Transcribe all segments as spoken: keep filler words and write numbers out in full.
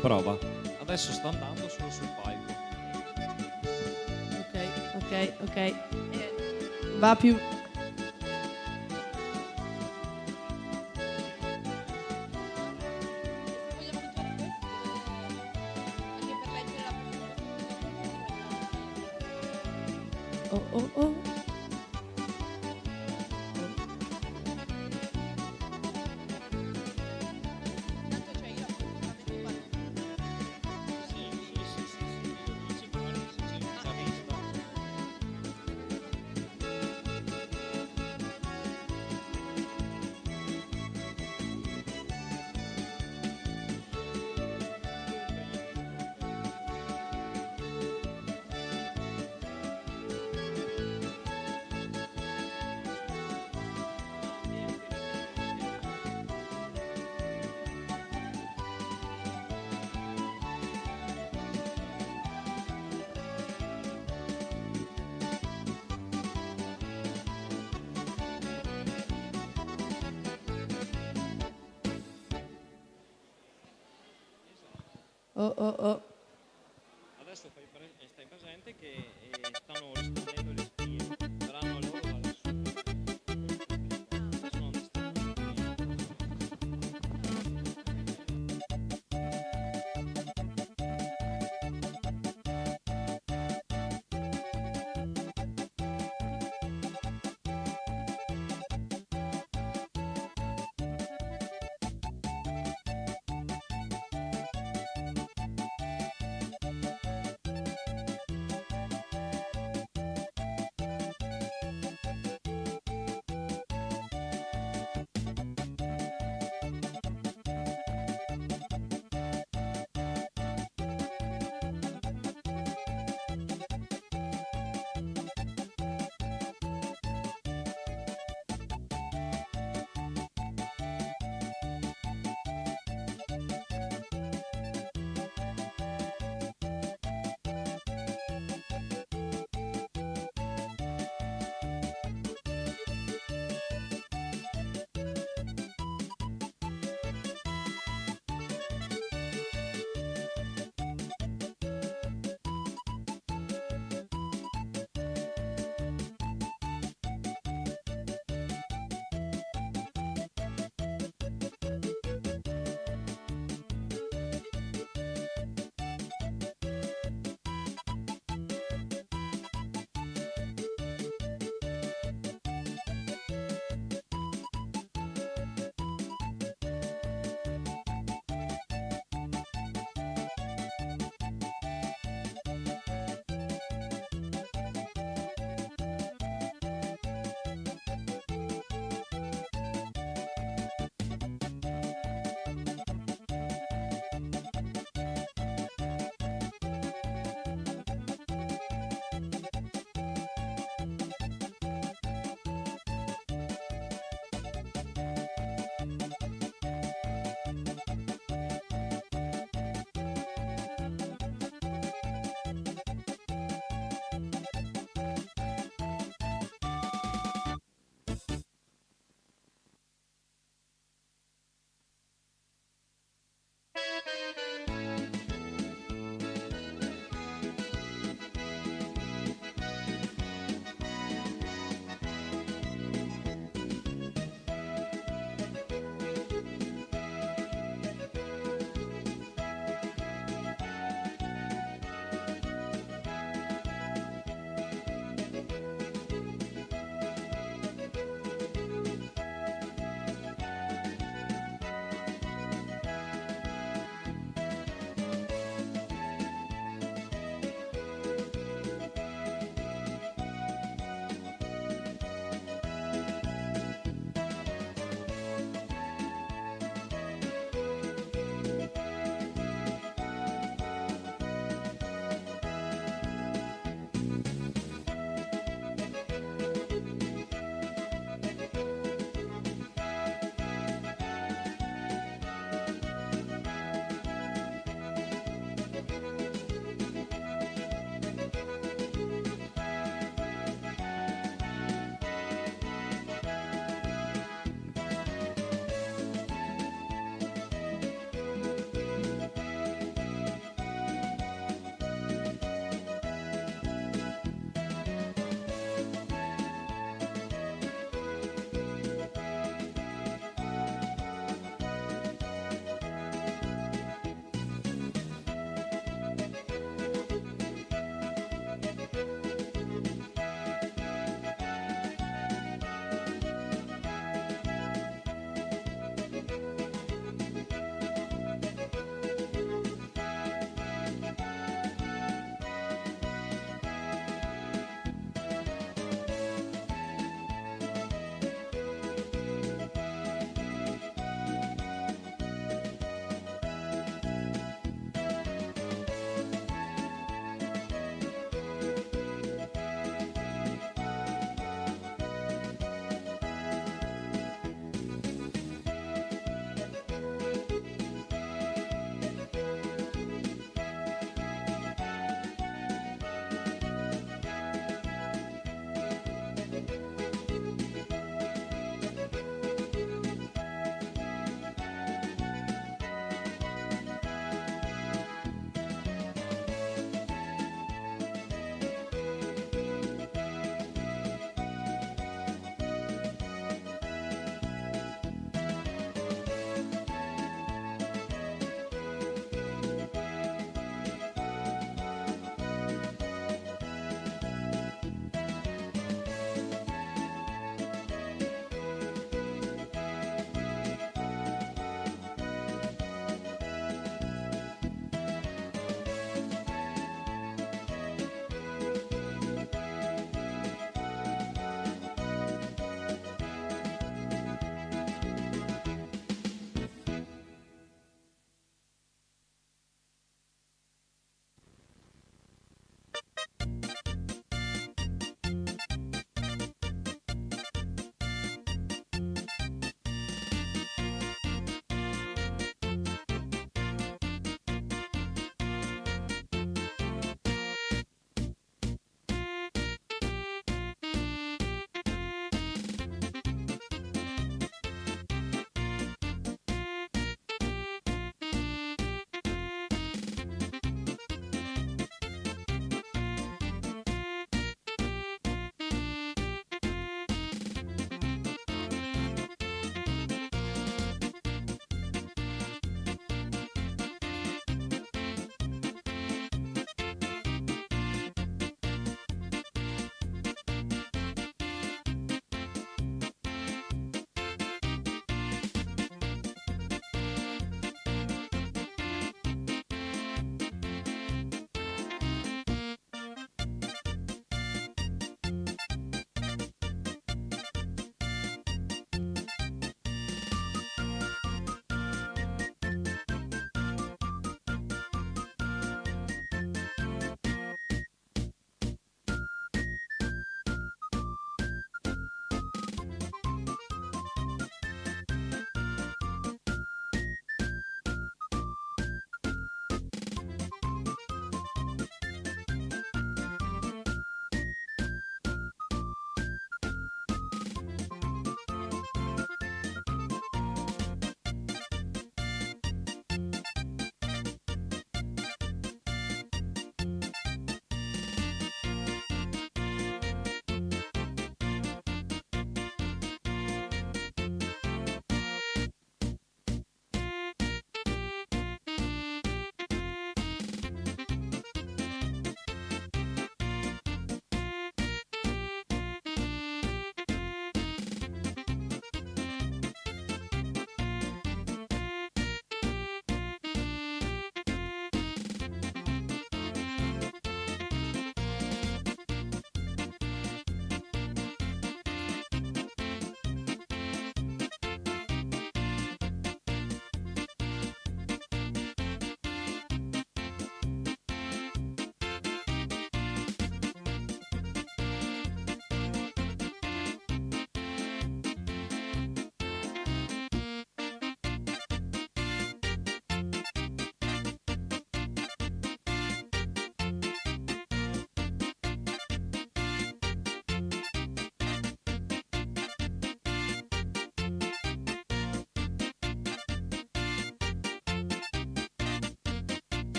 Prova. Adesso sta andando solo sul palco. Ok, ok, ok. Eh, va più. Oh, oh, oh. Oh, oh, oh. Adesso fai pre-, eh, stai presente che, eh, stanno rispondendo le spie, saranno loro da lassù. Adesso non ti sto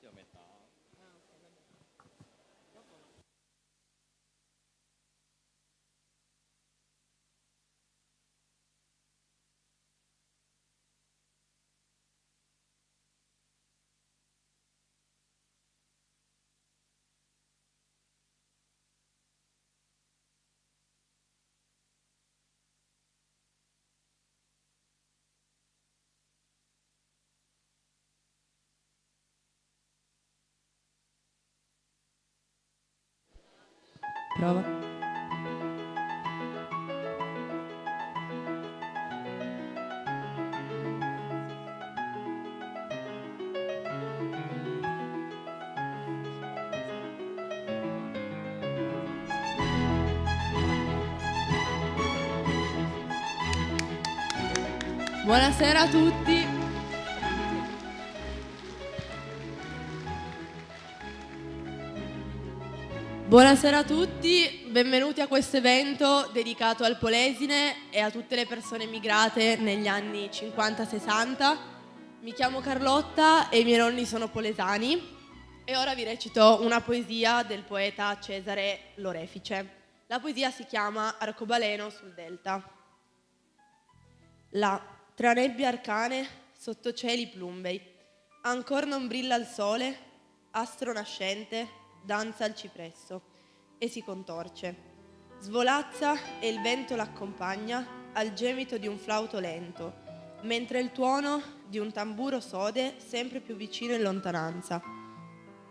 Io a metà. Prova. Buonasera a tutti. Buonasera a tutti, benvenuti a questo evento dedicato al Polesine e a tutte le persone emigrate negli anni cinquanta sessanta. Mi chiamo Carlotta e i miei nonni sono polesani. E ora vi recito una poesia del poeta Cesare Lorefice. La poesia si chiama Arcobaleno sul Delta. Là, tra nebbie arcane, sotto cieli plumbei, ancor non brilla il sole, astro nascente, danza il cipresso e si contorce. Svolazza e il vento l'accompagna al gemito di un flauto lento, mentre il tuono di un tamburo sode sempre più vicino in lontananza.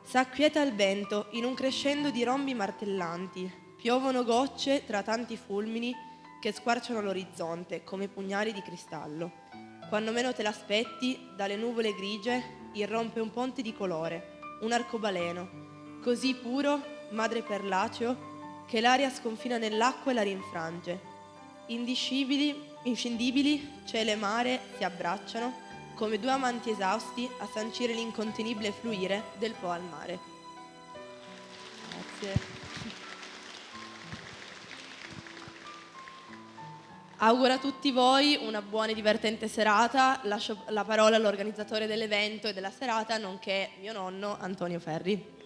S'acquieta il vento in un crescendo di rombi martellanti, piovono gocce tra tanti fulmini che squarciano l'orizzonte come pugnali di cristallo. Quando meno te l'aspetti, dalle nuvole grigie irrompe un ponte di colore, un arcobaleno, così puro, madreperlaceo, che l'aria sconfina nell'acqua e la rinfrange. Indiscibili, inscindibili, cielo e mare si abbracciano come due amanti esausti a sancire l'incontenibile fluire del Po al mare. Grazie. Auguro a tutti voi una buona e divertente serata. Lascio la parola all'organizzatore dell'evento e della serata, nonché mio nonno Antonio Ferri.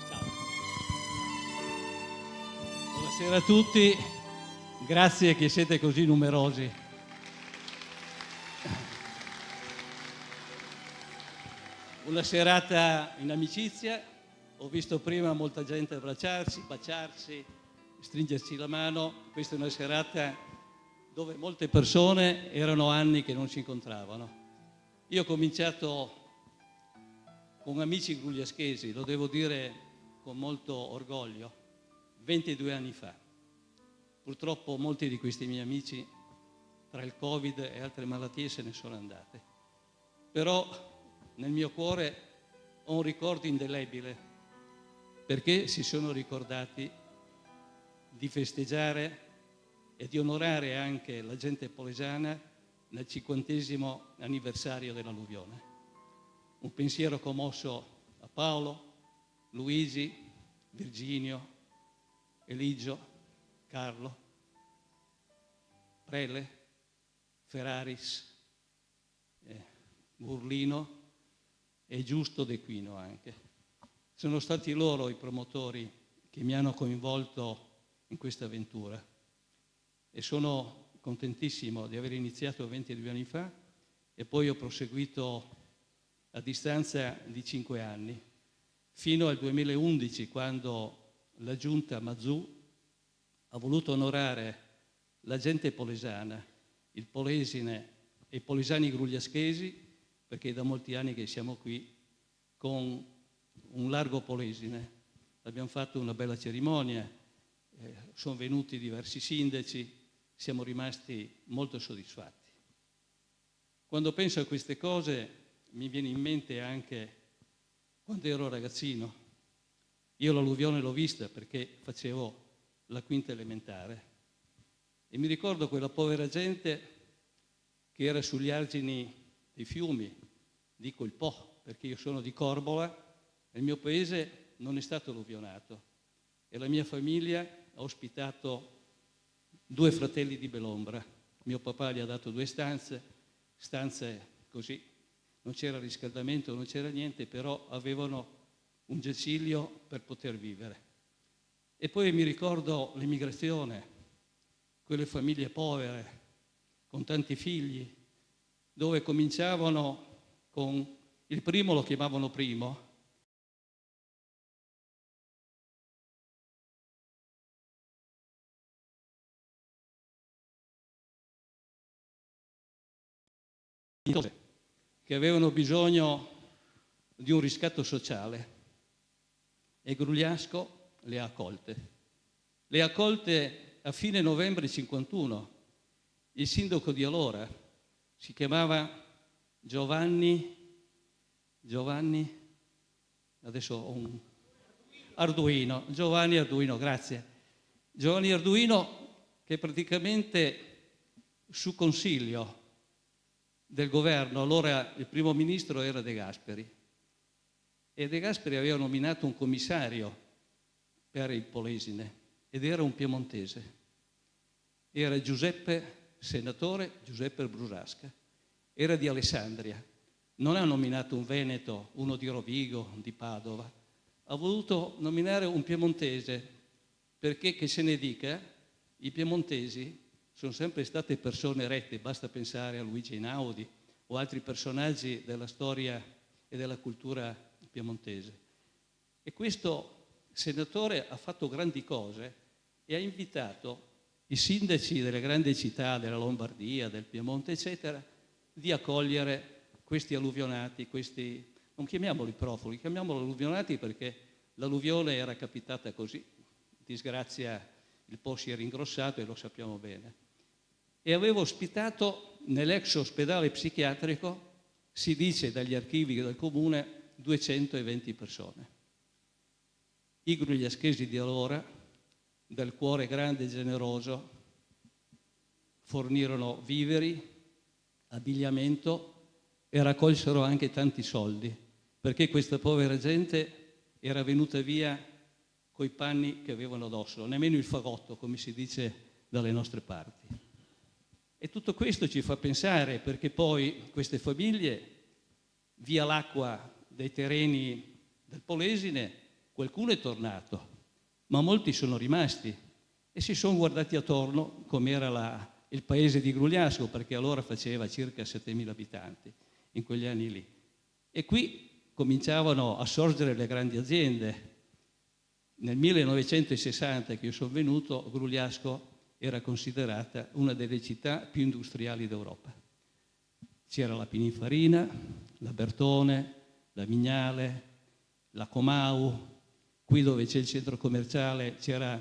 Ciao. Buonasera a tutti, grazie che siete così numerosi. Una serata in amicizia, ho visto prima molta gente abbracciarsi, baciarsi, stringersi la mano. Questa è una serata dove molte persone erano anni che non si incontravano. Io ho cominciato con amici grugliaschesi, lo devo dire con molto orgoglio, ventidue anni fa. Purtroppo molti di questi miei amici, tra il Covid e altre malattie, se ne sono andati. Però nel mio cuore ho un ricordo indelebile, perché si sono ricordati di festeggiare e di onorare anche la gente polesana nel cinquantesimo anniversario dell'alluvione. Un pensiero commosso a Paolo, Luigi, Virginio, Eligio, Carlo, Prele, Ferraris, eh, Burlino e Giusto De Quino anche. Sono stati loro i promotori che mi hanno coinvolto in questa avventura e sono contentissimo di aver iniziato ventidue anni fa e poi ho proseguito a distanza di cinque anni, fino al duemilaundici, quando la giunta Mazù ha voluto onorare la gente polesana, il Polesine e i polesani grugliaschesi, perché da molti anni che siamo qui, con un largo Polesine. Abbiamo fatto una bella cerimonia, eh, sono venuti diversi sindaci, siamo rimasti molto soddisfatti. Quando penso a queste cose mi viene in mente anche quando ero ragazzino. Io l'alluvione l'ho vista perché facevo la quinta elementare e mi ricordo quella povera gente che era sugli argini dei fiumi, dico il Po, perché io sono di Corbola e il mio paese non è stato alluvionato. E la mia famiglia ha ospitato due fratelli di Belombra. Mio papà gli ha dato due stanze, stanze così, non c'era riscaldamento, non c'era niente, però avevano un giaciglio per poter vivere. E poi mi ricordo l'emigrazione, quelle famiglie povere, con tanti figli, dove cominciavano con il primo, lo chiamavano primo, che avevano bisogno di un riscatto sociale, e Grugliasco le ha accolte. Le ha accolte a fine novembre cinquantuno. Il sindaco di allora si chiamava Giovanni, Giovanni, adesso ho un, Arduino, Giovanni Arduino, grazie. Giovanni Arduino, che praticamente su consiglio del governo, allora il primo ministro era De Gasperi, e De Gasperi aveva nominato un commissario per il Polesine, ed era un piemontese. Era Giuseppe, senatore Giuseppe Brusasca, era di Alessandria. Non ha nominato un veneto, uno di Rovigo, di Padova. Ha voluto nominare un piemontese, perché, che se ne dica, i piemontesi sono sempre state persone rette, basta pensare a Luigi Einaudi o altri personaggi della storia e della cultura piemontese. E questo senatore ha fatto grandi cose e ha invitato i sindaci delle grandi città della Lombardia, del Piemonte, eccetera, di accogliere questi alluvionati, questi, non chiamiamoli profughi, chiamiamoli alluvionati, perché l'alluvione era capitata così, disgrazia, il Po si era ingrossato e lo sappiamo bene. E aveva ospitato nell'ex ospedale psichiatrico, si dice dagli archivi del comune, duecentoventi persone. I grugliaschesi di allora, dal cuore grande e generoso, fornirono viveri, abbigliamento e raccolsero anche tanti soldi, perché questa povera gente era venuta via coi panni che avevano addosso, nemmeno il fagotto, come si dice dalle nostre parti. E tutto questo ci fa pensare, perché poi queste famiglie, via l'acqua dei terreni del Polesine, qualcuno è tornato, ma molti sono rimasti e si sono guardati attorno, come era la, il paese di Grugliasco, perché allora faceva circa settemila abitanti in quegli anni lì. E qui cominciavano a sorgere le grandi aziende. Nel millenovecentosessanta, che io sono venuto, Grugliasco era considerata una delle città più industriali d'Europa. C'era la Pininfarina, la Bertone, la Vignale, la Comau, qui dove c'è il centro commerciale c'era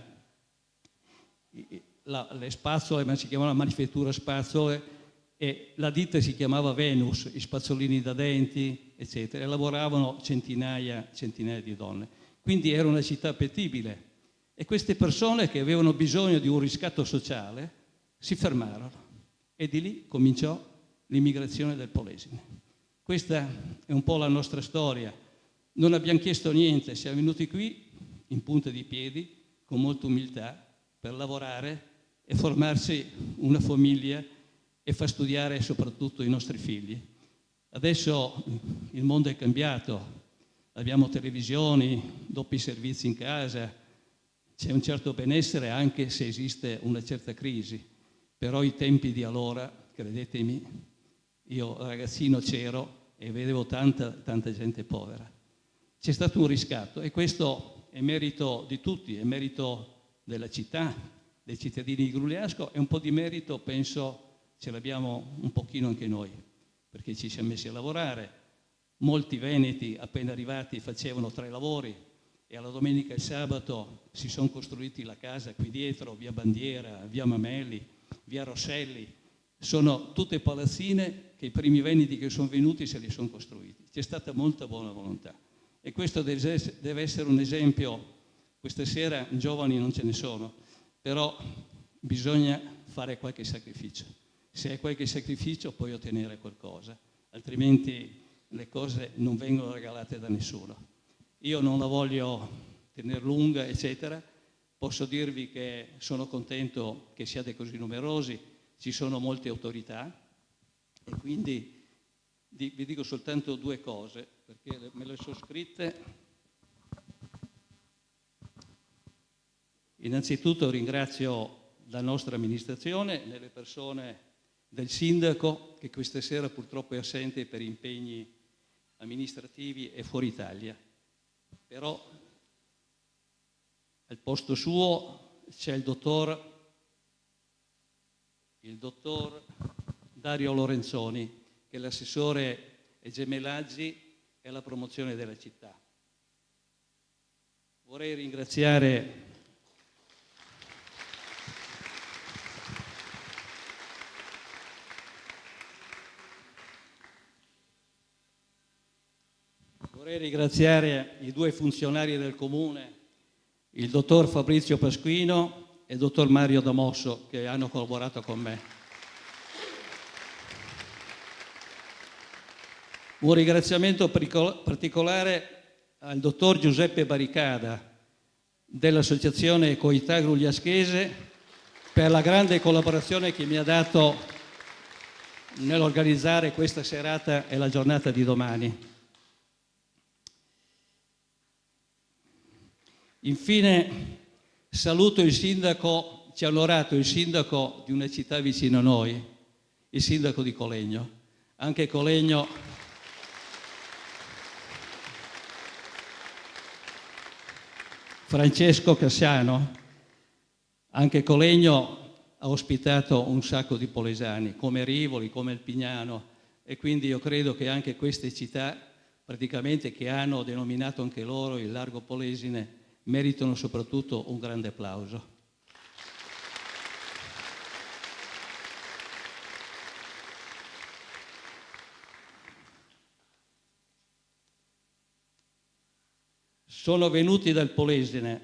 i-, i-, la, le spazzole, ma si chiamava Manifattura Spazzole, e la ditta si chiamava Venus, i spazzolini da denti, eccetera, e lavoravano centinaia, centinaia di donne. Quindi era una città appetibile, e queste persone che avevano bisogno di un riscatto sociale si fermarono, e di lì cominciò l'immigrazione del Polesine. Questa è un po' la nostra storia. Non abbiamo chiesto niente, siamo venuti qui in punta di piedi, con molta umiltà, per lavorare e formarci una famiglia e far studiare soprattutto i nostri figli. Adesso il mondo è cambiato, abbiamo televisioni, doppi servizi in casa, c'è un certo benessere anche se esiste una certa crisi, però i tempi di allora, credetemi, io ragazzino c'ero e vedevo tanta, tanta gente povera. C'è stato un riscatto e questo è merito di tutti, è merito della città, dei cittadini di Grugliasco, e un po' di merito, penso, ce l'abbiamo un pochino anche noi, perché ci siamo messi a lavorare. Molti veneti appena arrivati facevano tre lavori e alla domenica e il sabato si son costruiti la casa qui dietro, via Bandiera, via Mameli, via Rosselli. Sono tutte palazzine che i primi veneti che son venuti se li son costruiti. C'è stata molta buona volontà. E questo deve ess-, deve essere un esempio. Questa sera giovani non ce ne sono, però bisogna fare qualche sacrificio. Se hai qualche sacrificio puoi ottenere qualcosa, altrimenti le cose non vengono regalate da nessuno. Io non la voglio tener lunga, eccetera, Posso dirvi che sono contento che siate così numerosi, ci sono molte autorità e quindi di-, vi dico soltanto due cose, perché le, me le so scritte. Innanzitutto ringrazio la nostra amministrazione, nelle persone del sindaco, che questa sera purtroppo è assente per impegni amministrativi e fuori Italia. Però al posto suo c'è il dottor, il dottor Dario Lorenzoni, che è l'assessore ai gemellaggi e alla promozione della città. Vorrei ringraziare, vorrei ringraziare i due funzionari del comune, il dottor Fabrizio Pasquino e il dottor Mario Damosso, che hanno collaborato con me. Un ringraziamento particol-, particolare al dottor Giuseppe Baricada dell'associazione Coità Grugliaschese per la grande collaborazione che mi ha dato nell'organizzare questa serata e la giornata di domani. Infine, saluto il sindaco, ci ha onorato il sindaco di una città vicino a noi, il sindaco di Colegno. Anche Colegno, Francesco Cassiano, anche Colegno ha ospitato un sacco di polesani, come Rivoli, come il Pignano, e quindi io credo che anche queste città, praticamente, che hanno denominato anche loro il Largo Polesine, meritano soprattutto un grande applauso. Sono venuti dal Polesine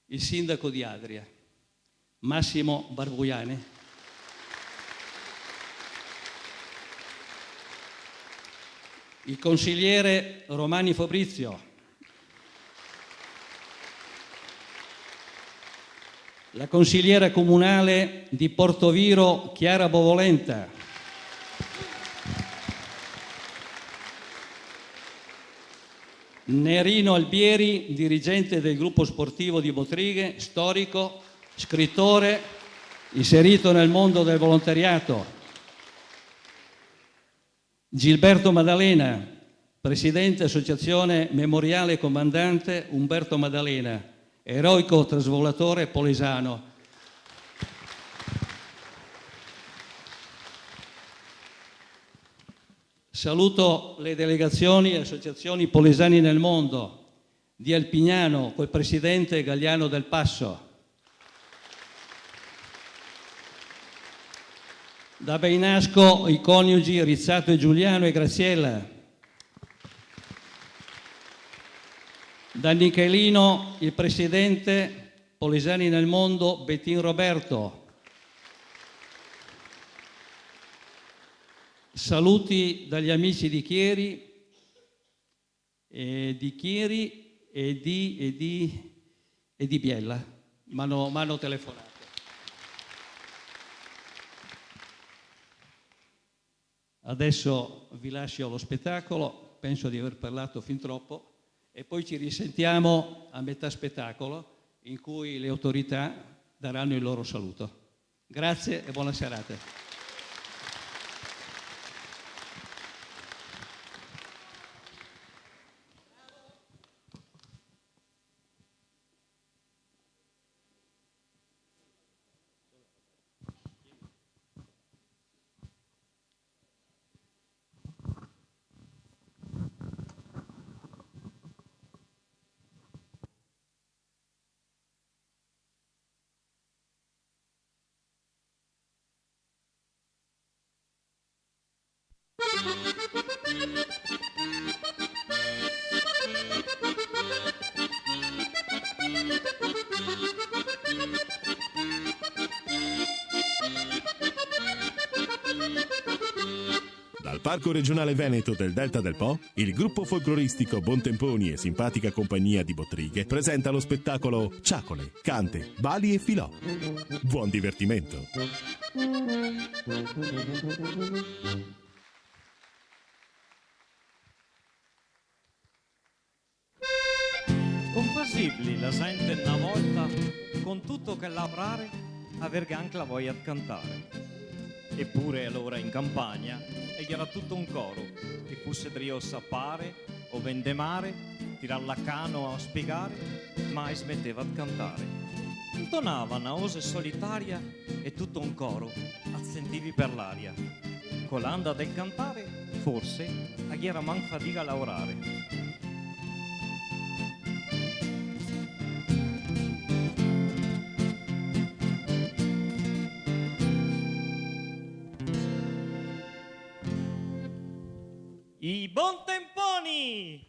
il sindaco di Adria, Massimo Barbuiani, il consigliere Romani Fabrizio, la consigliera comunale di Portoviro, Chiara Bovolenta, Nerino Albieri, dirigente del gruppo sportivo di Botrighe, storico, scrittore, inserito nel mondo del volontariato. Gilberto Maddalena, presidente Associazione Memoriale Comandante Umberto Maddalena, eroico trasvolatore polesano. Saluto le delegazioni e associazioni polesani nel mondo, di Alpignano, col presidente Gagliano Del Passo. Da Beinasco i coniugi Rizzato e Giuliano e Graziella. Da Nichelino il presidente Polesani nel Mondo Bettin Roberto. Saluti dagli amici di Chieri, e di Chieri e di, e di, e di Biella. M'hanno, m'hanno telefonato. Adesso vi lascio allo spettacolo, penso di aver parlato fin troppo, e poi ci risentiamo a metà spettacolo in cui le autorità daranno il loro saluto. Grazie e buona serata. Dal Parco Regionale Veneto del Delta del Po, il gruppo folcloristico Bontemponi e simpatica compagnia di Bottrighe presenta lo spettacolo Ciacole, cante, bali e filò. Buon divertimento! Compasibli la zente na volta, con tuto quel lavorare, averghe anca la voia de cantare. Epure alora in campagna el gera tuto un coro, che fuse drio sapare o vendemare, tirar la canoa o spigare, mai smeteva de cantare. Intonava na ose solitaria e tuto un coro a sentivi per l'aria. Co l'anda del cantare, forse, a gera man fadiga a laorare. I Bontemponi!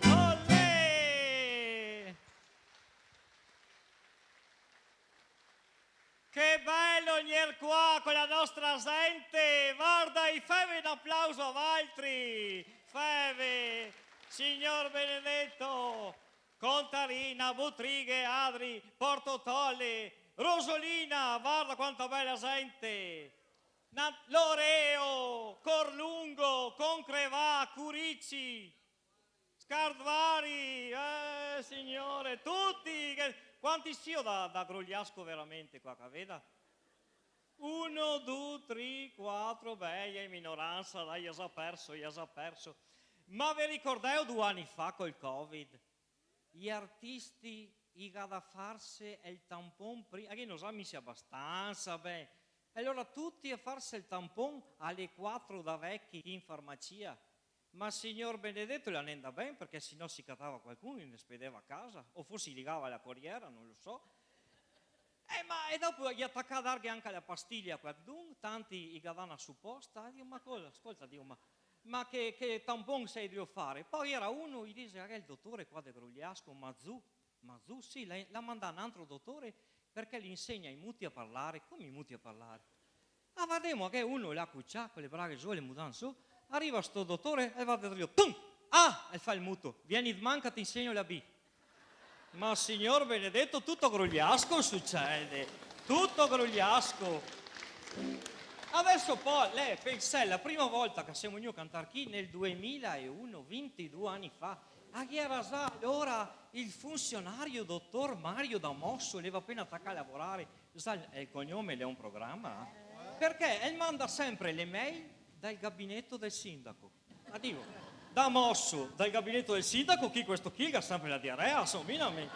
Olè! Che bel vegner qua co la nostra zente! Varda, i feve un aplauso a valtri! Feve, Signor benedeto, Contarina, Butrighe, Adri, Porto Tolle, Rosolina, varda quanta bela zente! Na-, Loreo, Corlungo, Concrevà, Curici, Scardvari, eh, signore, tuti, che, quanti sio da, da Grogliasco veramente qua, che veda? Uno, du, tri, quatro, beh, i è in minoransa, dai, i ga za perso, i ga za perso. Ma ve ricordeo du ani fa col Covid? I artisti i ga da farse el tampon pri-, ah, che no sa misi abastansa, beh. E alora tuti a farse el tampon a le quatro da vechi in farmacia. Ma Signor benedeto, i la ne ndà ben, parché se no se catava qualcun, i ne spedeva a casa, o forse i ligava la coriera, no lo so. Eh, ma, e dopo i ga tacà darghe anca la pastilia a qualcun, tanti i ga dà na suposta, digo, ma cosa, scolta, digo, ma, ma che, che tampon i xe drio fare? Po ghe gera uno, i dise, ah, el dotore qua de Grogliasco, Mazù, Mazù, sì, l'à, l'à mandà un altro dotore parché l'insegna ai muti a parlare. Come i muti a parlare? Ah, vardemo, che uno là cucià, co le braghe zo, le mudande zo, ariva sto dotore e varda drio, tum! Ah! E fa el muto, vien de man che te insegno la B. Ma Signor benedeto, tuto Grogliasco sucede, tuto Grogliasco. Adeso po, lè, pensè, la prima volta che semo vegnù a cantar chi, nel duemila e uno, vintidue ani fa, ah, ghe gera za alora el funsionario dotor Mario Damosso, el gaveva apena tacà a lavorare, sa, el cognome l'è un programa, eh? Parché el manda sempre le mail Dal gabinetto del sindaco. Ma digo, da mosso, dal gabinetto del sindaco, chi questo chi el ga sempre la diarea, insoma, mi no me...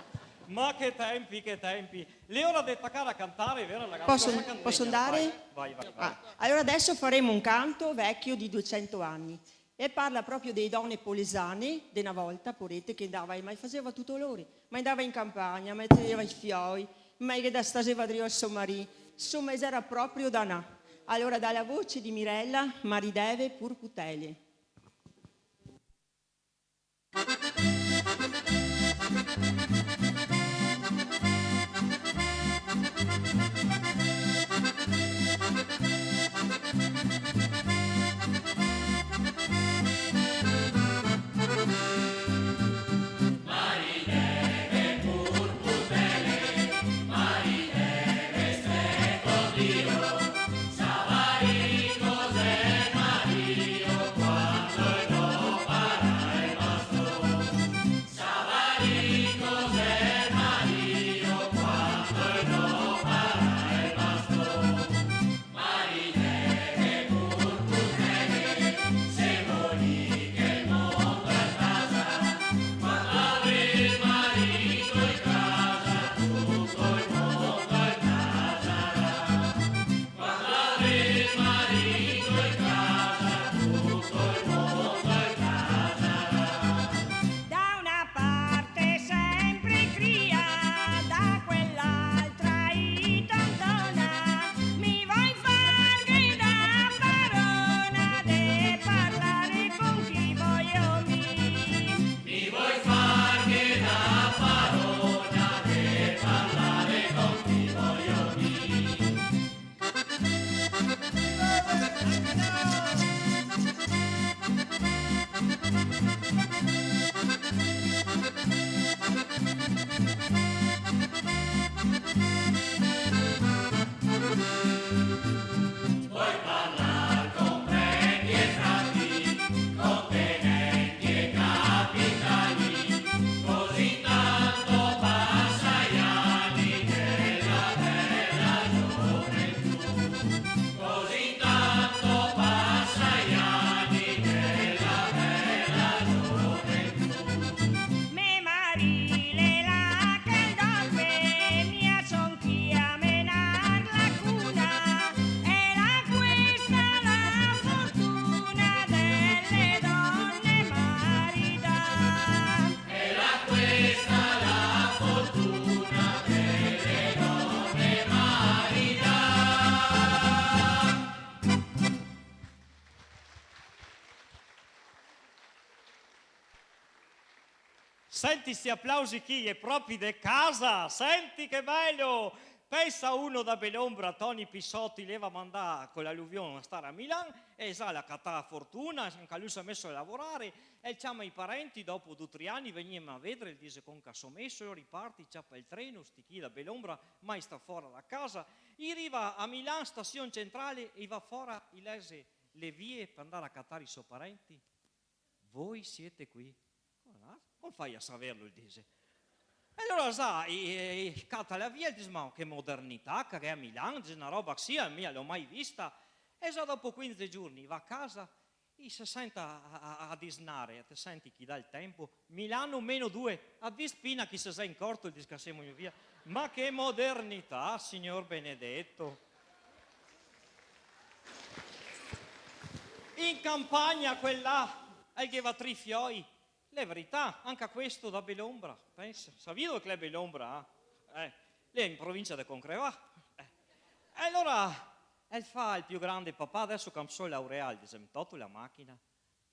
Ma che tempi, che tempi. L'è ora de tacare a cantare, vero, ragazzi? Posso, posso andare? Vai, vai, vai, vai. Ah, allora adesso faremo un canto vecchio di duecento anni. E parla proprio dee done polesane de na volta, porete, che ndava e ma faseva tuto lori, ma ndava in campagna, ma teneva i fioi, ma che da staseva drio al so marì, insoma, e gera proprio da na. Allora, dalla voce di Mirella, Marideve Purputele. Da una parte sempre cria, da quell'altra i tontona, mi voi farghe da parona de parlare con chi voio mi. Mi voi farghe da parona de parlare con chi voio mi. Me marì l'è là che el dorme, mia son chi a menar la cuna, e l'è questa la fortuna dele done maridà. E l'è questa la fortuna dele done maridà. Senti sti aplausi chi, i è propri de casa, senti che belo! Pensa uno da Belombra, Toni Pissotti, el l'eva mandà co l'aluvion a stare a Milan, e el xe là a catar fortuna, anca lu el s'è meso a lavorare, e el ciama i parenti, dopo du, tri ani, vegnime a vedare, el dixe: "Come che so meso?" Lori i parte, i ciapa el treno, sti chi da Belombra, mai stà fora da casa, i riva a Milan, stasion centrale, i va fora, i lese le vie par andare a catare i so parenti. "Voi siete qui? Come, come fai a saverlo?" el dixe. E alora, sa, i, i, i cata la via, el dixe: "Ma che modernità che gh'è a Milan", dixe, "na roba cusì mi no la go mai vista." E sa, dopo quindese giorni, i va a casa, i se senta a, a, a disnare, e te senti chi dà el tempo, Milano meno due, a dis pena chi se xe incorto, el dixe: "Casemo via." Ma che modernità, Signor benedeto! In campagna quel là, el gheva tri fioi. L'è verità, anca questo da Belombra, pensa. Savì dove che l'è Belombra, eh? Eh, l'è in provincia de Concrevà. Eh. E alora el fa al più grande: "Papà, deso che me so laureà", el dixe, "me toto la machina?"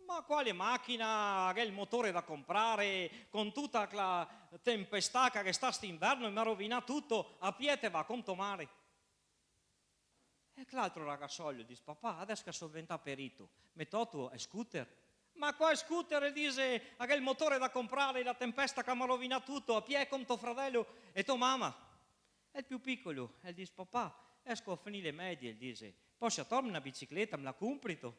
"Ma quale machina? Gh'è el motore da comprare, con tuta la tempestà che gh'è stà st'inverno, me ga rovinà tuto, a pie te va con to mare." E l'altro ragasolo el dixe: "Papà, deso che so deventà perito, me toto el scooter?" "Ma qual scooter?" el dixe, "gh'è el motore da comprare, la tempesta che me ga rovinà tuto, a pie con to fradelo e to mama." E el più picolo el dixe: "Papà, deso che go finì le medie", el dixe, "poso torme na bicicleta, me la comprito?"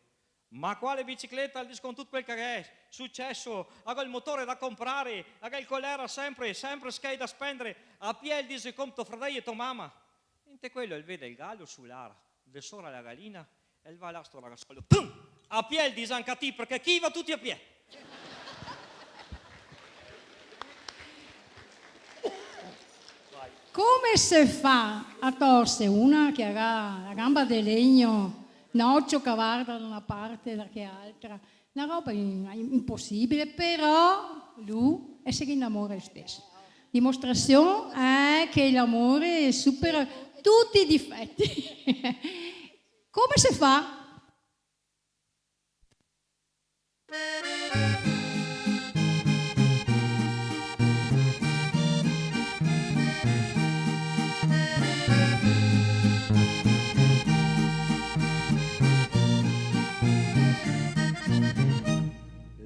"Ma quale bicicleta?" el dixe, "con tuto quel che gh'è suceso, gh'è el motore da comprare, gh'è el colera sempre, sempre schei da spendare, a pie", el dixe, "con to fradelo e to mama." Inte quelo el vede el galo su l'ara, de sora la galina, El va là, sto ragasolo, tum! A piè, el dise anca ti, parché chi va tuti a piè? Come se fa a torse una che ga la gamba de legno, un ocio che varda da una parte e da che altra? Na roba in-, in-, imposibile, però lu el se inamora lo steso. Dimostrasion, eh, che l'amore supera tuti i difeti. Come se fa?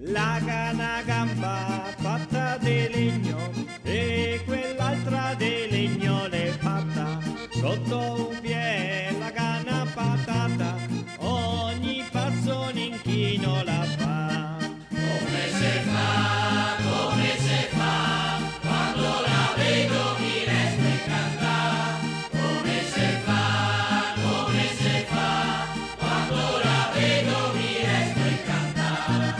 La ga na gamba fata de legno e quel'altra de legno l'è fata. Soto un piè la ga na patata, ogni paso un inchino la fa. Come se fa, come se fa, quando la vedo mi resto incantà. Come se fa, come se fa, quando la vedo mi resto incantà.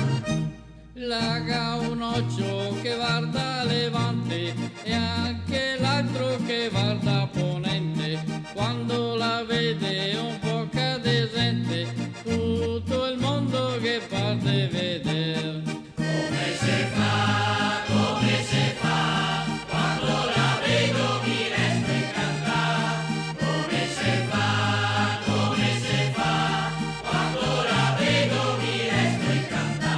La ga un ocio che varda a levante e anca l'altro che varda a ponente. Quando la vede un poca de zente, tuto el mondo ghe par de veder. Come se fa, come se fa, quando la vedo mi resto incantà. Come se fa, come se fa, quando la vedo mi resto incantà.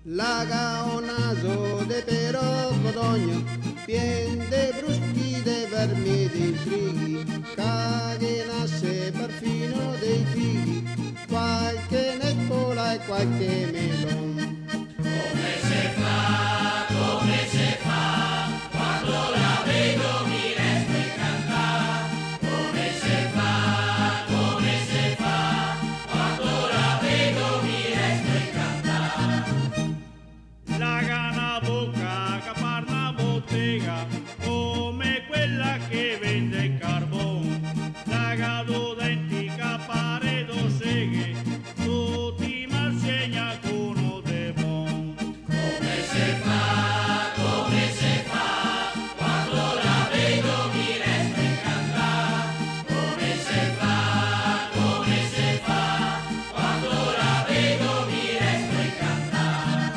La ga un naso de pero codogno, pien de bruschi, de vermi, de intrighi, ca ghe nase parfino dei fighi, qualche nepola e qualche melon. Come se fa, come se fa, quando la vedo mi resto incantà. Come se fa, come se fa, quando la vedo mi resto incantà. La ga na boca ca par na botega, come quela che vende carbon. La ga do denti ca pare do seghe, tuti mal segna, cuno de bon. Come se fa, come se fa, quando la vedo mi resto incantà. Come se fa, come se fa, quando la vedo mi resto incantà.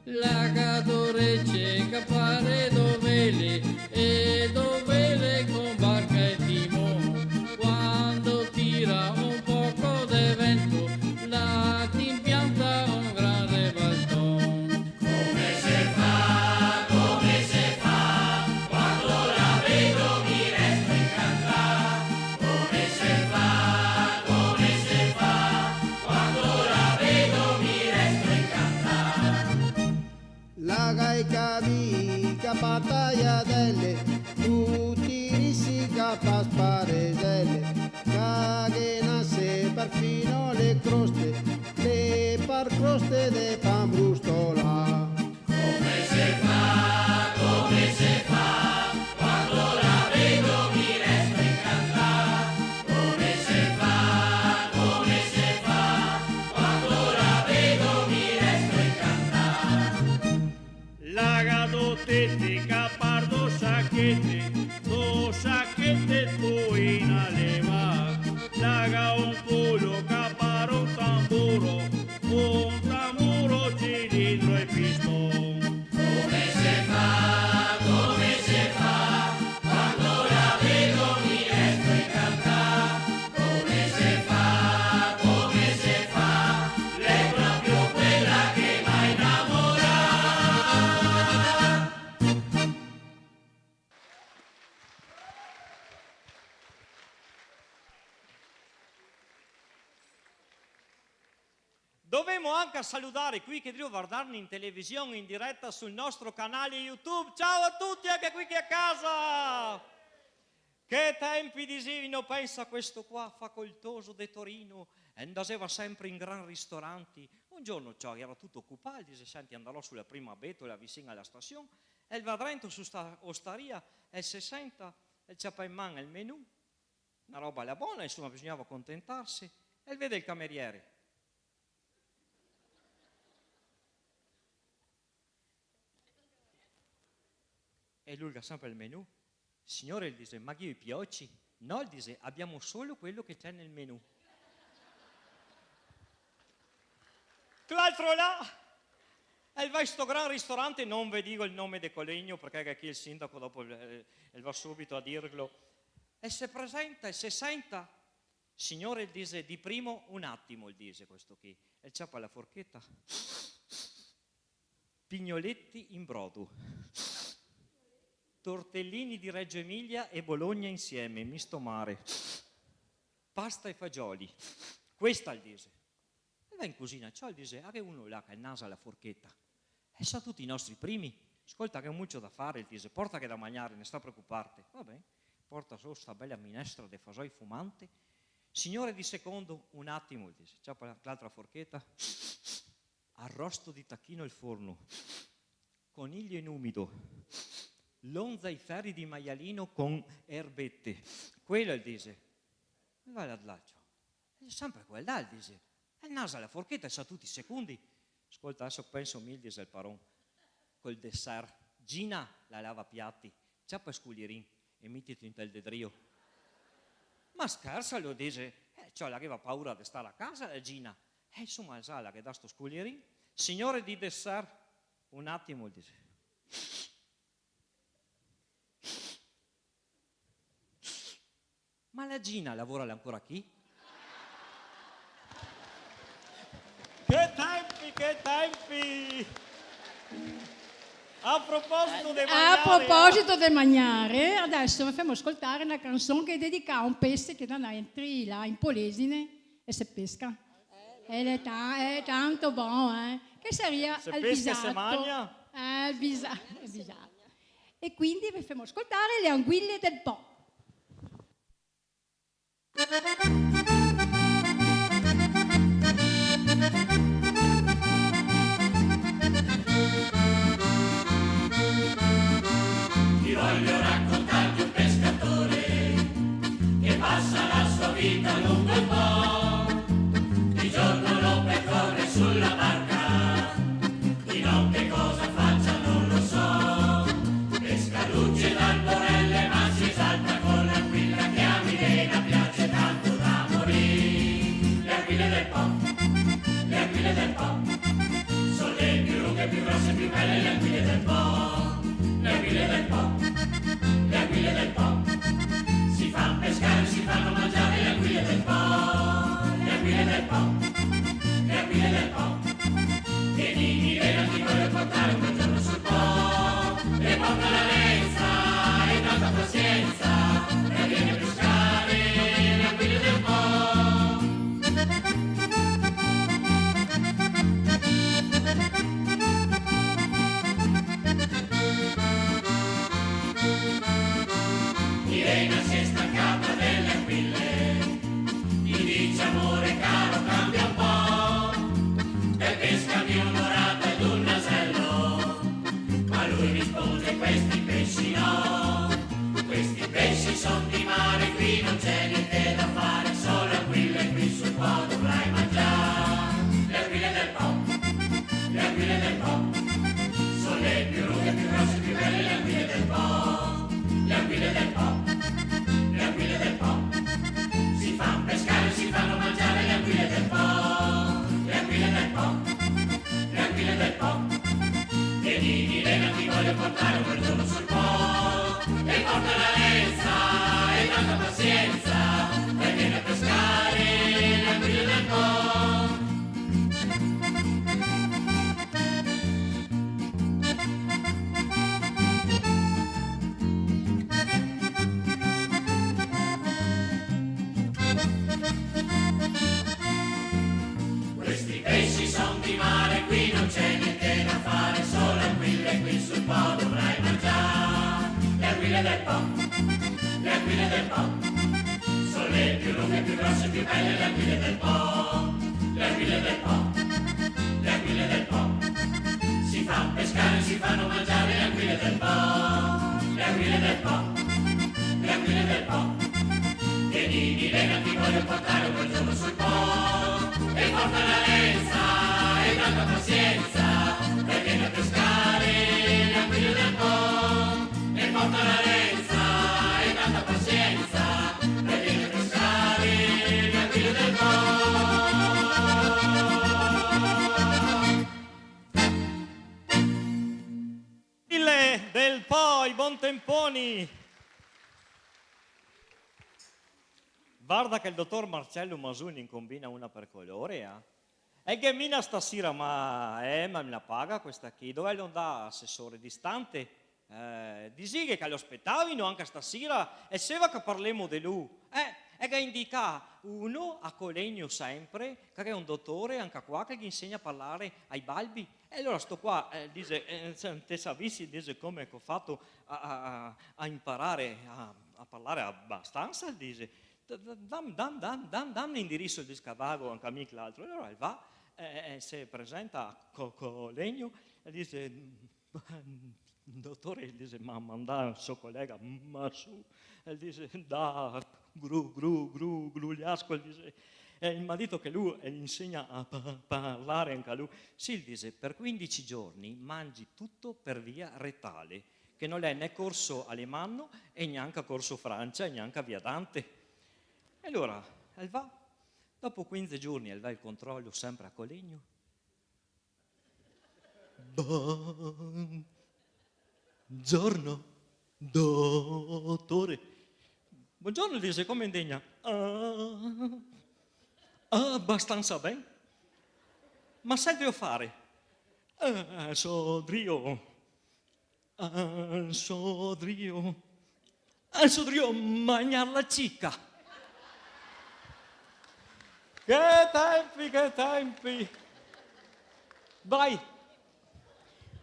La ga do rece ca pare do vele, e do vele con barca e timon. Quando tira un poco de vento, la te impianta un gran rebalton. Come se fa, come se fa, quando la vedo mi resto incantà. Come se fa, come se fa, quando la vedo mi resto incantà. La ga i cavei ca par tajadele, tuti risi ca par sparesele, ca ghe nase parfino le croste, le par croste de pan brustolà. Come se fa, come se fa, quando la vedo mi resto incantà. Come se fa, come se fa, quando la vedo mi resto incantà. La ga do tete ca par do sachete, do sachete tuti in a leva. La ga un culo ca par un tamburo, un tamburo, cilindro e piston. Come se fa, come se fa, quando la vedo mi resto incantà. Come se fa, come se fa, l'è proprio quela che m'ha inamorà. Dovemo anca saludare quei che drio vardarne in television, in direta sul nostro canale YouTube. Ciao a tuti, anca quei che a casa! Che tempi, disevino, pensa questo qua, facoltoso de Torino, e ndaseva sempre in gran ristoranti. Un giorno, ciò, iera tuto ocupà, el dise: "Senti, andarò su la prima betola vicin a la stasion", e el va drento su sta ostaria, e el se senta, e el ciapa in man el menù. Na roba a la bona, insoma, bisognava contentarse. E el vede el cameriere. E lu el ga sempre el menù. "Signore", el dixe, "ma ghe xe i pioci?" "No", el dixe, "abbiamo solo quello che c'è nel menù." Quel altro là, el va in sto gran ristorante, no ve digo el nome de Coligno, parché ghe xe el sindaco, dopo el, el va subito a dirlo. E se presenta, e se senta. "Signore", el dixe, "di primo un attimo", el dixe questo qui. E el ciapa la forcheta. "Pignoleti in brodo. Tortellini di Reggio Emilia e Bologna insieme, misto mare. Pasta e fagioli. Questa", el dixe. E va in cusina, ciò, el dixe, "Ah, ghe xe uno là che nasa la forcheta. E so tuti i nostri primi. Scolta, ghe xe un mucio da fare", el dixe, "portaghe da magnare, no sta preocuparte." Va ben, porta su sta bela minestra de fasoi fumante. "Signore, di secondo un attimo", el dixe, ciapa la, l'altra forcheta. "Arrosto di tacchino al forno, coniglio in umido, lonza ai ferri di maialino con erbette." "Quelo", el dixe. E va là, là, ciò. "Xe sempre quel là", el dixe. "El nasa la forcheta, el sa tuti i secondi." "Scolta, deso penso mi", el dixe el paron, "col dessert. Gina, la lavapiati, ciapa el sculierin e mititelo inte el dedrio." "Ma schersa", el dixe, "eh, ciò, la gheva paura de star a casa, la Gina." E insoma, el sa, la ghe dà sto sculierin. "Signore, di dessert un attimo", el dixe. "Ma la Gina lavora ancora qui?" Che tempi, che tempi! A proposito de magnare, eh? A proposito de magnare, deso ve femo scoltare na canson che xe dedicà a un pese che ndava in tri là in Polesine e se pesca. E xe ta-, xe tanto bon, eh? Che saria el bisato. Se pesca e se magna? Eh, el bisa-, el bisato. E quindi ve femo scoltare Le anguile del Po. Ti voglio raccontare di un pescatore che passa la sua vita lungo il Po. Di giorno lo percorre sulla barca, di notte cosa faccia non lo so. Pesca luce d'alborelle, ma si esalta con l'anguilla che a Milena piace tanto da morire. Le anguille del Po, le anguille del Po, sono le più lunghe, più grosse, più belle, le anguille del Po. Le anguille del Po, le anguille del Po, si fanno pescare, si fanno mangiare, le anguille del Po. Le anguille del Po, le anguille del Po, vieni, Milena, ti voglio portare un bel giorno sul Po. E porta la lenza e tanta pazienza, e vieni a pescare, le anguille del Po. Milena si è stancata delle anguille, gli dice: "Amore caro, cambia un po', e pescami un dorato ed un nasello." Ma lui risponde: "Questi pesci no, questi pesci son di mare, qui non c'è niente da fare, solo anguille qui sul Po dovrai mangiare." Le anguille del Po, le anguille del Po, sono le più lunghe, più grosse, più belle, le anguille del Po. Le anguille del Po, le anguille del Po, si fanno pescare, si fanno mangiare, le anguille del Po. Le anguille del Po, le anguille del Po, vieni, Milena, ti voglio portare un bel giorno sul Po. E porta la lenza e tanta pazienza, e vieni a pescare, le anguille del Po. Questi pesci son di mare, qui non c'è niente da fare, solo anguille qui sul Po dovrai mangiare. Le anguille del Po, le anguille del Po, sono le più lunghe, più grosse, più belle, le anguille del Po. Le anguille del Po, le anguille del Po, si fanno pescare, si fanno mangiare, le anguille del Po. Le anguille del Po, le anguille del Po, vieni, Ile del Po, i bon temponi. Varda che el dotor Marcello Masù ne incombina una par colore, eh? E che mina stasira, ma, eh, ma me la paga questa chi? Dove lo ndà, asesore? Distante? Eh, disighe che lo spetavino anca stasira, e se va che parlemo de lu. Eh, e che indica uno a Colegno sempre, che xe un dotore anca qua che ghe insegna a parlare ai balbi. E alora sto qua, eh, dixe, eh, se te savisi, dixe, come che go fato a, a, a, a inparare a, a parlare abastansa, dixe, d-, d-, dam, dam, dam, dam, dam l'indiriso, dixe, che vago anca mi che l'altro. E alora el va, eh, eh, se presenta co, co Legno, e dixe, "Dotore", el dixe, "ma mandà so colega, ma su", el dixe, "da gru, gru, gru, grugliasco", el dixe, "e el m'ha dito che lu, eh, insegna a pa-, parlare anca lu". "Sì", el dixe, "per quindici giorni mangi tutto per via retale, che no l'è né corso alemano e gnanca corso Francia e gnanca via Dante". E alora el va, dopo quindici giorni el va al controlo sempre a Colegno. "Buongiorno, dotore". "Buongiorno", el dixe, "come ndegna?" "Ah, abastansa ben". "Ma sa drio fare?" "Eh, so drio, eh, so drio, eh, so drio magnar la cica". Che tempi, che tempi! Vai!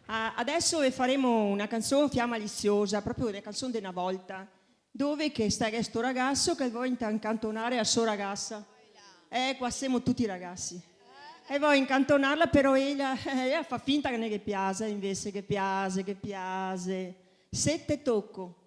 Ah, adesso ve faremo una canzone, Fiamma Liziosa, proprio una canzone di una volta, dove che sta sto ragazzo che vuole incantonare la sua ragazza. Eh, qua siamo tutti ragazzi. E vuole incantonarla, però ella, ella fa finta che non ghe piace, invece che piace, che piace. Se te tocco.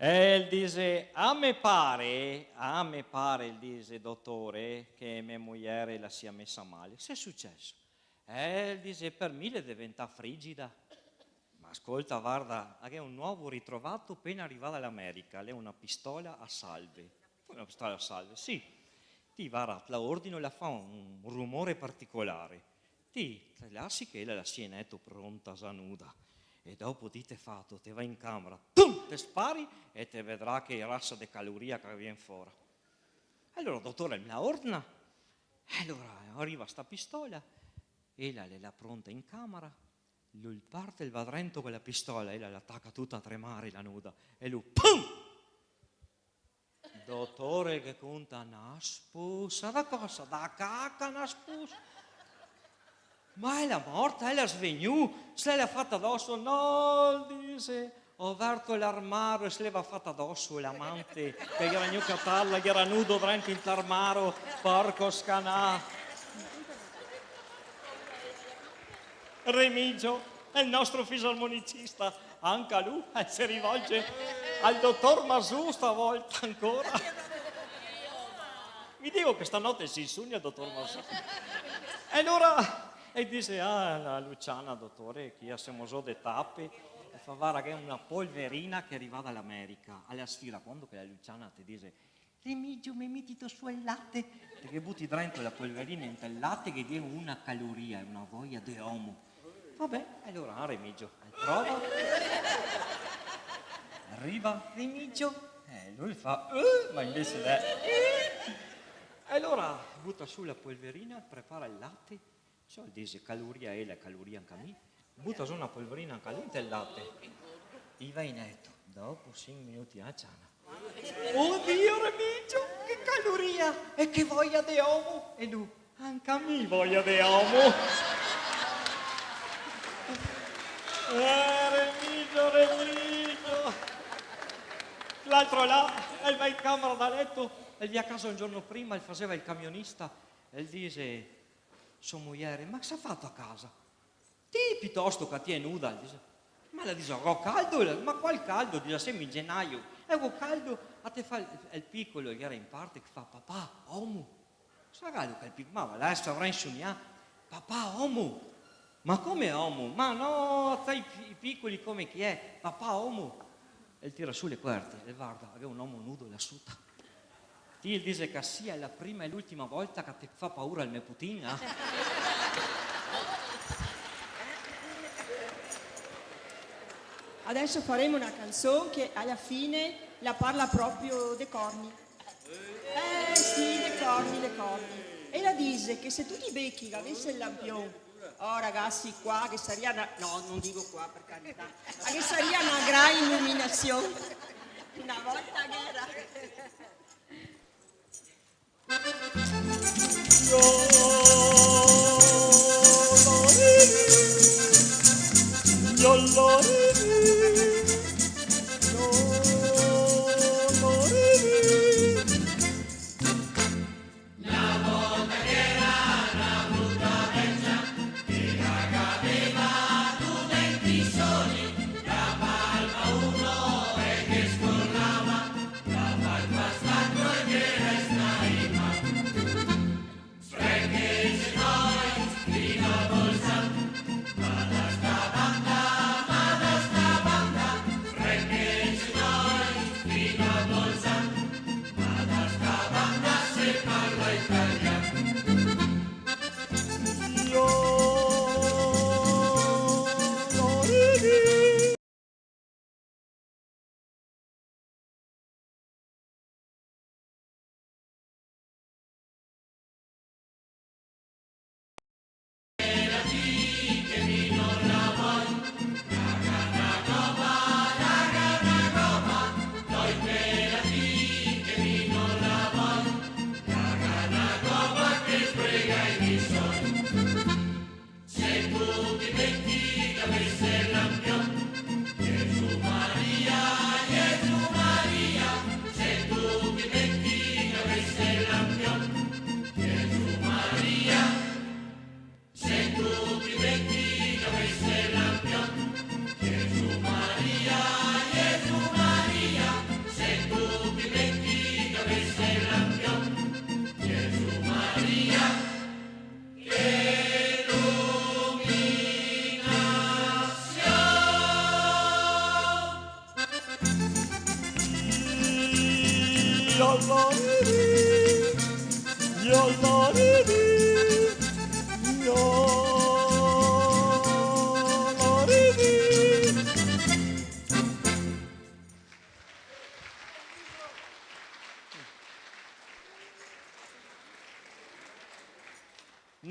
E el dixe: "A me pare, a me pare", el dixe, "dotore, che me muiere la sia mesa male." "Xe suceso?" "Eh", el dixe, "par mi l'è deventà frigida." "Ma scolta, varda, a ghe un novo ritrovato pena rivà da l'America, l'è una pistola a salve." "Come, una pistola a salve?" "Sì. Ti, varda, te la ordino, la fa un rumore particolare. Ti te lasi che ela la sia in leto pronta, za nuda. E dopo, dito e fato, te va in camera, tum, te spari e te vedrà che rasa de caloria che vien fora." Alora el dotore me la ordina. E alora riva sta pistola, ela la, la pronta in camera, lu el parte, el va drento co la pistola, ela la taca tuta a tremare, la nuda, e lu, pum! "Dotore, che conta na spusa." "Da cosa?" "Da caca, na spusa." "Ma ela morta, ela svegnù, se l'è fata doso?" "No", el dixe, "go verto l'armario e se l'era fata doso l'amante, che gera gnù catarla, gera nudo drento in l'armario, porco scanà." Remigio, el nostro fisarmonicista, anca lu, eh, se rivolge al dotor Masù stavolta ancora. "Vi digo che stanote se insogna, dotor Masù." E alora el dixe: "Ah, la Luciana, dotore, che semo zo de tape." E fa: "Varda, che xe una polverina che riva da l'America." Alora, stira, quando che la Luciana te dixe: "Remigio, me metito su el late?" Te ghe buti drento la polverina inte el late, che ghe vien una caloria e una voia de omo. Va ben, alora, ah, Remigio, el prova. Riva Remigio, eh, lu fa: "Eh", ma invese l'è, eh. E alora buta su la polverina, prepara el late, ciò, el dixe: "Caloria ela, caloria anca mi." Buta zo na polverina anca lu inte el late. I va in leto. Dopo sinque minuti a ciana. "Odio, Remigio, che caloria e che voia de omo!" E lu: "Anca mi voia de omo!" Eh, Remigio, Remigio! L'altro là, el va in camera da leto, el vien a casa un giorno prima, el faseva el camionista, el dixe: "So muiere, ma cosa ga fato a casa?" "Ti, pitosto, che ti xe nuda", el dixe. "Ma", la dixe, "go caldo, la", "Ma qual caldo?", dixe, "semo in genaio." "Eh, go caldo, a te fa el, el picolo", che gera in parte, che fa: "Papà, omo." "Cosa galo quel picolo?" "Ma va là, se avrà insomià." "Papà, omo." "Ma come omo?" "Ma no, te i pi-, i picoli come che i xe, papà, omo." El tira su le cuerte, el varda, ghe xe un omo nudo là sota. "Ti", el dixe, "che sia la prima e l'ultima volta che te fa paura el me putin, ah?" Adesso faremo una canzone che alla fine la parla proprio de corni. Eh, sì, de corni, de corni. E la dixe che se tuti i bechi che gavese el lampion, oh, ragazzi, qua che saria na, no, non dico qua, per carità, ma che saria na gran iluminazione. Una volta che era.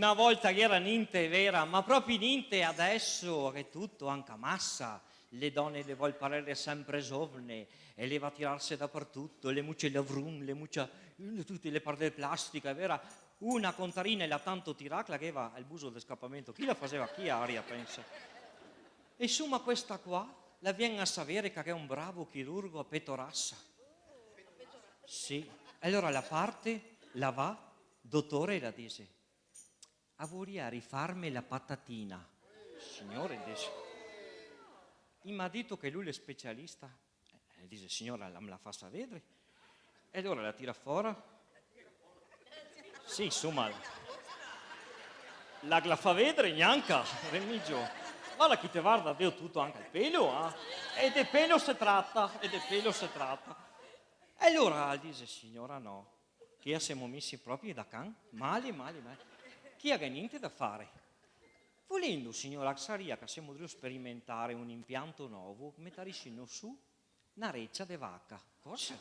Na volta ghe gera ninte, vera, ma proprio ninte, adeso ghe xe tuto, anca masa. Le done le vol parere sempre zovne, e le va a tirarse dapartuto, le mucia el lavrun, le mucia, eh, tute le par de plastica, vera? Una contarina e la tanto tirà, che la gheva el buso de scapamento. Chi la faseva? Chi aria, pensa? E insoma, questa qua la vien a savere che ghe xe un bravo chirurgo a Petorasa. Sì. E alora la parte, la va, dotore, la dixe, "A voria rifarme la patatina." "Signore", dixe, "i m'à dito che lu l'è specialista." Eh, dixe, "Signora, la me la fasa vedare." E alora la tira fora. Sì, insoma, la, la fa vedare gnanca, Remigio. Varda che te varda, veo tuto, anca el pelo, eh? E de pelo se trata, e de pelo se trata. E alora dixe, "Signora, no, che semo mesi proprio da can, male, male, male. Chi ghe xe ninte da fare. Volendo, signora, saria che semo drio sperimentare un impianto novo, metarissimo su na recia de vaca." "Cosa?"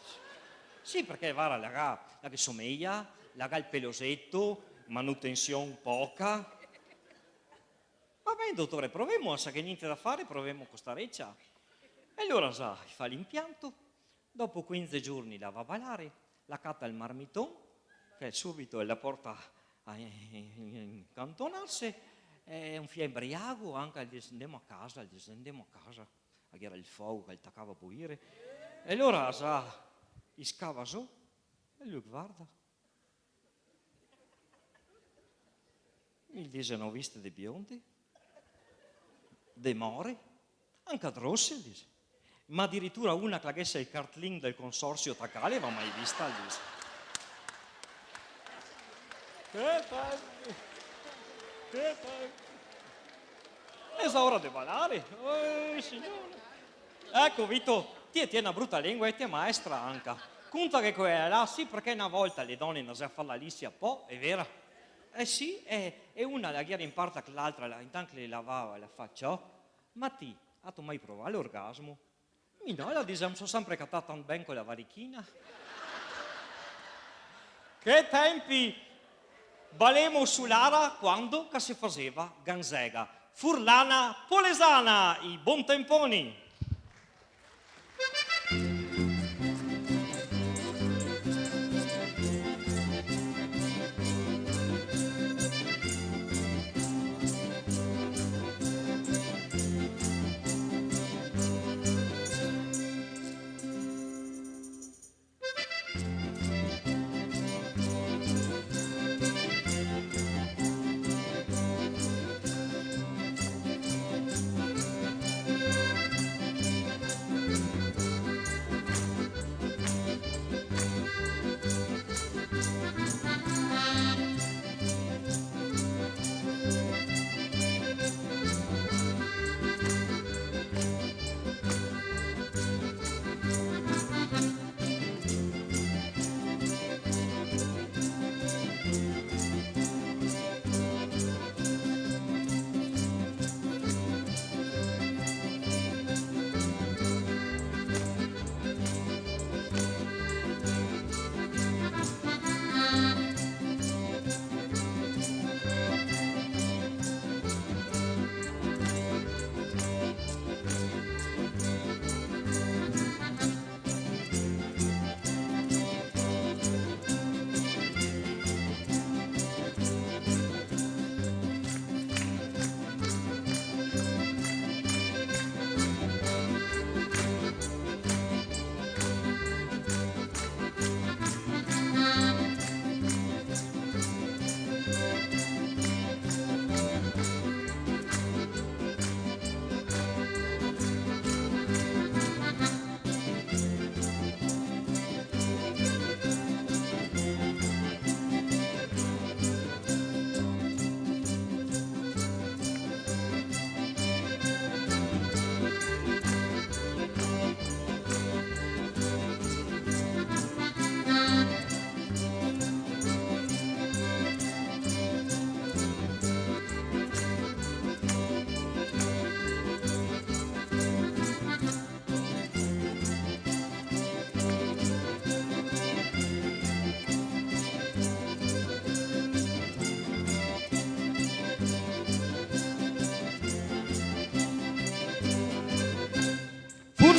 "Sì, parché, varda, la ga, la ghe someja, la ga el peloseto, manutension poca." "Va ben, dotore, provemo, sa che ninte da fare, provemo co sta recia." E alora, sa, fa l'impianto, dopo quinze giorni la va a balare, la cata el marmiton, che subito la porta a, in, in, in cantonarse, e un fià inbriago, anca el dixe, "Ndemo a casa", el dixe, "Ndemo a casa." Ghe gera el fogo che el tacava a boire. E alora, sa, i scava zo, e lu varda. El dixe, "No go visto de bionde, de more, anca drose", el dixe. "Ma adiritura una che la ghese el cartlin del consorsio tacà, la go mai vista", el dixe. Che tempi! Che tempi! Xe ora de balare. Eh, signore. Eco, Vito, ti, ti te ga na bruta lengua e te maestra anca. Conta che quela là, sì, parché na volta le done ndasea a far la lisia, po, xe vera? Eh sì, e, e una la gera in parte a l'altra, la, intanto che le lavava, la fa, "Ciò, ma ti, gatu mai provà l'orgasmo?" "Mi no", la dixe, "me so sempre catà tant ben co la varichina." Che tempi! Balemo su l'ara quando che se faseva ganzega. Furlana Polesana, i Bon Temponi.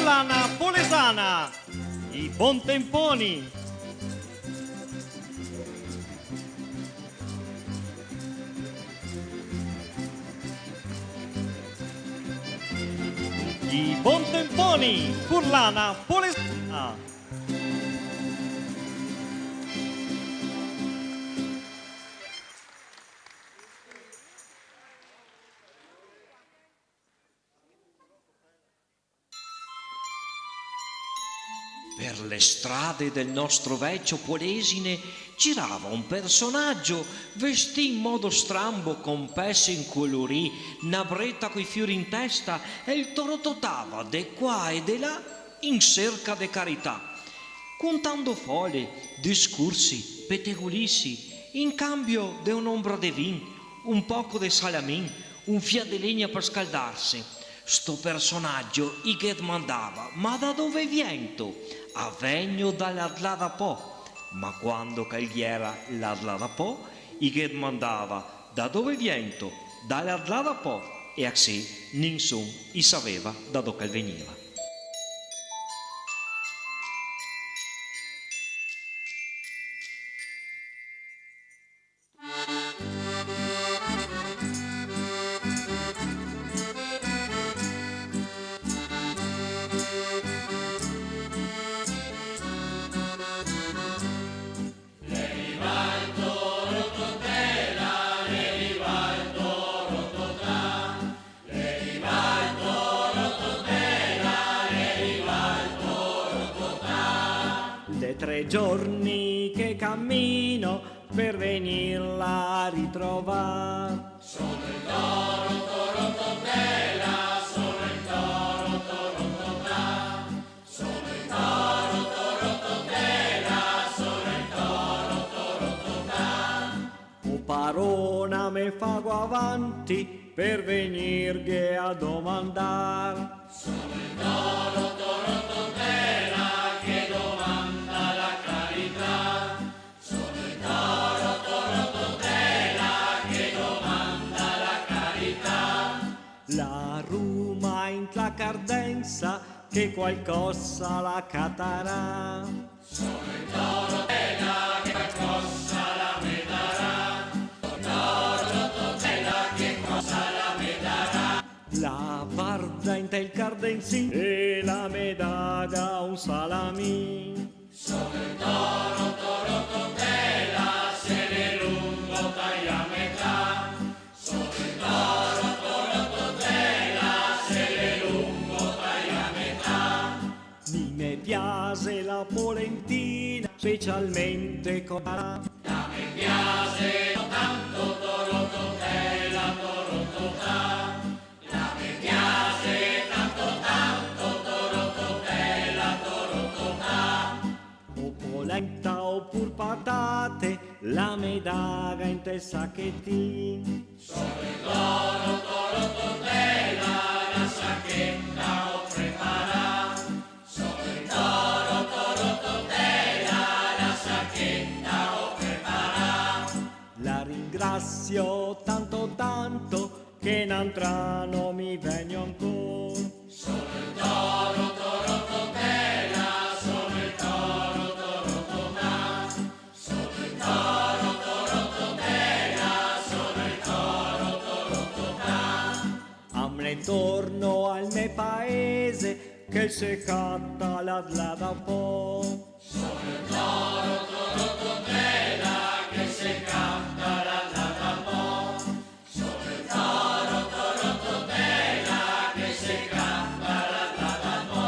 La Napolesana, i bon temponi. I bon temponi, furlana, polesana. Per le strade del nostro vecio Polesine girava un personagio vestì in modo strambo, con pese incolorì, na breta coi fiori in testa, e el torototava de qua e de là in serca de carità, contando fole, discorsi, petegolisi, in cambio de un'ombra de vin, un poco de salamin, un fià de legna par scaldarse. Sto personagio i ghe dmandava: "Ma da dove viento?" "A vegno da là, là da po." Ma quando che el ghe iera là, là da po, i ghe dmandava: "Da dove viento?" "Da là, là da po." E asì ninsun i saveva da do che el vegneva. L'è tre giorni che camino per venirla a ritrovar. Sono il toro, toro, totela, sono il toro, toro, totà. Sono il toro, toro, totela, sono il toro, toro, totà. O parona, me fago avanti per venirghe a domandar. Sono il toro, toro, totela, che domanda la carità. Sono il toro, toro, totela, che domanda la carità. La ruma in la cardensa, che qualcosa la catarà. Sono il toro, totela, che qualcosa la me darà. Toro, totela, che cosa la me darà. La varda inte el cardensin e la me daga un salamin. Sono il toro, toro, totela, se l'è lungo taia a metà. Sono il toro, toro, totela, se l'è lungo taia a metà. Mi me piase la polentina, specialmente con la... La me piase tanto, toro, totela, toro, totà. La me piase tanto, tanto, toro, totela, toro, totà. O polenta o pur patate, la me daga inte sachetin. Sono il toro, toro, totela, la sacheta go preparà. Sono il toro, toro, totela, la sacheta go preparà. La ringrasio tanto, tanto, che n'antra no mi vegno ancor. Sono il toro, toro, totela, sono il toro, toro, totà. Sono il toro, toro, totela, sono il toro, toro, totà. A me torno al me paese, che se cata là, là da po. Sono il toro, toro, totela, che se cata là, là da po. Sono il toro, toro, totela, che se cata là, là da po.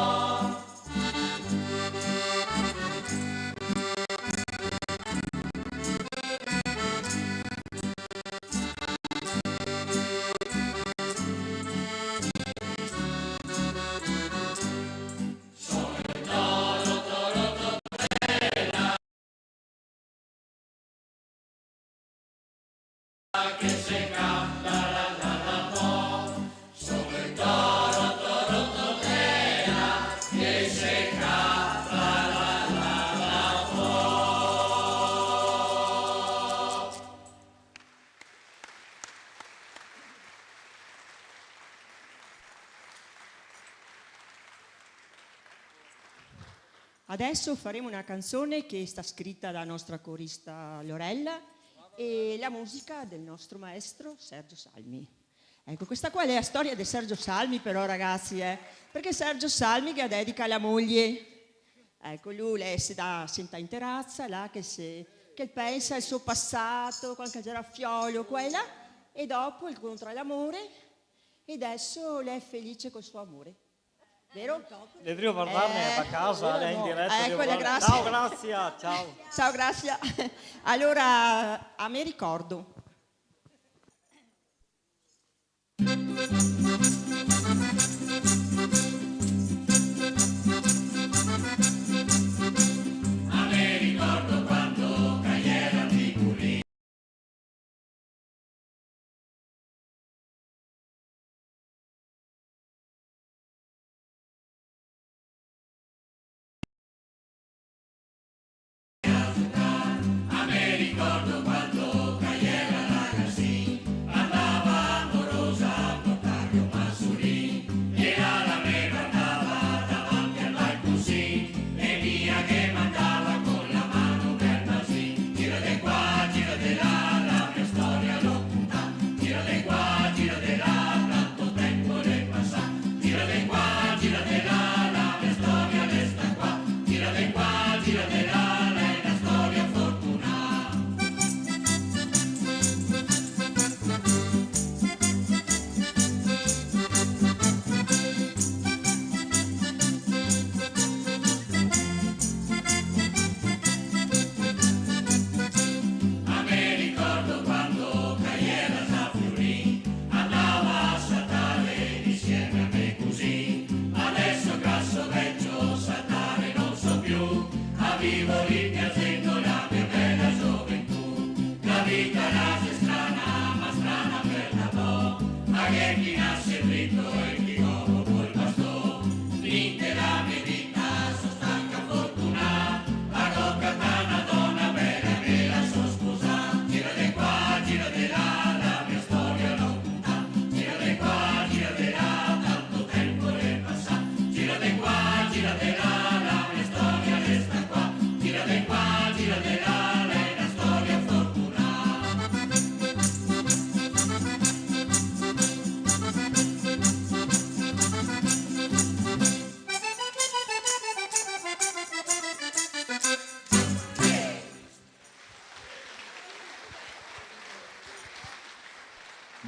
Adesso faremo una canzone che è stata scritta dalla nostra corista Lorella e la musica del nostro maestro Sergio Salmi. Ecco, questa qua è la storia di Sergio Salmi, però, ragazzi, eh, perché Sergio Salmi che la dedica alla moglie. Ecco, lui, lei si dà, senta in terrazza, là che, se, che pensa al suo passato, quando era fiolo, qua e là, e dopo incontra l'amore, e adesso lei è felice col suo amore. Vero? Le drio vardarne da casa, lei in diretta. Ecco, grazie. Ciao, Grazia, ciao. Ciao, Grazia. Allora, a me ricordo.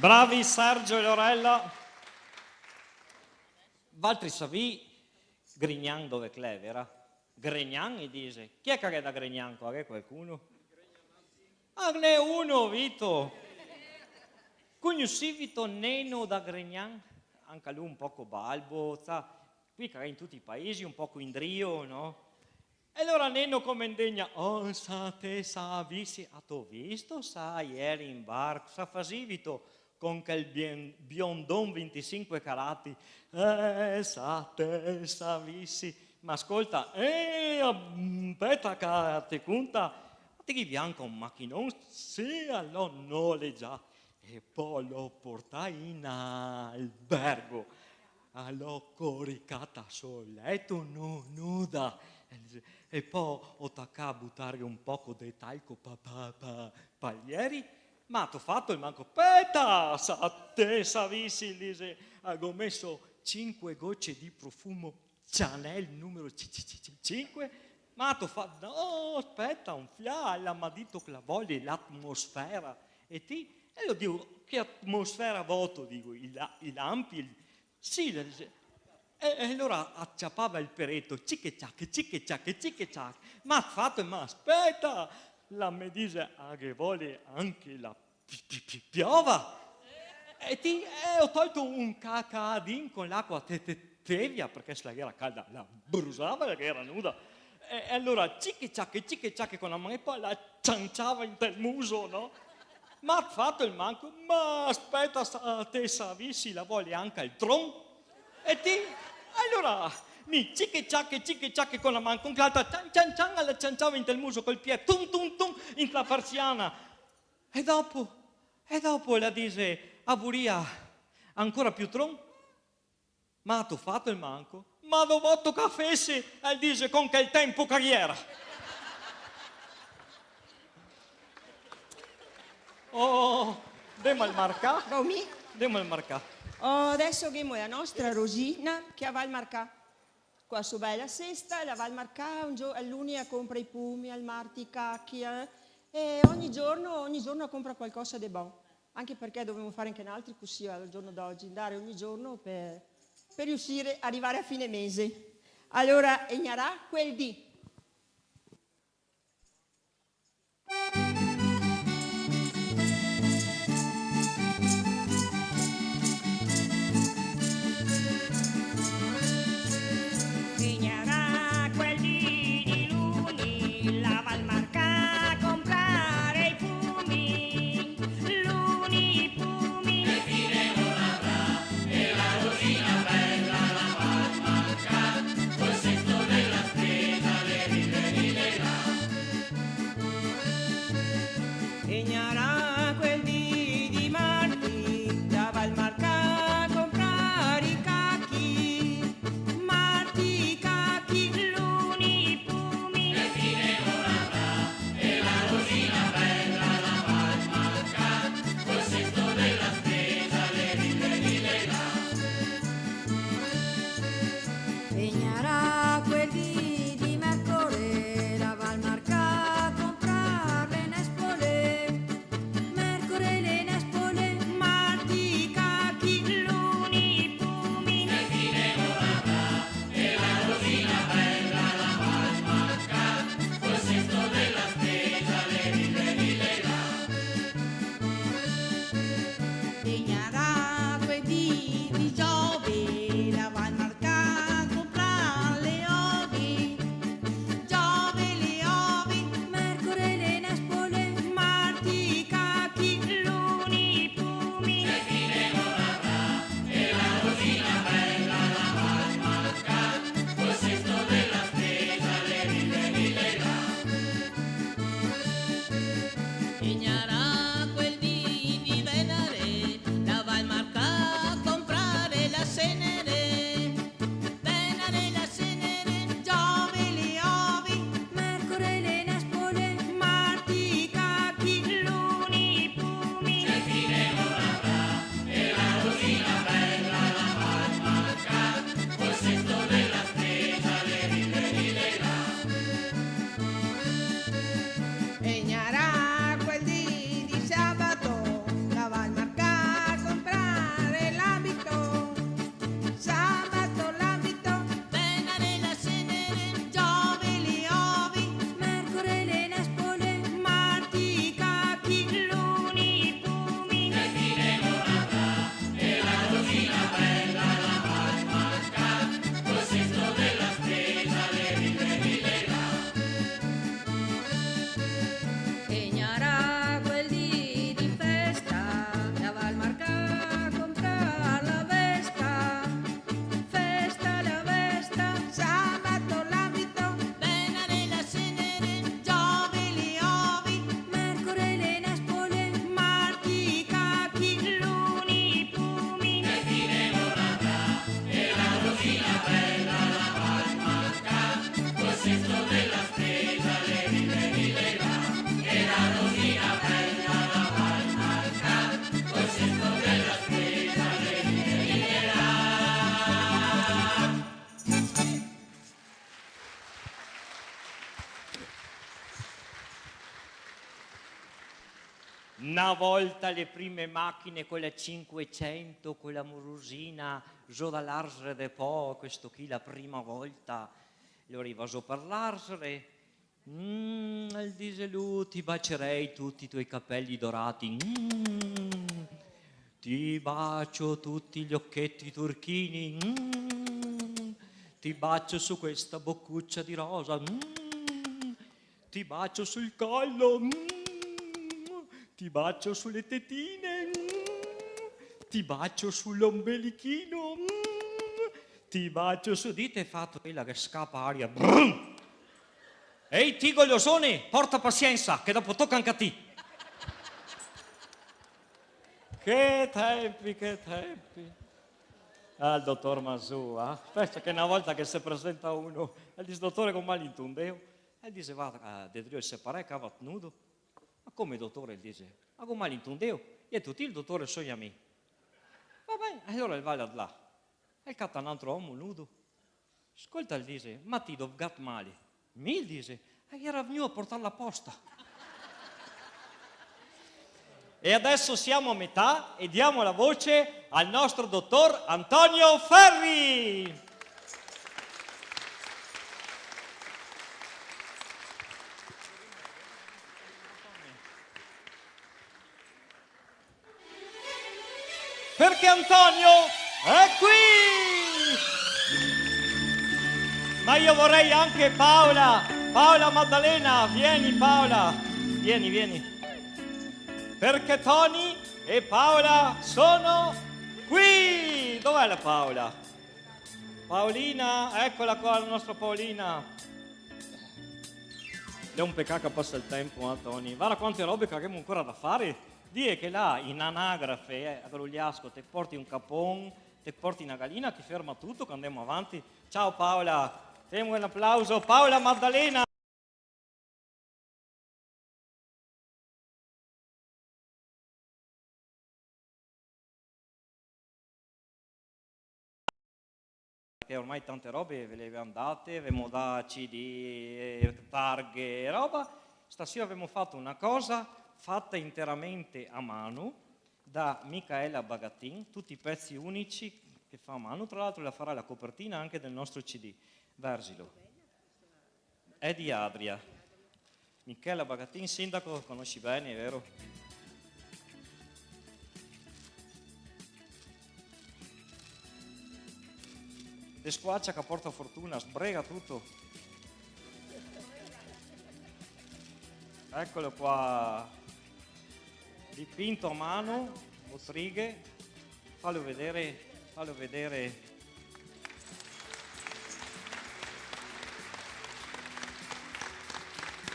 Bravi Sergio e Lorella. Valtri savì Grignan dove che l'è, vera? Grignan, i dise. Chi è che ghe da Grignan qua? Ghe qualcuno? Ah, ghe n'è uno, Vito! Cognosivito Neno da Grignan? Anca lu un poco balbo, sa, qui che in tuti i paesi un poco indrio, no? E alora Neno come indegna: "Oh, sa te savisi, a to visto, sa, ieri in bar, sa fasivito con quel bien-, biondon vintisinque carati? Eh, sa te savisi." Ma scolta, eh, speta che te conta, ti ghe vien anca un machinon? Sì, alora nolegia. E po lo portai in albergo. A l'ò coricata sul leto, nu-, nuda. E po o tacà a butarghe un poco de talco pa, pa, pa, pa ieri. Ma t'ò fato el manco? Speta, sa te savisi, dise, a go meso cinque goce de profumo Chanel numero ci-, ci-, ci-, ci-, cinque. Ma t'ò fa-, no, speta, un fià, la m'à dito che la vole l'atmosfera. E ti? E lo digo, che atmosfera voto, digo, i la-, i lampi, il-, sì, la dise, e, e alora a ciapava el pereto, cic e ciac, cic e ciac, cic e ciac. Ma fato, ma speta, la me dise, a ghe vole anca la pi-, pi-, pi-, piova. E ti, eh, ò tolto un ca-, cacadin co l'acua te-, te-, tevia, parché se la ghera calda, la brusava, la ghera nuda. E, e alora, cic e ciac, cic e ciac co la man, e po la cianciava inte el muso, no? Ma fato el manco, ma speta, sa te savisi, la vole anca el tron. E ti? Alora, mi, cic e ciac, cic e ciac co la man, co l'altra, cian, cian, cian, la cianciava inte el muso col piè, tum, tum, tum, inte la parsiana. E dopo, e dopo la dise, a voria ancora più tron? "Ma te ga fato el manco?" "Ma do voto che a fese", el dixe, "con quel tenpo che ghe gera." Oh, demo al marcà. Bon, mi? Demo al marcà. Oh, deso ghemo la nostra Rosina che la va al marcà. Co la so bela sesta, la va al marcà, un gio-, el luni la conpra i pumi, el marti i cachi, eh, e ogni giorno, ogni giorno la conpra qualcosa de bon. Anche parché dovemo fare anche noaltri cusì al giorno d'ogi, ndare ogni giorno per, per riusire a rivare a fine mese. Alora, e gnarà quel dì. Vegnarà quel dì di luni, la va al marcà a comprare i pumi, luni i pumi. Vegnarà quel dì di marti, la va al marcà a comprare i cachi. Marti i cachi, luni i pumi. Vegnarà quel dì di mercoledì, la va al marcà a comprare le nespole. Mercoledì le nespole, marti i cachi, luni i pumi. Vegnarà quel dì di Giove, la va al marcà a comprare le ove. Giove le ove, mercoledì le nespole, marti i cachi, luni i pumi. Vegnarà quel dì di venere, la va al marcà a comprare la cenere. Venere la cenere, Giove le ove, mercoledì le nespole, marti i cachi, luni i pumi. Vegnarà quel dì di sabato, la va al marcà a comprare l'abito. Sabato l'abito, venere la cenere, Giove le ove, mercoledì le nespole, marti i cachi, luni i pumi. Vegnarà quel dì di festa, la va al marcà a comprare la vesta. Festa la vesta, sabato l'abito, venere la cenere, Giove le ove, mercoledì le nespole, marti i cachi, luni i pumi. Na volta le prime machine co la Cinquecento, co la morosina, zo da l'àrzare de po, questo chi la prima volta, lo riva zo par l'àrzare, mm, el dixe lu, ti bacerei tuti i tuoi capelli dorati, mm, ti bacio tuti gli occhetti turchini, mm, ti bacio su questa boccuccia di rosa, mm, ti bacio sul collo, mm, ti bacio sulle tetine, mm, ti bacio sull'ombelichino, mm, ti bacio su, dite fato, ela che scapa aria, brum! Ehi, ti, gogliosone, porta pasiensa, che dopo toca anca a ti. Che tempi, che tempi. Ah, el dotor Masù, ah? Pensa che na volta che se presenta uno, el dixe: "Dotore, go mal intun deo." El dixe: "Va, ah, de drio el separè, cavate nudo." "Ma come, dotore?" el dixe. "Ma go mal intun deo." "E ti, el dotore, so mi." "Va ben." Alora el va là, el cata n'antro omo nudo. "Scolta," el dixe, "ma ti dove gat male?" "Mi?" el dixe, "ah, iera vegnuo a portar la posta." E adesso siamo a metà e diamo la voce al nostro dottor Antonio Ferri. Perché Antonio è qui! Ma io vorrei anche Paola, Paola Maddalena, vieni Paola, vieni, vieni. Perché Toni e Paola sono qui! Dov'è la Paola? Paolina, eccola qua la nostra Paolina. L'è un pecà che pasa el tempo, eh, Toni? Varda quante robe che gavemo ancora da fare. Dì che là in anagrafe, eh, a Grugliasco, te porti un capon, te porti na galina, che ferma tuto, che andemo avanti. Ciao Paola, femo un aplauso. Paola Maddalena. Che ormai tante robe ve le gavemo date, gavemo dà C D, eh, targhe, roba. Stasera gavemo fato na cosa fata interamente a mano da Micaela Bagatin, tuti pezi unici che fa a mano. Tra l'altro la farà la copertina anche del nostro C D. Verzilo. È di Adria. Michela Bagatin, sindaco, conosci bene, vero? De squacia che porta fortuna, sbrega tuto. Eccolo qua. Dipinto a mano, Otrighe. Fallo vedere, fallo vedere.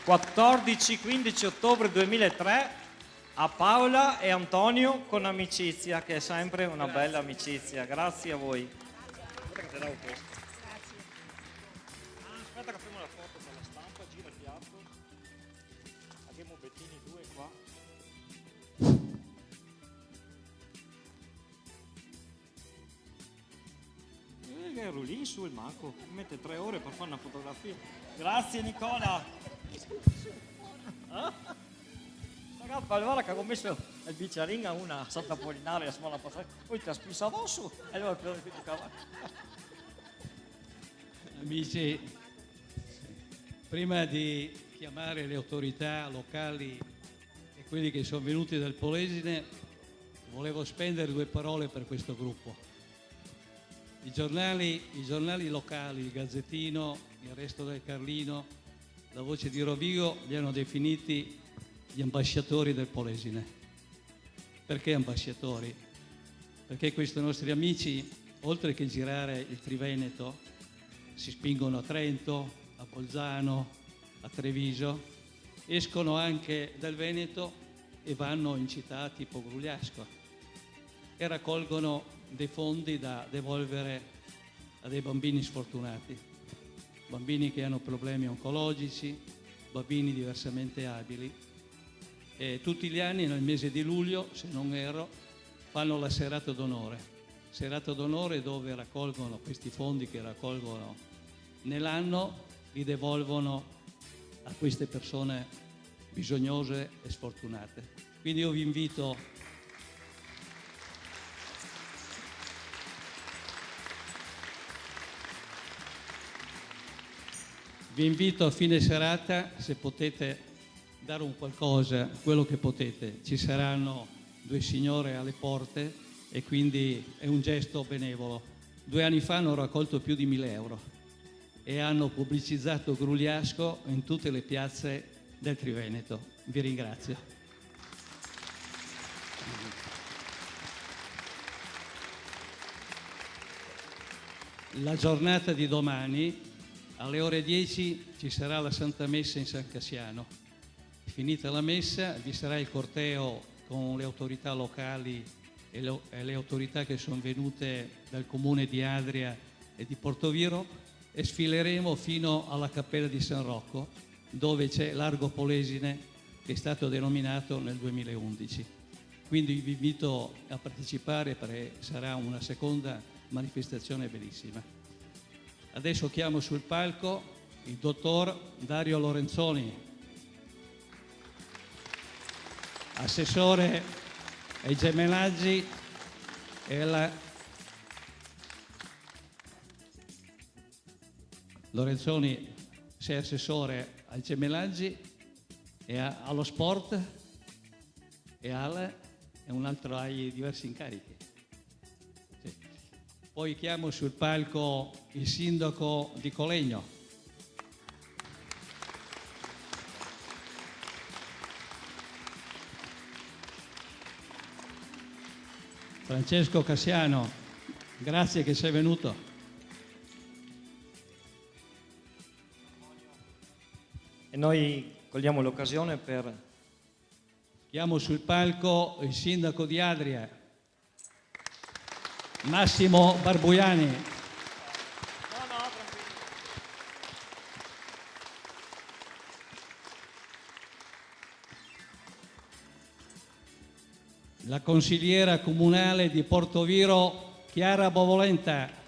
Quattordici, quindici ottobre duemilatré, a Paola e Antonio con amicizia, che è sempre una bella amicizia. Grazie a voi. Aspetta che te davo questo. Ah, aspetta che femo la foto per la stampa, gira el piato. Abbiamo Bettini due qua. Eh, che rulin su el manco, mete tre ore per fare una fotografia. Grazie, Nicola. Eh? Ragazzi, alora che go meso el biciarin a una Santa Apolinaria la settimana pasada, poi te la spisa doso, e alora te la... Amici, prima di chiamare le autorità locali e quelli che sono venuti dal Polesine, volevo spendere due parole per questo gruppo. I giornali, i giornali locali, il Gazzettino, il Resto del Carlino, la Voce di Rovigo, li hanno definiti gli ambasciatori del Polesine. Perché ambasciatori? Perché questi nostri amici, oltre che girare il Triveneto, si spingono a Trento, a Bolzano, a Treviso, escono anche dal Veneto e vanno in città tipo Grugliasco e raccolgono dei fondi da devolvere a dei bambini sfortunati, bambini che hanno problemi oncologici, bambini diversamente abili. E tutti gli anni, nel mese di luglio, se non erro, fanno la serata d'onore. Serata d'onore dove raccolgono questi fondi che raccolgono nell'anno, li devolvono a queste persone bisognose e sfortunate. Quindi io vi invito, vi invito a fine serata, se potete, dare un qualcosa, quello che potete. Ci saranno due signore alle porte e quindi è un gesto benevolo. Due anni fa hanno raccolto più di mille euro e hanno pubblicizzato Grugliasco in tutte le piazze del Triveneto. Vi ringrazio. La giornata di domani, alle ore dieci, ci sarà la Santa Messa in San Cassiano. Finita la messa, vi sarà il corteo con le autorità locali e lo-, e le autorità che son venute dal comune di Adria e di Portoviro, e sfileremo fino alla cappella di San Rocco, dove c'è l'Argo Polesine, che è stato denominato nel duemilaundici. Quindi vi invito a partecipare, perché sarà una seconda manifestazione bellissima. Adesso chiamo sul palco il dottor Dario Lorenzoni, assessore ai gemelaggi e alla... Lorenzoni, sei assessore ai gemelaggi e a-, allo sport e al-, e un altro, hai diversi incarichi. Sì. Poi chiamo sul palco il sindaco di Colegno, Francesco Cassiano. Grazie che sei venuto. E noi cogliamo l'occasione per... Chiamo sul palco il sindaco di Adria, Massimo Barbuiani. La consigliera comunale di Portoviro, Chiara Bovolenta.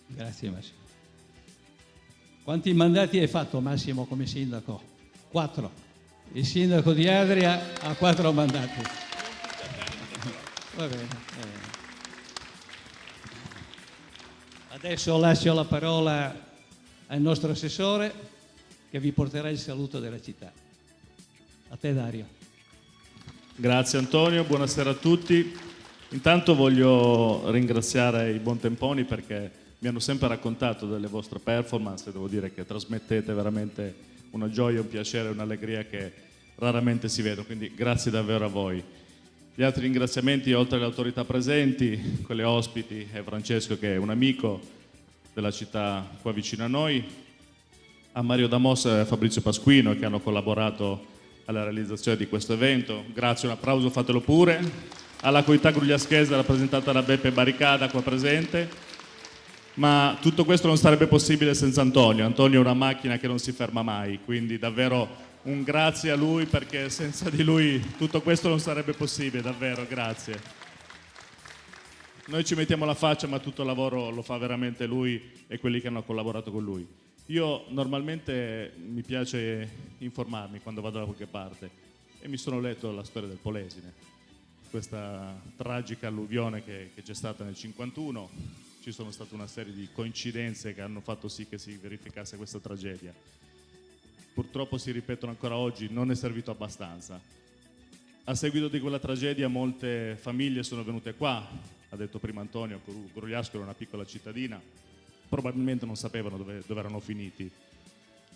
Grazie, Massimo. Quanti mandati hai fatto, Massimo, come sindaco? Quattro. Il sindaco di Adria ha quattro mandati. Va bene, va bene. Adesso lascio la parola al nostro assessore, che vi porterà il saluto della città. A te, Dario. Grazie, Antonio, buonasera a tutti. Intanto voglio ringraziare i Buontemponi perché mi hanno sempre raccontato delle vostre performance e devo dire che trasmettete veramente una gioia, un piacere, un'allegria che raramente si vedono, quindi grazie davvero a voi. Gli altri ringraziamenti, oltre alle autorità presenti, quelle ospiti, e Francesco che è un amico della città qua vicino a noi, a Mario Damos e a Fabrizio Pasquino che hanno collaborato alla realizzazione di questo evento. Grazie, un applauso fatelo pure. Alla comunità grugliaschese rappresentata da Beppe Barricada qua presente. Ma tutto questo non sarebbe possibile senza Antonio. Antonio è una macchina che non si ferma mai, quindi davvero un grazie a lui, perché senza di lui tutto questo non sarebbe possibile, davvero, grazie. Noi ci mettiamo la faccia, ma tutto il lavoro lo fa veramente lui e quelli che hanno collaborato con lui. Io normalmente mi piace informarmi quando vado da qualche parte e mi sono letto la storia del Polesine, questa tragica alluvione che, che c'è stata nel cinquantuno. Ci sono state una serie di coincidenze che hanno fatto sì che si verificasse questa tragedia. Purtroppo si ripetono ancora oggi, non è servito abbastanza. A seguito di quella tragedia molte famiglie sono venute qua, ha detto prima Antonio, Gru-, Grugliasco era una piccola cittadina, probabilmente non sapevano dove, dove erano finiti.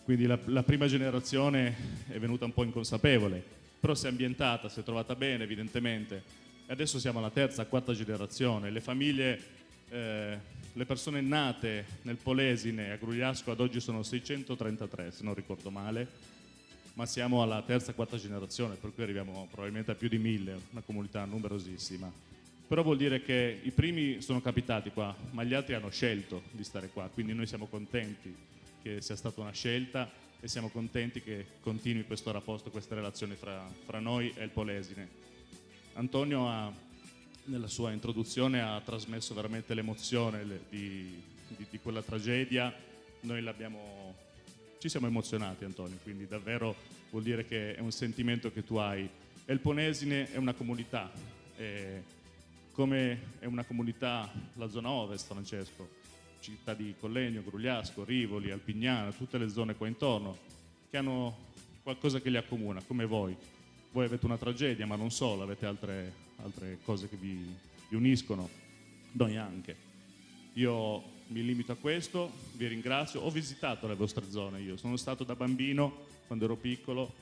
Quindi la, la prima generazione è venuta un po' inconsapevole, però si è ambientata, si è trovata bene evidentemente. E adesso siamo alla terza, quarta generazione. Le famiglie, eh, le persone nate nel Polesine a Grugliasco ad oggi sono seicentotrentatré, se non ricordo male, ma siamo alla terza, quarta generazione, per cui arriviamo probabilmente a più di mille, una comunità numerosissima. Però vuol dire che i primi sono capitati qua, ma gli altri hanno scelto di stare qua, quindi noi siamo contenti che sia stata una scelta e siamo contenti che continui questo rapporto, queste relazioni fra, fra noi e il Polesine. Antonio ha, nella sua introduzione, ha trasmesso veramente l'emozione, le, di, di, di quella tragedia. Noi l'abbiamo, ci siamo emozionati, Antonio, quindi davvero vuol dire che è un sentimento che tu hai. E il Polesine è una comunità, eh, come è una comunità la zona ovest, Francesco, città di Collegno, Grugliasco, Rivoli, Alpignano, tutte le zone qua intorno, che hanno qualcosa che li accomuna, come voi. Voi avete una tragedia, ma non solo, avete altre, altre cose che vi, vi uniscono, noi anche. Io mi limito a questo, vi ringrazio. Ho visitato le vostre zone, io sono stato da bambino, quando ero piccolo,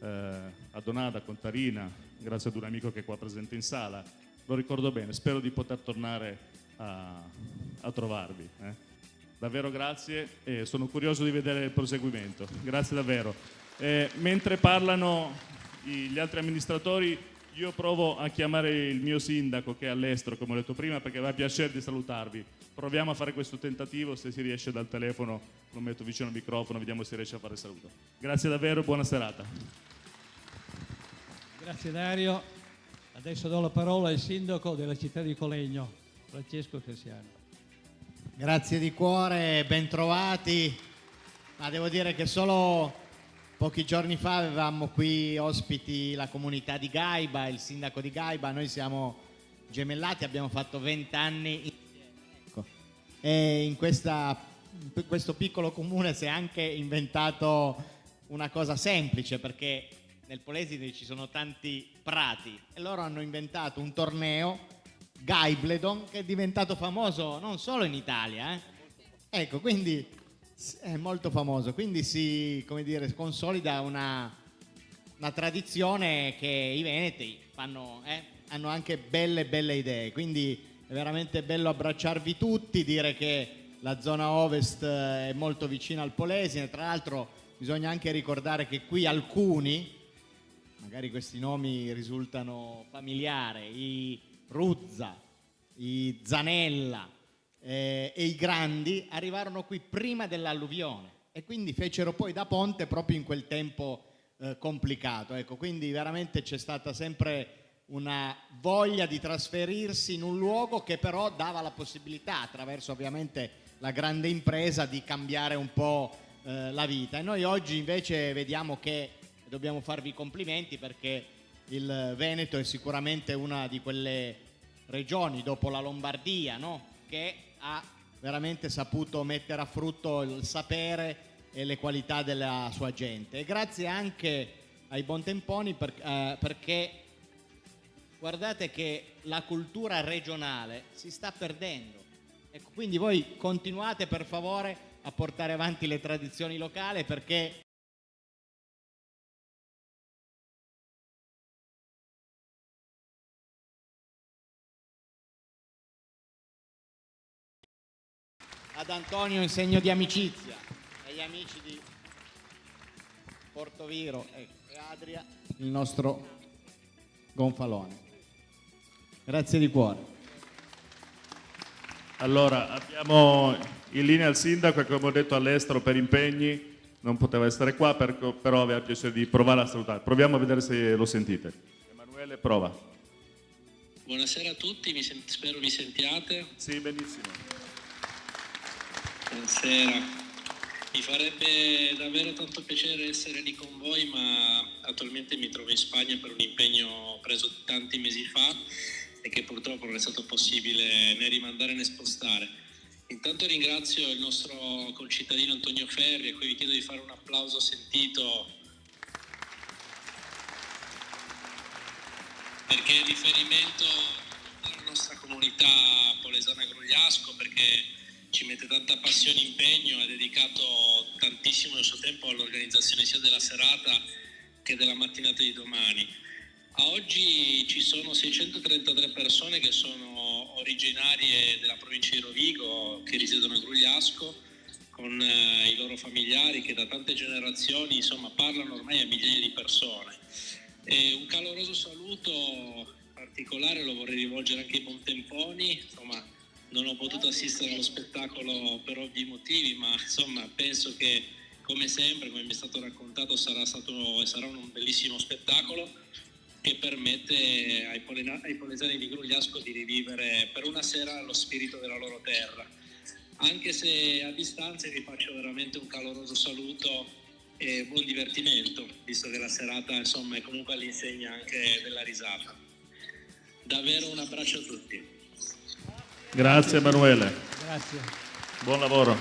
eh, a Donada, a Contarina, grazie ad un amico che è qua presente in sala, Lo ricordo bene, spero di poter tornare a, a trovarvi, eh. Davvero grazie e sono curioso di vedere il proseguimento. Grazie davvero. Eh, mentre parlano i- gli altri amministratori, io provo a chiamare il mio sindaco che è all'estero, come ho detto prima, perché aveva piacere di salutarvi. Proviamo a fare questo tentativo, se si riesce dal telefono lo metto vicino al microfono, vediamo se riesce a fare il saluto. Grazie davvero, buona serata. Grazie Dario. Adesso do la parola al sindaco della città di Colegno, Francesco Cassiano. Grazie di cuore, bentrovati. Ma devo dire che solo pochi giorni fa avevamo qui ospiti la comunità di Gaiba, il sindaco di Gaiba. Noi siamo gemellati, abbiamo fatto vent'anni insieme. Ecco. E in, questa, in questo piccolo comune si è anche inventato una cosa semplice, perché nel Polesine ci sono tanti prati e loro hanno inventato un torneo, Gaibledon, che è diventato famoso non solo in Italia, eh. Ecco, quindi s- è molto famoso, quindi si, come dire, consolida una, una tradizione che i Veneti fanno, eh, hanno anche belle, belle idee, quindi è veramente bello abbracciarvi tutti, dire che la zona ovest eh, è molto vicina al Polesine, tra l'altro bisogna anche ricordare che qui alcuni, magari questi nomi risultano familiari, i Ruzza, i Zanella eh, e i Grandi arrivarono qui prima dell'alluvione e quindi fecero poi da ponte proprio in quel tempo eh, complicato. Ecco, quindi veramente c'è stata sempre una voglia di trasferirsi in un luogo che però dava la possibilità, attraverso ovviamente la grande impresa, di cambiare un po' eh, la vita. E noi oggi invece vediamo che, e dobbiamo farvi i complimenti perché il Veneto è sicuramente una di quelle regioni, dopo la Lombardia, no? Che ha veramente saputo mettere a frutto il sapere e le qualità della sua gente. E grazie anche ai Bontemponi per- eh, perché guardate che la cultura regionale si sta perdendo. Ecco, quindi voi continuate per favore a portare avanti le tradizioni locali perché ad Antonio in segno di amicizia, agli amici di Portoviro e, e Adria, il nostro gonfalone. Grazie di cuore. Allora, abbiamo in linea il sindaco che, come ho detto, all'estero per impegni non poteva essere qua, per- però aveva piacere di provare a salutare. Proviamo a vedere se lo sentite. Emanuele, prova. Buonasera a tutti, mi sen- spero mi sentiate. Sì, benissimo. Buonasera. Mi farebbe davvero tanto piacere essere lì con voi, ma attualmente mi trovo in Spagna per un impegno preso tanti mesi fa e che purtroppo non è stato possibile né rimandare né spostare. Intanto ringrazio il nostro concittadino Antonio Ferri, a cui vi chiedo di fare un applauso sentito, perché è riferimento alla nostra comunità polesana Grugliasco, perché ci mette tanta passione e impegno, ha dedicato tantissimo del suo tempo all'organizzazione sia della serata che della mattinata di domani. A oggi ci sono seicentotrentatré persone che sono originarie della provincia di Rovigo, che risiedono a Grugliasco, con eh, i loro familiari che da tante generazioni, insomma, parlano ormai a migliaia di persone. E un caloroso saluto particolare lo vorrei rivolgere anche ai Bontemponi, insomma, non ho potuto assistere allo spettacolo per ovvi motivi, ma insomma, penso che come sempre, come mi è stato raccontato, sarà stato e sarà un bellissimo spettacolo che permette ai, polena- ai polesani di Grugliasco di rivivere per una sera lo spirito della loro terra. Anche se a distanza vi faccio veramente un caloroso saluto e buon divertimento, visto che la serata, insomma, è comunque all'insegna anche della risata. Davvero un abbraccio a tutti. Grazie Emanuele. Grazie. Buon lavoro.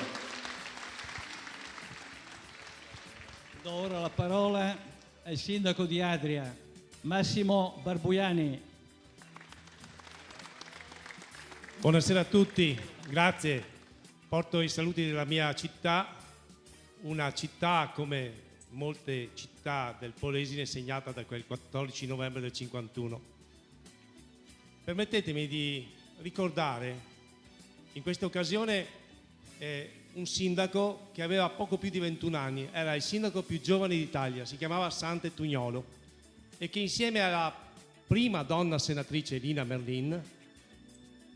Do ora la parola al sindaco di Adria, Massimo Barbuiani. Buonasera a tutti, grazie. Porto i saluti della mia città, una città come molte città del Polesine segnata da quel quattordici novembre del cinquantuno. Permettetemi di ricordare in questa occasione, eh, un sindaco che aveva poco più di ventuno anni, era il sindaco più giovane d'Italia, si chiamava Sante Tugnolo, e che insieme alla prima donna senatrice Lina Merlin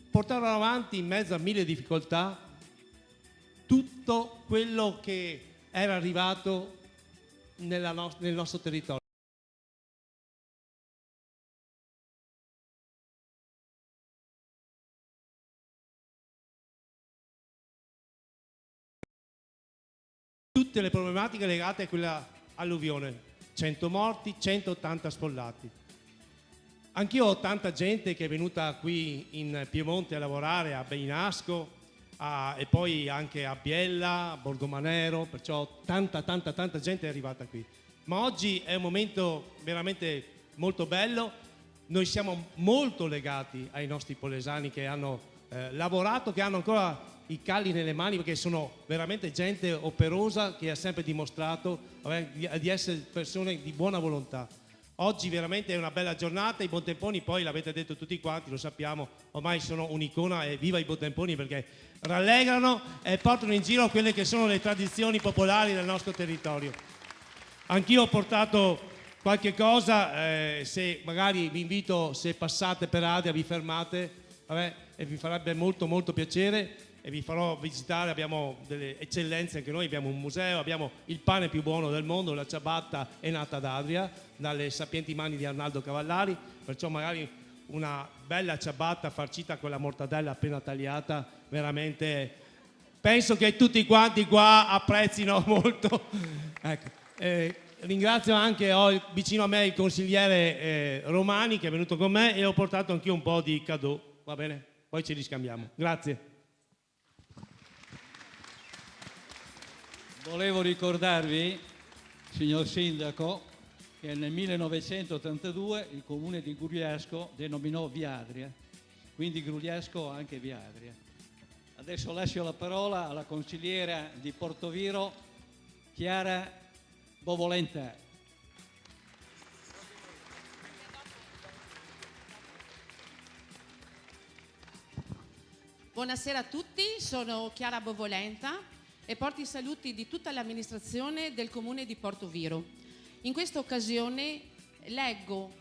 portarono avanti in mezzo a mille difficoltà tutto quello che era arrivato nella nos-, nel nostro territorio. Tutte le problematiche legate a quella alluvione, cento morti, centottanta sfollati. Anch'io ho tanta gente che è venuta qui in Piemonte a lavorare, a Beinasco, a, e poi anche a Biella, a Borgomanero, perciò tanta, tanta, tanta gente è arrivata qui. Ma oggi è un momento veramente molto bello. Noi siamo molto legati ai nostri polesani che hanno, eh, lavorato, che hanno ancora i calli nelle mani, perché sono veramente gente operosa che ha sempre dimostrato, vabbè, di, di essere persone di buona volontà. Oggi veramente è una bella giornata, i Bontemponi, poi l'avete detto tutti quanti, lo sappiamo, ormai sono un'icona, e viva i Bontemponi, perché rallegrano e portano in giro quelle che sono le tradizioni popolari del nostro territorio. Anch'io ho portato qualche cosa, eh, se magari vi invito, se passate per Adria, vi fermate, vabbè, e vi farebbe molto, molto piacere, e vi farò visitare, abbiamo delle eccellenze anche noi, abbiamo un museo, abbiamo il pane più buono del mondo, la ciabatta è nata ad Adria, dalle sapienti mani di Arnaldo Cavallari, perciò magari una bella ciabatta farcita con la mortadella appena tagliata, veramente penso che tutti quanti qua apprezzino molto. Ecco, eh, ringrazio anche, ho vicino a me il consigliere, eh, Romani, che è venuto con me, e ho portato anch'io un po' di cadeau, va bene? Poi ci riscambiamo. Grazie. Volevo ricordarvi, signor Sindaco, che nel millenovecentottantadue il comune di Grugliasco denominò via Adria, quindi Grugliasco anche via Adria. Adesso lascio la parola alla consigliera di Portoviro, Chiara Bovolenta. Buonasera a tutti, sono Chiara Bovolenta e porto i saluti di tutta l'amministrazione del comune di Portoviro. In questa occasione leggo,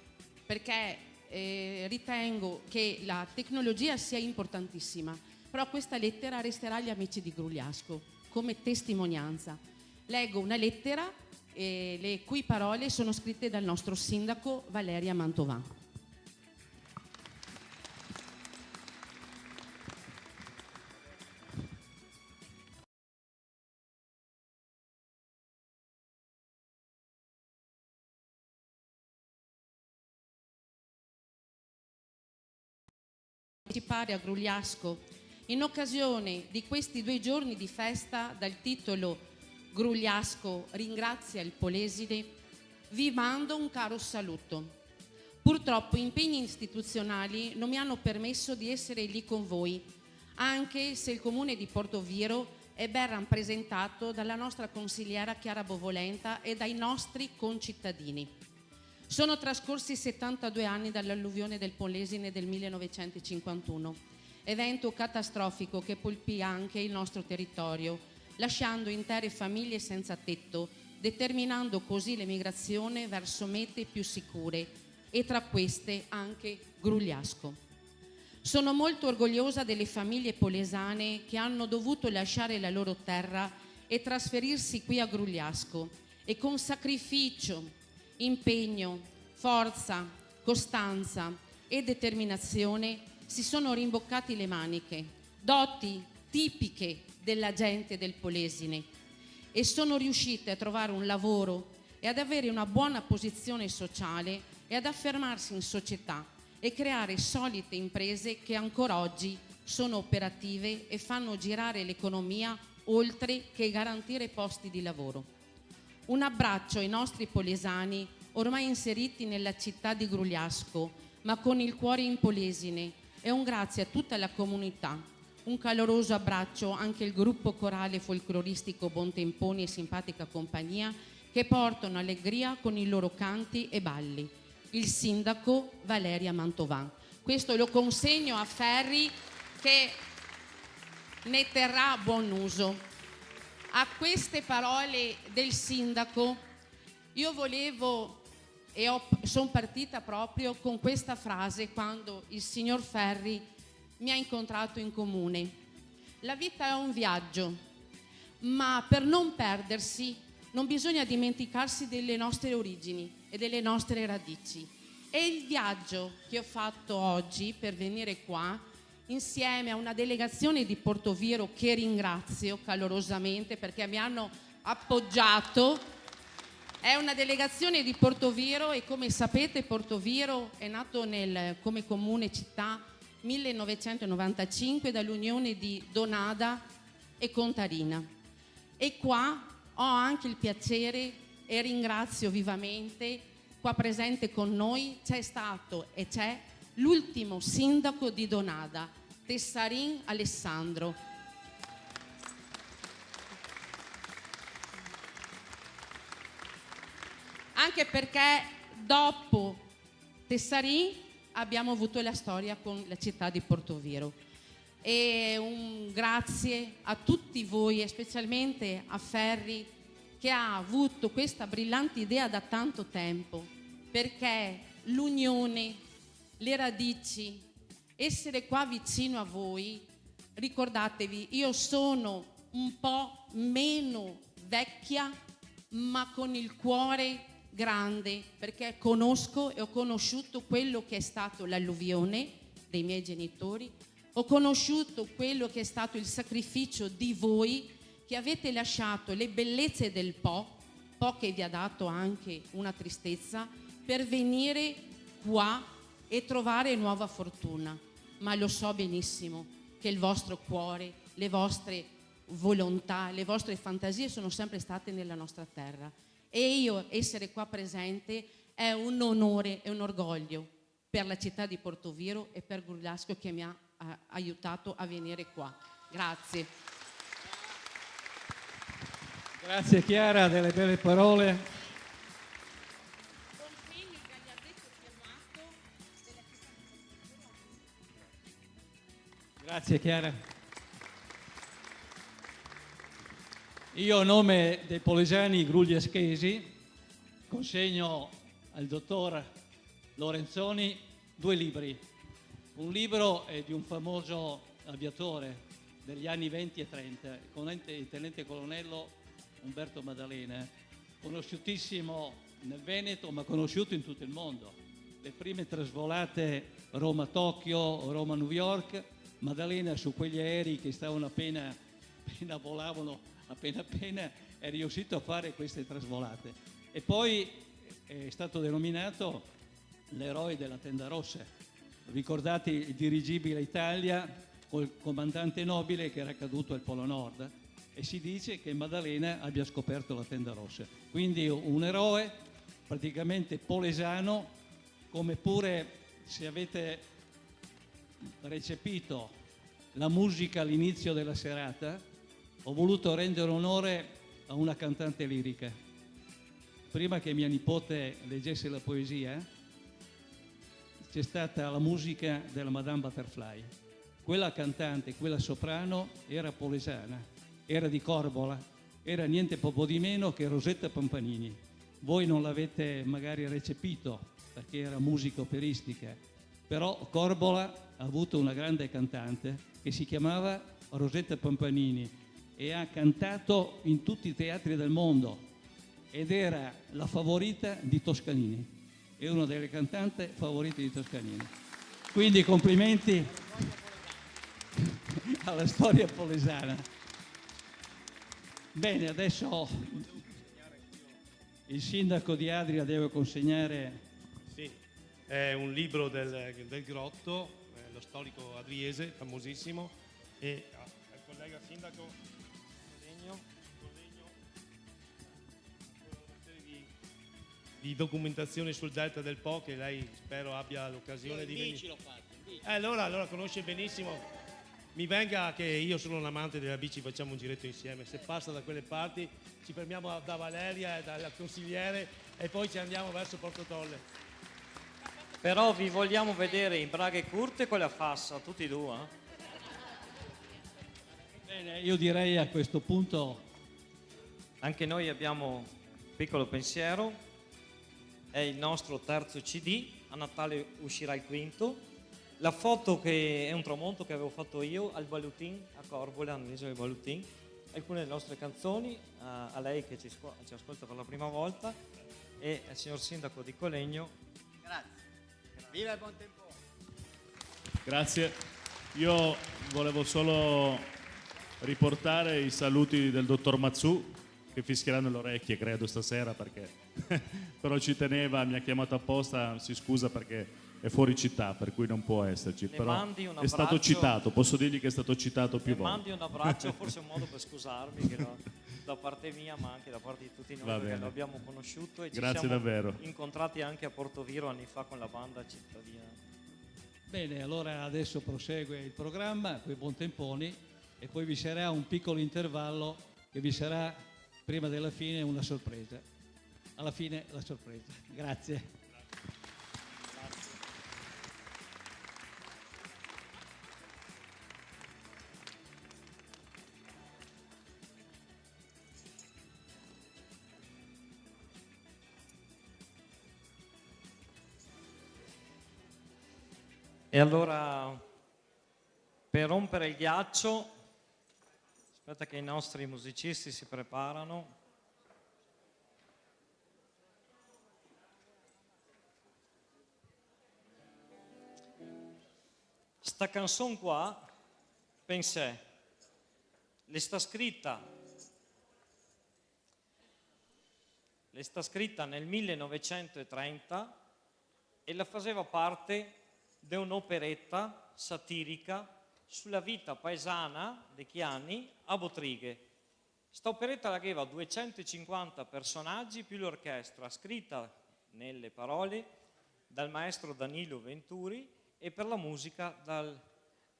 perché, eh, ritengo che la tecnologia sia importantissima, però questa lettera resterà agli amici di Grugliasco come testimonianza. Leggo una lettera, eh, le cui parole sono scritte dal nostro sindaco Valeria Mantovan. Partecipare a Grugliasco in occasione di questi due giorni di festa dal titolo Grugliasco ringrazia il Polesine, vi mando un caro saluto. Purtroppo impegni istituzionali non mi hanno permesso di essere lì con voi, anche se il comune di Portoviro è ben rappresentato dalla nostra consigliera Chiara Bovolenta e dai nostri concittadini. Sono trascorsi settantadue anni dall'alluvione del Polesine del millenovecentocinquantuno, evento catastrofico che colpì anche il nostro territorio, lasciando intere famiglie senza tetto, determinando così l'emigrazione verso mete più sicure, e tra queste anche Grugliasco. Sono molto orgogliosa delle famiglie polesane che hanno dovuto lasciare la loro terra e trasferirsi qui a Grugliasco, e con sacrificio, impegno, forza, costanza e determinazione si sono rimboccati le maniche, doti tipiche della gente del Polesine, e sono riuscite a trovare un lavoro e ad avere una buona posizione sociale e ad affermarsi in società e creare solide imprese che ancora oggi sono operative e fanno girare l'economia, oltre che garantire posti di lavoro. Un abbraccio ai nostri polesani, ormai inseriti nella città di Grugliasco, ma con il cuore in Polesine, e un grazie a tutta la comunità. Un caloroso abbraccio anche al gruppo corale folcloristico Bontemponi e Simpatica Compagnia, che portano allegria con i loro canti e balli. Il sindaco Valeria Mantovan. Questo lo consegno a Ferri, che ne terrà buon uso. A queste parole del sindaco, io volevo, e ho, son partita proprio con questa frase quando il signor Ferri mi ha incontrato in comune. La vita è un viaggio, ma per non perdersi non bisogna dimenticarsi delle nostre origini e delle nostre radici. E il viaggio che ho fatto oggi per venire qua, insieme a una delegazione di Portoviro, che ringrazio calorosamente perché mi hanno appoggiato, è una delegazione di Portoviro e, come sapete, Portoviro è nato nel, come comune città millenovecentonovantacinque dall'unione di Donada e Contarina. E qua ho anche il piacere, e ringrazio vivamente, qua presente con noi c'è stato e c'è l'ultimo sindaco di Donada, Tessarin Alessandro. Anche perché dopo Tessarin abbiamo avuto la storia con la città di Portoviro. E un grazie a tutti voi, e specialmente a Ferri, che ha avuto questa brillante idea da tanto tempo, perché l'unione, le radici, essere qua vicino a voi, ricordatevi, io sono un po' meno vecchia, ma con il cuore grande, perché conosco e ho conosciuto quello che è stato l'alluvione dei miei genitori, ho conosciuto quello che è stato il sacrificio di voi che avete lasciato le bellezze del Po, Po che vi ha dato anche una tristezza, per venire qua e trovare nuova fortuna. Ma lo so benissimo che il vostro cuore, le vostre volontà, le vostre fantasie sono sempre state nella nostra terra. E io essere qua presente è un onore e un orgoglio per la città di Portoviro e per Gurlasco che mi ha, ha aiutato a venire qua. Grazie. Grazie Chiara delle belle parole. Grazie Chiara. Io a nome dei Polesani Grugliaschesi consegno al dottor Lorenzoni due libri. Un libro è di un famoso aviatore degli anni venti e trenta, il tenente colonnello Umberto Maddalena, conosciutissimo nel Veneto, ma conosciuto in tutto il mondo. Le prime trasvolate Roma-Tokyo o Roma-New York, Maddalena su quegli aerei che stavano appena, appena volavano, appena appena è riuscito a fare queste trasvolate. E poi è stato denominato l'eroe della tenda rossa. Ricordate il dirigibile Italia col comandante Nobile che era caduto al Polo Nord, e si dice che Maddalena abbia scoperto la tenda rossa. Quindi un eroe praticamente polesano, come pure, se avete recepito la musica all'inizio della serata, ho voluto rendere onore a una cantante lirica. Prima che mia nipote leggesse la poesia, c'è stata la musica della Madame Butterfly. Quella cantante, quella soprano, era polesana, era di Corbola, era niente poco di meno che Rosetta Pampanini. Voi non l'avete magari recepito, perché era musica operistica, però Corbola ha avuto una grande cantante che si chiamava Rosetta Pampanini e ha cantato in tutti i teatri del mondo ed era la favorita di Toscanini, è una delle cantanti favorite di Toscanini. Quindi complimenti alla storia polesana. Bene, adesso il sindaco di Adria deve consegnare. Sì, è un libro del, del Grotto, eh, lo storico adriese, famosissimo, e al collega sindaco Codegno, Codegno, una serie di, di documentazione sul delta del Po che lei spero abbia l'occasione di venire. Eh, allora, allora conosce benissimo. Mi venga che io sono un amante della bici, facciamo un giretto insieme. Se passa da quelle parti, ci fermiamo da Valeria e dalla consigliere e poi ci andiamo verso Porto Tolle. Però vi vogliamo vedere in braghe curte con la fassa, tutti e due, eh? Bene, io direi a questo punto... Anche noi abbiamo un piccolo pensiero. È il nostro terzo C D, a Natale uscirà il quinto. La foto che è un tramonto che avevo fatto io al Balutin, a Corbola, nell'isola di Balutin. Alcune delle nostre canzoni, a, a lei che ci sco-, ci ascolta per la prima volta e al signor sindaco di Colegno. Grazie. Viva il buon tempo! Grazie. Io volevo solo riportare i saluti del dottor Mazzù, che fischierà nelle orecchie, credo, stasera, perché però ci teneva, mi ha chiamato apposta, si scusa perché è fuori città, per cui non può esserci. Le però mandi un abbraccio. È stato citato, posso dirgli che è stato citato più volte. Le mandi un abbraccio, forse è un modo per scusarmi, che lo, da parte mia, ma anche da parte di tutti noi, perché lo abbiamo conosciuto e ci siamo incontrati anche a Portoviro anni fa con la banda cittadina. Va bene. Bene, allora adesso prosegue il programma coi buon temponi e poi vi sarà un piccolo intervallo che vi sarà, prima della fine, una sorpresa. Alla fine la sorpresa. Grazie. E allora, per rompere il ghiaccio, aspetta che i nostri musicisti si preparano. Sta canson qua, pensè, l'è sta scrita, l'è sta scrita nel millenovecentotrenta e la faseva parte de un'opereta satirica su la vita paesana de chi ani a Botrighe. Sta opereta la gheva duecentocinquanta personagi più l'orchestra, scrita nele parole dal maestro Danilo Venturi e per la musica dal,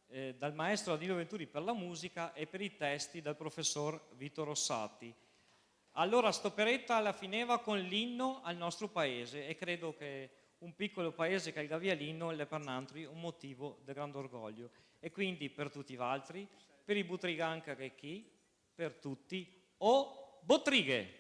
eh, dal maestro Danilo Venturi per la musica e per i testi dal professor Vito Rossati. Allora, st'opereta la fineva con l'inno al nostro paese e credo che un piccolo paese che el gavia l'inno l'è per nantri un motivo de grande orgoglio. E quindi per tuti valtri, per i butrigan che gh'è chi, per tuti, o Botrighe!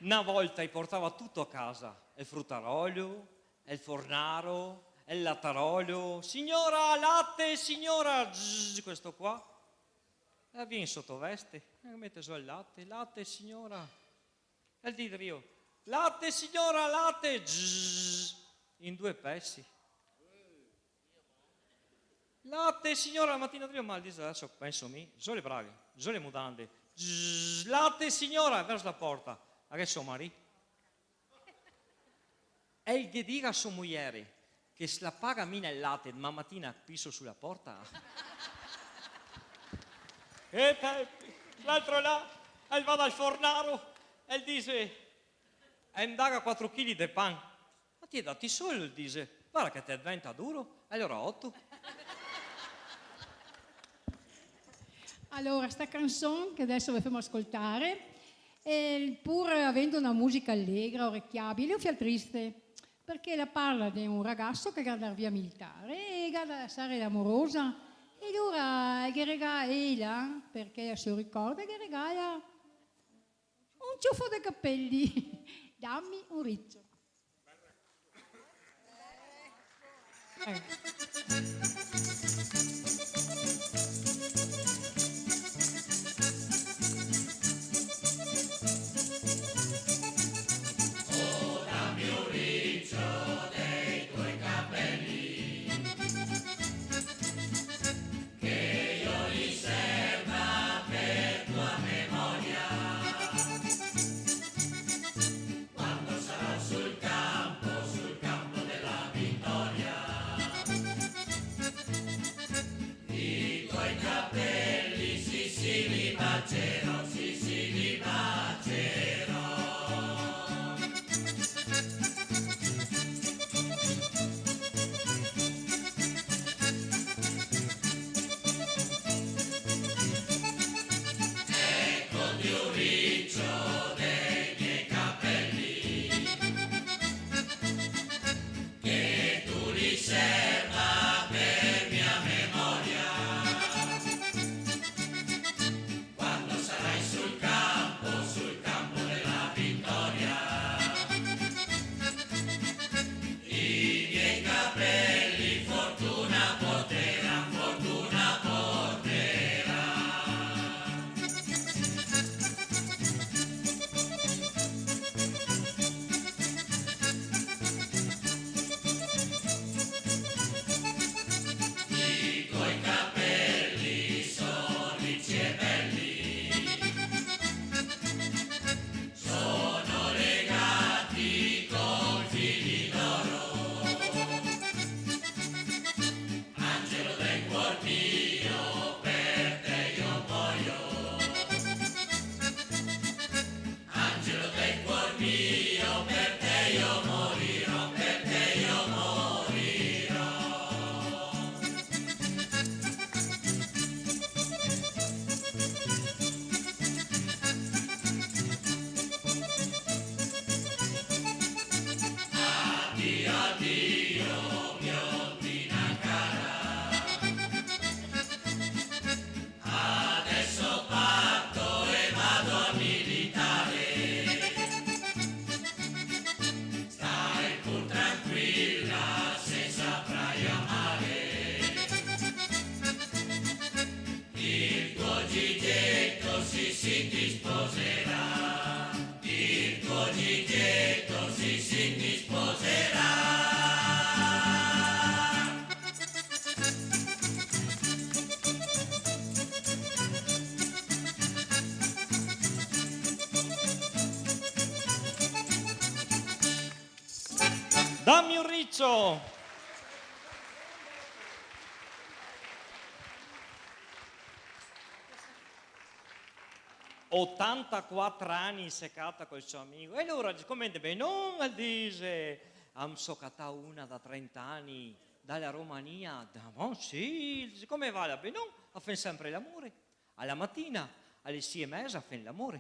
Na volta i portava tuto a casa, el frutarolo, el fornaro, el latarolo. "Signora, late, signora!" Zzz, questo qua. E vien sotoveste, e mete zo el late. "Late, signora!" E el dì drio: "Late, signora, late!" Zzz, in due pesi. "Late, signora!" La matina drio, ma el dise: "Deso penso mi, zo le braghe, zo le mudande." Zzz, "Late, signora!" Verso la porta, a ghe so marì. E el ghe diga a so mujere che se la paga mi el late, ma matina piso su la porta. E te-, l'altro là, el va dal fornaro, el dise, e 'ndaga quatro chili de pan. "Ma ti è dati solo?" El dise, "Varda che te deventa duro." E alora oto. Alora, sta canson che deso ve femo ascoltare, e pur avendo na musica alegra, orecchiabile, un fià triste, parché la parla de un ragaso che ga da 'ndar via militare e ga da lasare la morosa, e alora ghe regala, ela, parché la se lo ricorda, ghe regala un ciufo de capeli. Dame un ricio. Eh. Dame un ricio! Otantaquatro ani se cata col so amigo. E alora, come, benon? El dise: "Ah, me so catà una da trenta ani, da la Romania." "Davero?" "Sì." El dise: "Come va, la benon?" "A fen sempre l'amore. A la matina, a le sie e meza, a fen l'amore.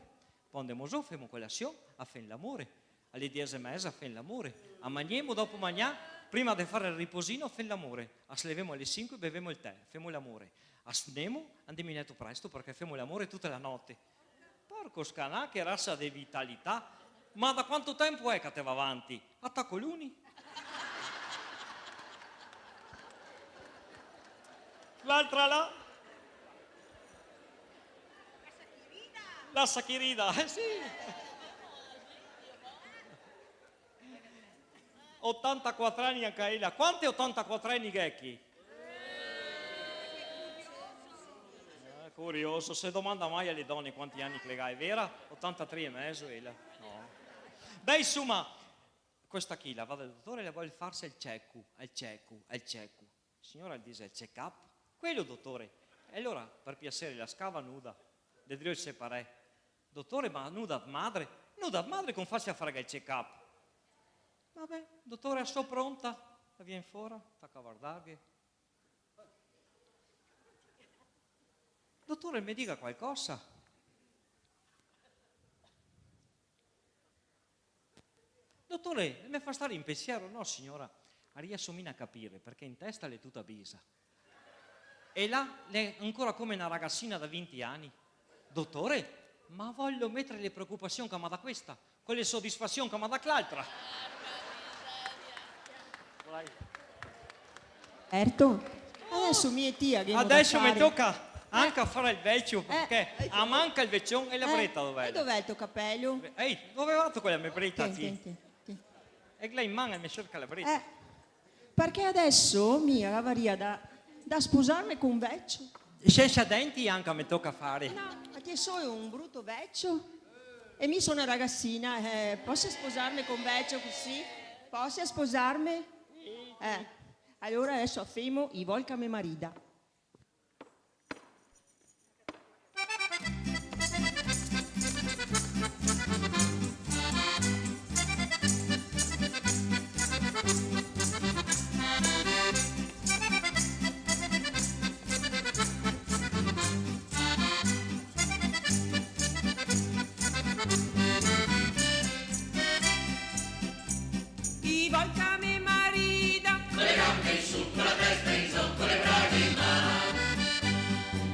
Po ndemo zo, femo colasion, a fen l'amore. A le diese e meza, a fen l'amore. A magnemo, dopo magnà, prima de fare el riposino, a fen l'amore. A se levemo a le sinque, bevemo el tè, femo l'amore. A snemo, andemo in leto presto, parché femo l'amore tuta la note." Porco scanà, che rasa de vitalità! "Ma da quanto tempo xe che te va avanti?" "A tacoloni." L'altra là? La sachirida, eh sì. Otantaquatro ani anca ela. Quante otantaquatro ani che xe chi? Eh, curioso, se domanda mai a le done quanti ani che le ga, xe vera? Otantatré e mezo ela? No. Beh, insoma, questa chi la va dal dotore e la vol farse el check-up, el check-up, el check-up. Siora, el dise, el check-up? Quelo, dotore. E alora, par piaser, la scava nuda, de drio el separè. "Dotore, ma nuda de madre?" "Nuda de madre, come fasi a farghe el check-up?" "Va ben, dotore, a so pronta, la vien fora, taca vardarghe." "Dotore, me diga qualcosa." "Dotore, me fa star in pensiero?" "No, siora, a riaso mia a capire, parché in testa l'è tuta bisa. E là l'è ancora come na ragasina da vinti ani." "Dotore, ma vojo meter le preocupasion che me dà questa co le sodisfasion che me dà quell'altra?" Certo. Adeso mi e ti che gavemo da fare? Adeso me toca anca far el vecio, eh, parché a manca el vecion. E la breta dov'è? E dov'è el to capelo? Ehi, dove vato co la me breta, ti? Ti, ti, ti. E là in man me serca la breta. Eh, parché adeso mi gavaria da, da sposarme co un vecio. Sensa denti anca me toca fare. No, ma ti so un bruto vecio. E mi so na ragasina, eh, poso sposarme co un vecio cusì? Poso sposarme? Eh, alora adeso femo i vol che me marida. I vol che me marida. Co le gambe in su, co la testa in zo, co le braghe in man.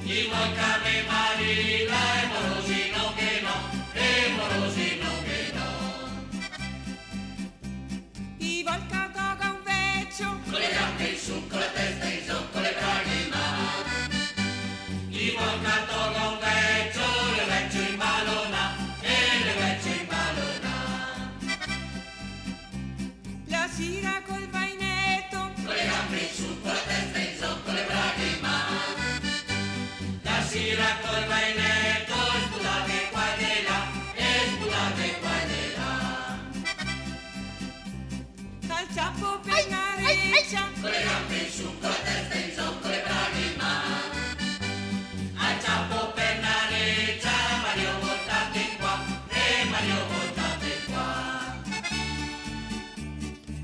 I vol che me marida, e morosi no che no, e morosi no che no. I vol che toga un vecio. Co le gambe in su, co la testa in zo, co le braghe in man. I vol che toga un vecio, le vecio in balona, e le vecio in balona. La sira col vaineto. Co le gambe in su, co la testa in zo, co le braghe in man. La sira col vaineto, e sputar de qua e de là, e sputar de qua e de là. Al ciapo per na recia. Co le gambe in su, co la testa in zo, co le braghe in man. Al ciapo per na recia, Mario, voltate qua, e Mario, voltate qua.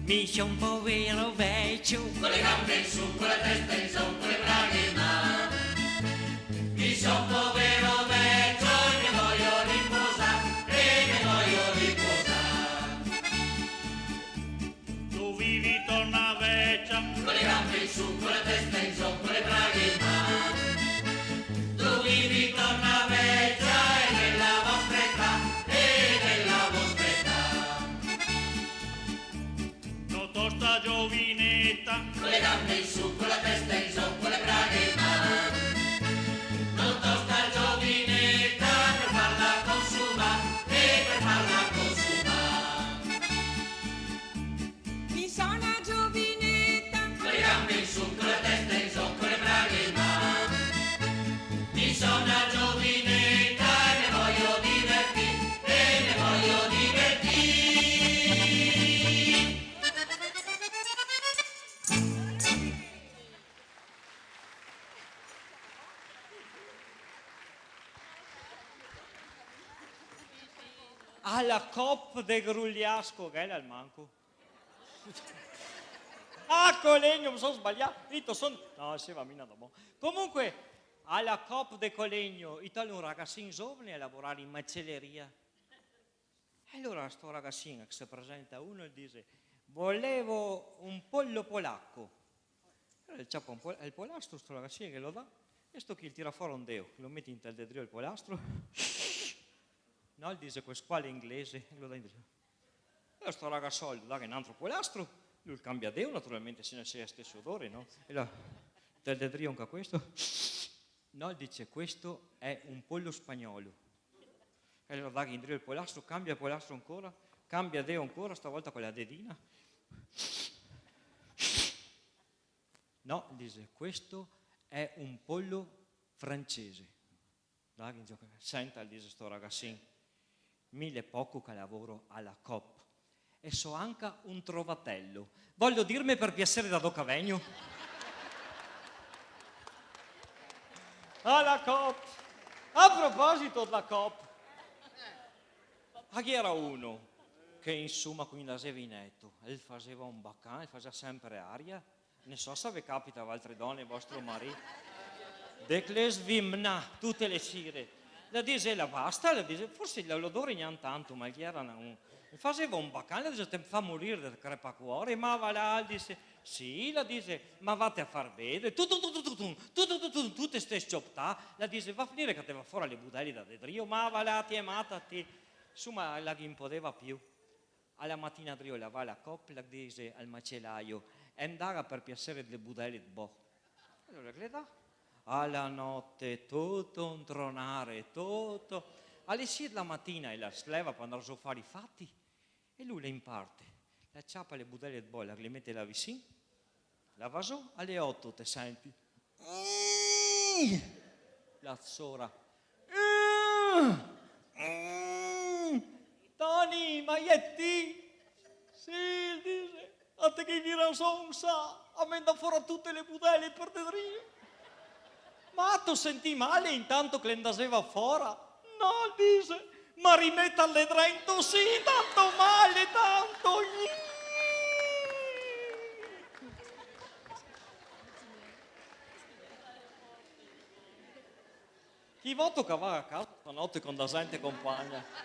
Mi so un povero vecio. Co le gambe in su, co la testa in zo, co le braghe in man. Mi so un povero vecio, e me vojo riposar, e me vojo riposar. Dove vivi torna vecia. Co le gambe in su, co la testa in zo, co le braghe in man. Dove vivi torna vecia, e nela vostra età, e nela vostra età. No tosta giovineta. Co le gambe in su, co la testa in zo, co le braghe in man. No tosta giovineta, per farla consumar, e per farla consumar. Mi so na giovineta. Co le gambe in su, co la testa in zo, co le braghe in man. Mi so na giovineta, e me vojo divertir, e me vojo divertir. A la Coop de Grugliasco, che xe là almanco? Ah, Colegno, me so sbalià. Dito, son, no, se va mina da bon. Comunque, a la Coop de Colegno, i tol un ragasin zovane a lavorare in maceleria. E alora sto ragasin che se presenta uno e dixe: "Volevo un pollo polacco." Alora el ciapa un pol-, el polastro, sto ragasin che lo dà, e sto chi el tira fora un deo, lo mete inte el dedrio el polastro. "No", el dixe, "questo qua l'è inglese", e lo dà indrio. E sto ragasol el dà un altro polastro, lu el cambia deo, naturalmente, se no el xe lo steso odore, no? E la, "Te el dè drio anca questo?" "No", el dixe, "questo è un pollo spagnolo." E lo dà indrio el polastro, cambia polastro ancora, cambia deo ancora, stavolta co la dedina. "No", el dixe, "questo è un pollo francese." Dai, senta, el dixe sto ragasin, "mi l'è poco che lavoro a la Coop e so anca un trovatello. Voglio dirme per piacere da dove che vegno?" A la Coop. A proposito dela Coop, a ghe gera uno che, insoma, co i ndaseva in leto, el faseva un bacan, el faseva sempre aria, Ne so se ve capita a valtre done, vostro marì, de che le svimna tute le sire. La dixe, la basta, la dixe, forse l'odore gnanca tanto, ma el gera un, el faseva un bacan, la dixe, "Te fa morir de crepacuore", "Ma va là", el dixe, "sì", la dixe, "ma vate a far vedere", tu, tu, tu, tute ste scioptà, la dixe, "Va a finire che te va fora le budele da de drio", "Ma va là, ti è mata, ti". Insoma, la ghin podeva più. A la matina drio la va a la Coop, la dixe al macelaio: "E 'ndara per piasere dle budele de bo." Alora el ghe le dà. A la note tuto un tronare, tuto. A le sie de la matina ela se leva par 'ndar zo fare i fati. E lu le imparte. La ciapa le budele de bo, la le mete là visin. La va zo, a le oto te senti. Mm. La zora. Mm. Mm. "Toni, ma xe ti?" "Sì", el dixe. "A te ghe rason, sa, a me 'nda fora tute le budele par de drio." "Ma te sentì male intanto che le 'ndaseva fora?" "No", el dixe, "ma rimetarle drento, sì, tanto male, tanto." Chi voto che va a casa stanote co 'nda zente compagna?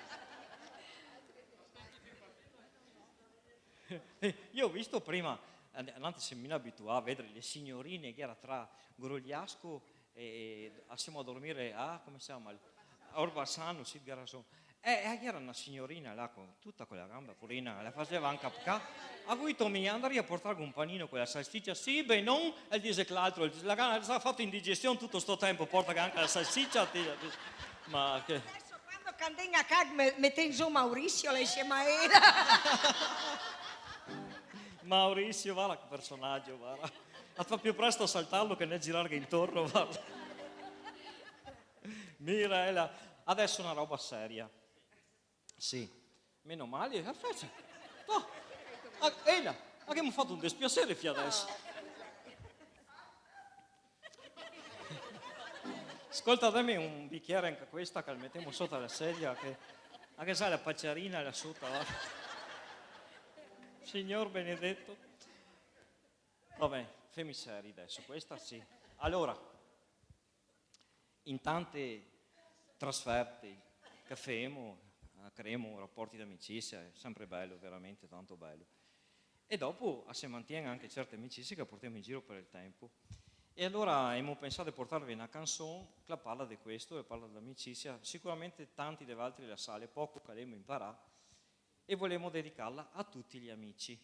Eh, mi go visto prima, eh, nantri se mi abituà a vedare le signorine che gera tra Grugliasco e, e a semo a dormire a, come se ciama? A Orbassano, sì, ghe rason. Eh, eh, gera na signorina là, co, tuta co la gamba, porina, la faseva anca pecà. "A vuito mi 'ndarì a portarghe un panino co la salsicia?" "Sì, benon", el dixe che l'altro, el dixe, "La ga-, la ga fato indigestion tuto sto tempo, portaghe anca la salsicia, ti." Ma che... Deso, quando che 'ndemo a ca, me-, metemo zo Maurizio, la insieme a ela. Maurizio, varda che personagio, varda. A fa più presto a saltarlo che ne girarghe intorno, varda. Mirela, deso na roba seria. Sì. Meno male, perfeto. No. Ah, ela, gavemo fato un despiasere fin deso. Scolta, dame un bicchiere anca questa, che la metemo soto la sedia, che, anca se la paciarina là soto, va. Signor benedeto. Va ben, femo i seri deso, questa sì. Alora, in tante trasferte che femo, eh, creemo raporti d'amicisia, xe sempre belo, veramente tanto belo. E dopo, eh, se mantien anca certe amicisie che portemo in giro par el tempo. E alora emo pensà de portarve na canson che la parla de questo, e parla de l'amicisia. Sicuramente tanti de valtri la sa, l'è poco che l'emo inparà, e volemo dedicarla a tuti i amici.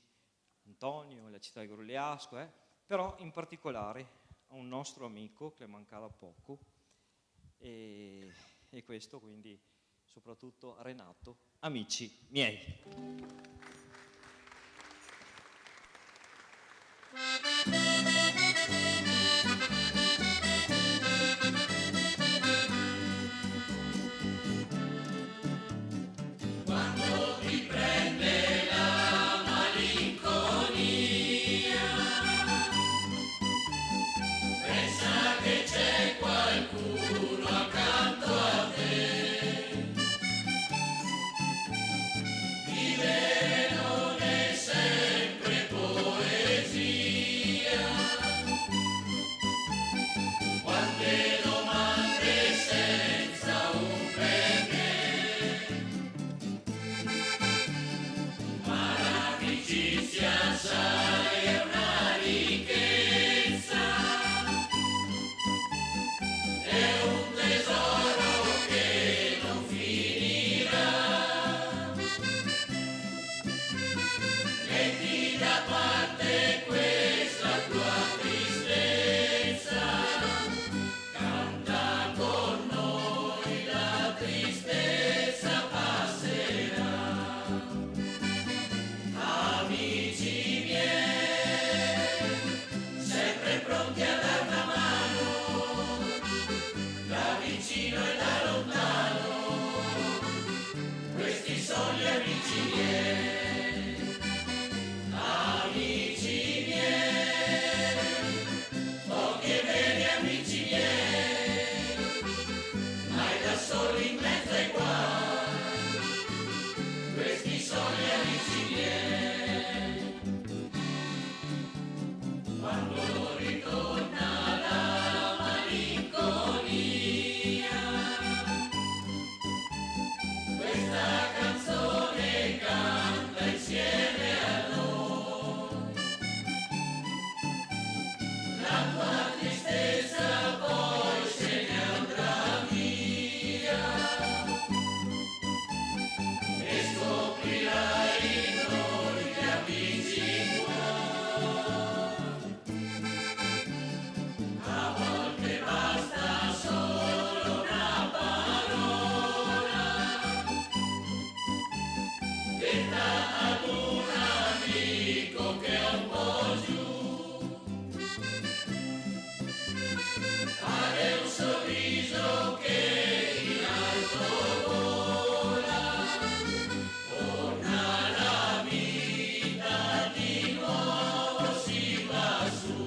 Antonio, la cità de Grugliasco, eh? Però in particolare a un nostro amico che le mancava poco, e, e questo quindi soprattutto a Renato, amici miei. vicino e da lontano, questi son gli amici miei, amici miei, pochi e veri amici miei, mai da soli in mezzo ai guai, questi son gli amici miei. Quando ritorna la malinconia, questa canzone canta insieme a noi. La tua tristezza poi se ne andrà via e scoprirai in noi gli amici tuoi. A volte basta solo una parola, detta ad un amico che è un po' giù. Fare un sorriso che in alto vola, torna la vita, di nuovo si va su.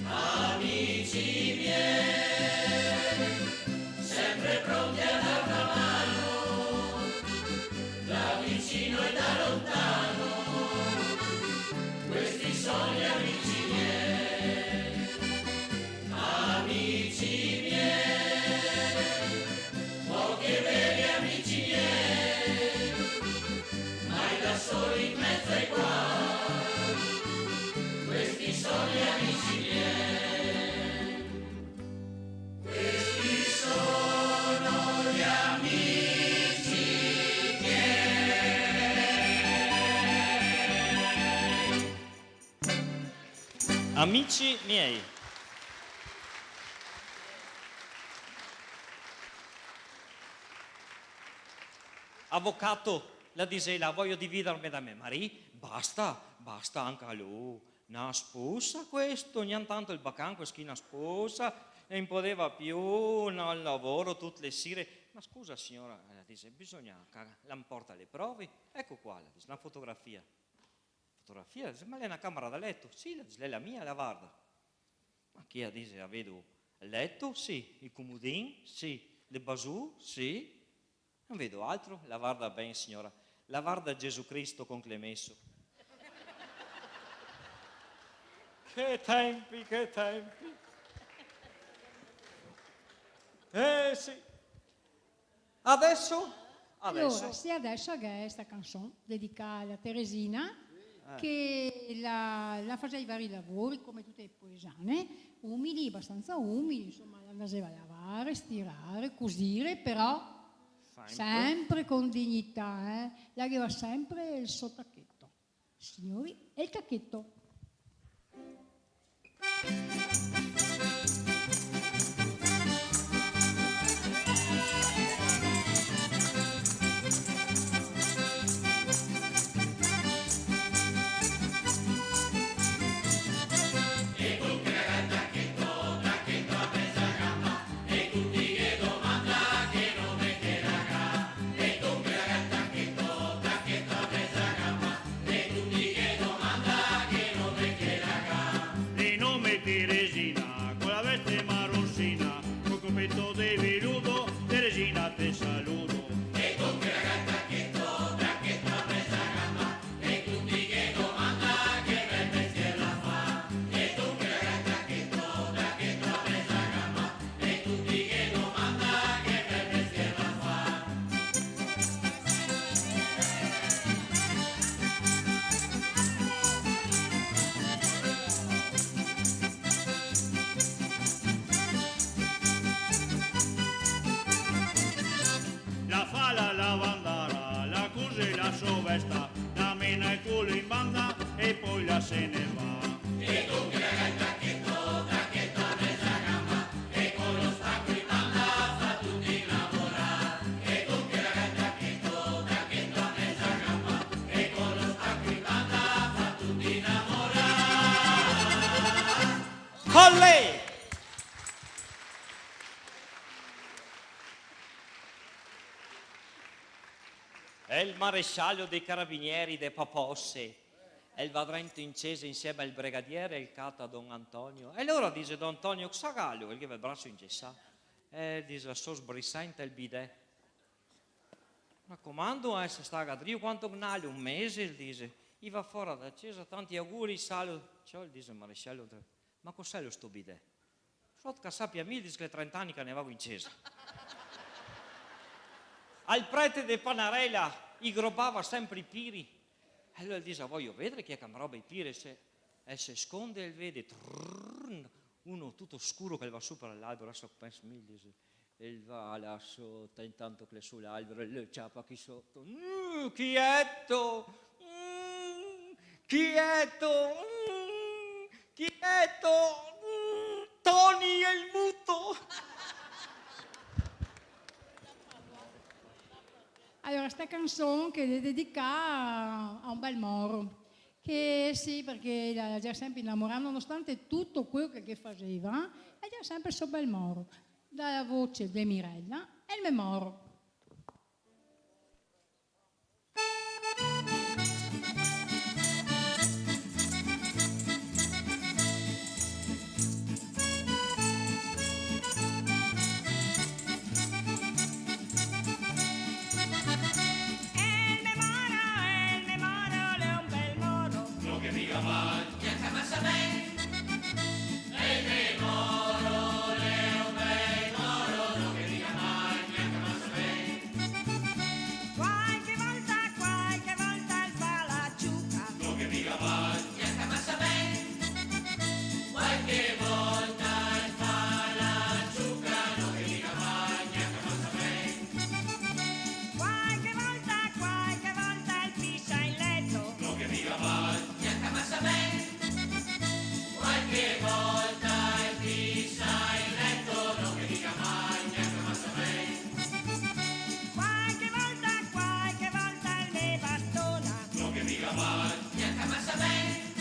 Amici miei, sempre pronti a dar una mano, da vicino e da lontano, questi son gli amici miei. Amici miei, pochi e veri amici miei, mai da soli in mezzo ai guai, questi son gli amici miei. Questi sono gli amici miei. Amici miei. Avocato, la disela, voio dividerme da me marì? Basta, basta, anca lu. Na sposa questo, gnatanto el bacan, questo chi na sposa, e no podeva più, no, al lavoro, tute le sire. Ma scusa, siora, la dise, bisogna che la me porta le prove? Eco qua, la dise, na fotografia. Fotografia? La dise, ma l'è na camera da leto. Sì, la dise, l'è la mia, la varda. Ma chi la dise, la vedo el leto? Sì. El comodin? Sì. Le basù? Sì. No vedo altro, la varda ben, siora. La varda Gesù Cristo con Clemeso. Che tempi, che tempi. Eh, sì. Adeso? Adeso. Alora, sì, adeso gh'è sta canson dedicà a la Teresina, eh, che la, la faseva i vari lavori, come tute le poesane, umili, abastansa umili, insoma, la andaseva a lavare, stirare, cusire, però sempre. Sempre con dignità, eh? La gheva sempre el so tacheto. Siori, el tacheto. De nome Teresina, co la veste maronsina, col copeto de veludo, Teresina te saludo. La fa la lavandara, la cuse la so vesta, la mena el culo in banda e poi la se ne va. Olè! El marescialo dei carabinieri de Papose, el va drento in cesa insieme al bregadiere, el cata don Antonio. E alora dixe: "Don Antonio, cosa galo?" El gaveva el braso ingesà. E dixe: "So sbrisà inte el bidè." "Racomando, eh, se staga drio, quanto ghe n'alo? Un mese?" El dixe. I va fora da cesa: "Tanti auguri, salo." "Ciò," el dixe el marescialo, "ma cos'elo sto bidè?" "Sot, che sapia mi," el dixe, "che l'è trent'ani che ne vago in cesa." Al prete de Panarela i grobava sempre i piri. E alora el dixe: "Vojo vedare chi xe che me roba i piri." Se, e se sconde, el vede, trrrn, uno tuto scuro che el va su par l'albero, deso penso mi, el dixe, el va là soto, intanto che l'è su l'albero, el ciapa chi soto. "Mm, chi eto? Mm, chi eto? Mm, chi eto? Mm, Toni el muto!" Alora, sta canson che l'è dedicà a, a un bel moro, che sì, parché el gera sempre inamorà, nonostante tuto queo che, che el faseva, eh, el gera sempre so bel moro. Da la voce de Mirella, El me moro. El me moro, el me moro, l'è un bel moro. No che diga mai. Gnanca masa ben. El me moro l'è un bel moro, no che diga mai, gnanca masa ben. Qualche volta, qualche volta el fa la ciuca. No che diga mai, gnanca masa ben. Qualche volta el fa la ciuca, no che diga mai, gnanca masa ben. Qualche volta, qualche volta el pisa in leto. No che diga mai, gnanca masa ben. Qualche volta el pisa in leto, no che diga mai, gnanca masa ben. Qualche volta, qualche volta el me bastona. No che diga mai, gnanca masa ben.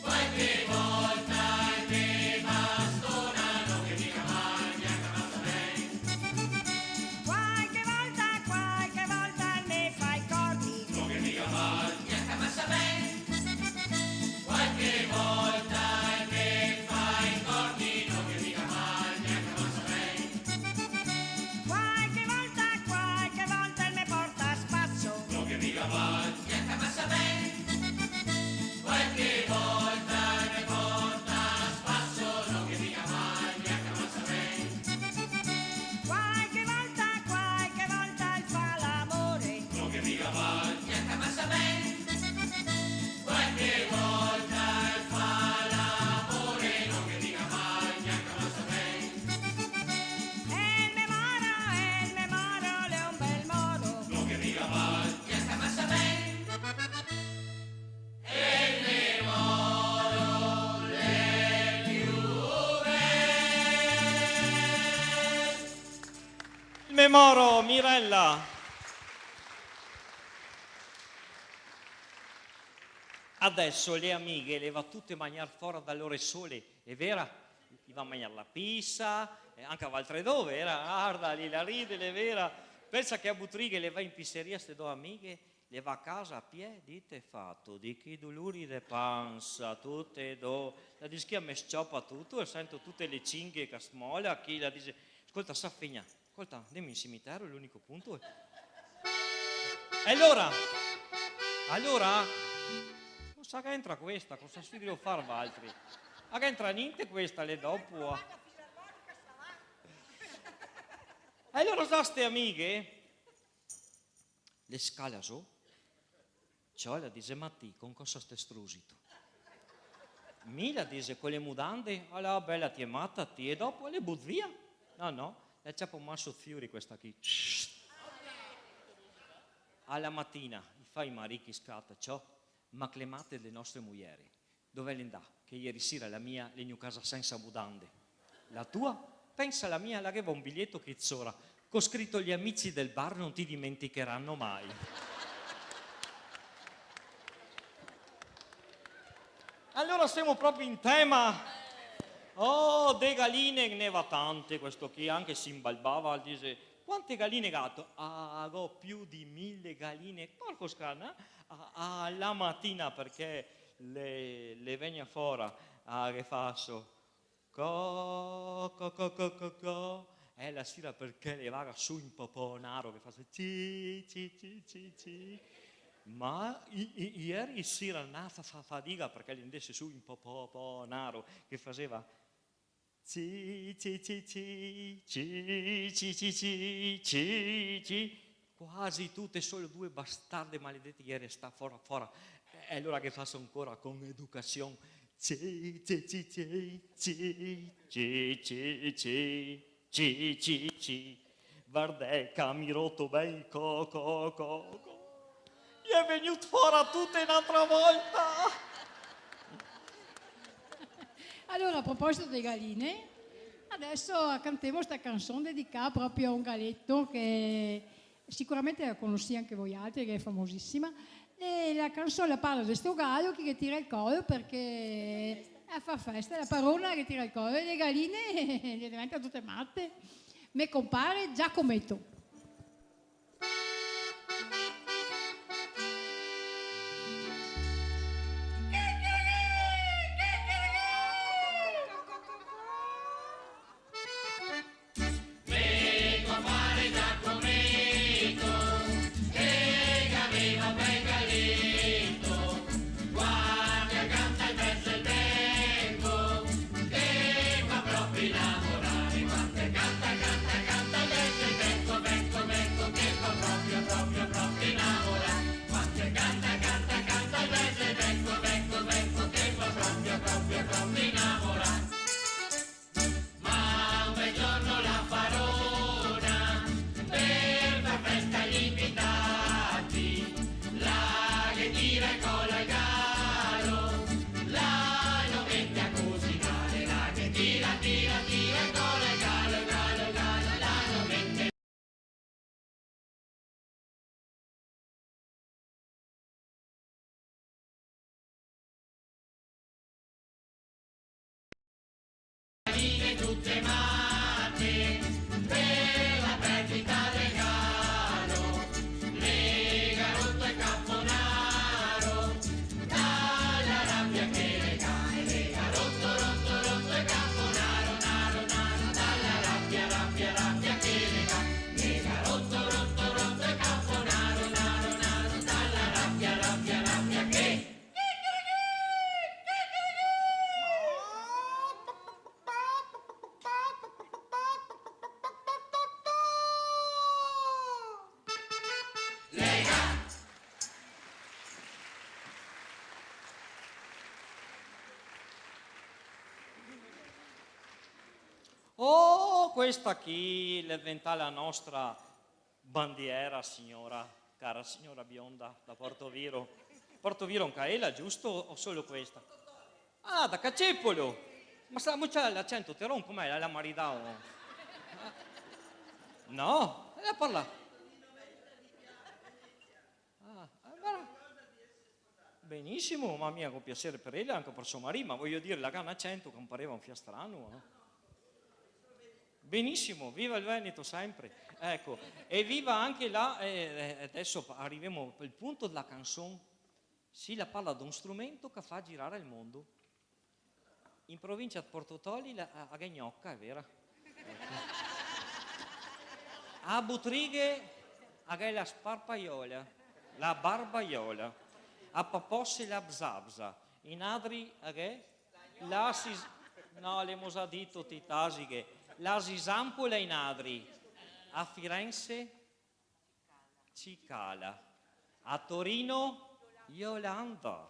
Qualche volta el me bastona, no che diga mai, gnanca masa ben. Qualche volta, qualche volta el me fa i corni. No che diga mai, gnanca masa ben. Qualche volta el me fa i corni, no che diga mai, gnanca masa ben. Qualche volta, qualche volta el me porta a spaso. No che diga mai, gnanca masa ben. Qualche volta el me porta a spaso, no che diga mai, gnanca masa ben. Qualche volta, qualche volta el fa l'amore. No che diga mai, gnanca masa ben. Qualche volta el fa l'amore, no che diga mai, gnanca masa ben. El me moro, el me moro, l'è un bel moro. No che diga mai, gnanca masa ben. El me moro l'è più bel. El me moro, Mirella. Adeso le amighe le va tute magnar fora da lore sole, xe vera? I va magnar la pisa, e anca valtre do, vera? Arda, lì la ride, l'è vera? Pensa che a Butrighe le va in piseria ste do amighe, le va a casa a pie, dito e fato, de che dolori de pansa, tute e do. La dixe: "Chi, a me s-ciopa tuto, e sento tute le cinghe che smola, chi", la dixe. Scolta, Safegna, scolta, ndemo in cimitero, l'è l'unico punto. E alora, alora, cosa c'entra questa? Cosa si drio far valtri? Ma c'entra gnente questa, l'è dopo. E alora, sa, ste amighe, le scala zo, ciò, la dixe: "Ma ti con cosa te strusito?" "Mi", la dixe, "co le mudande?" "Alà, bela, ti è mata, ti?" E dopo le but via. No, no, la ciapa un maso fiori questa chi. A la matina, i fa i marichi, scata, ciò, "Ma che le mate le nostre mujere? Dove l'è ndà? Che ieri sira la mia l'è gnù casa sensa mudande. La tua? Pensa, la mia la gheva un biglieto chi zora, co scrito: 'Gli amici del bar non ti dimenticheranno mai.'" Alora semo proprio in tema. Oh, de galine ghe ne va tante, questo chi anca se imbalbava, dixe: Quante galine gato? Ah, go più de mile galine. Porco scana, eh? A, a la matina, parché le, le vegna fora, ah, che faso? Co, co, co, co, co, co. E la sira parché le vaga su in poponaro che faso ci, ci, ci, ci, ci. Ma i, i, ieri sira na fa, fa, fadiga parché le ndese su in po, po, ponaro che faseva ci, ci, ci, ci, quasi tute, solo due bastarde maledete che ieri sta fora, fora. E, e alora che faso ancora con educasion? Ci, ci, ci, ci, ci, ci, ci, ci, ci, ci, ci. Vardè, che mi roto ben co, co, co, co. I è vegnute fora tute n'altra volta. Alora, a proposito de galine, adeso cantemo sta canson dedicà proprio a un galeto che sicuramente la conosì anche voialtri, che xe famosisima. E la canson la parla de sto galo che, che tira el colo parché a fa festa, la parona che tira el colo, e le galine le deventa tute mate. Me compare Giacometo. Me compare Giacometo, che gaveva un bel galeto, quando canta el verzo el beco, che fa proprio inamorare, quando canta, canta, canta, el verzo el beco, beco, beco, che fa proprio, proprio, proprio inamorare, quando canta, canta, canta, el verzo el beco, beco, beco, che fa proprio, proprio, proprio inamorare. Ma un bel giorno la parona, per far festa agli invitati, la ghe tira el colo al galo, la lo mete a cusinare, la ghe tira, tira, tira el colo al galo, galo, galo, la lo mete Oh, questa chi l'è deventà la nostra bandiera, signora, cara signora bionda da Portoviro. Portoviro anca ela, giusto? O solo questa? Ah, da Cacépolo! Ma sta mucia l'acento teron, com'è? La, la maridao? No? E la parla? Ah, alora. Benissimo, ma mi go piaser per ela, anca per so marì, ma vojo dir, la ga un acento che me pareva un fià strano, eh. Benissimo, viva el Veneto sempre. Eco, e viva anca la, eh, eh, adeso pa-, rivemo al punto dela canson. Sì, la parla de un strumento che fa girar el mondo. In provincia de Porto Toli la, a, a ghe gnoca, xe vera? A Butrighe a ghe la sparpaiola, la barbaiola. A Papose la bzabza. In Adri a ghe la sis-, no, l'emo za dito, ti tasighe. La sisampola in Adri. A Firenze Cicala. A Torino, Iolanda.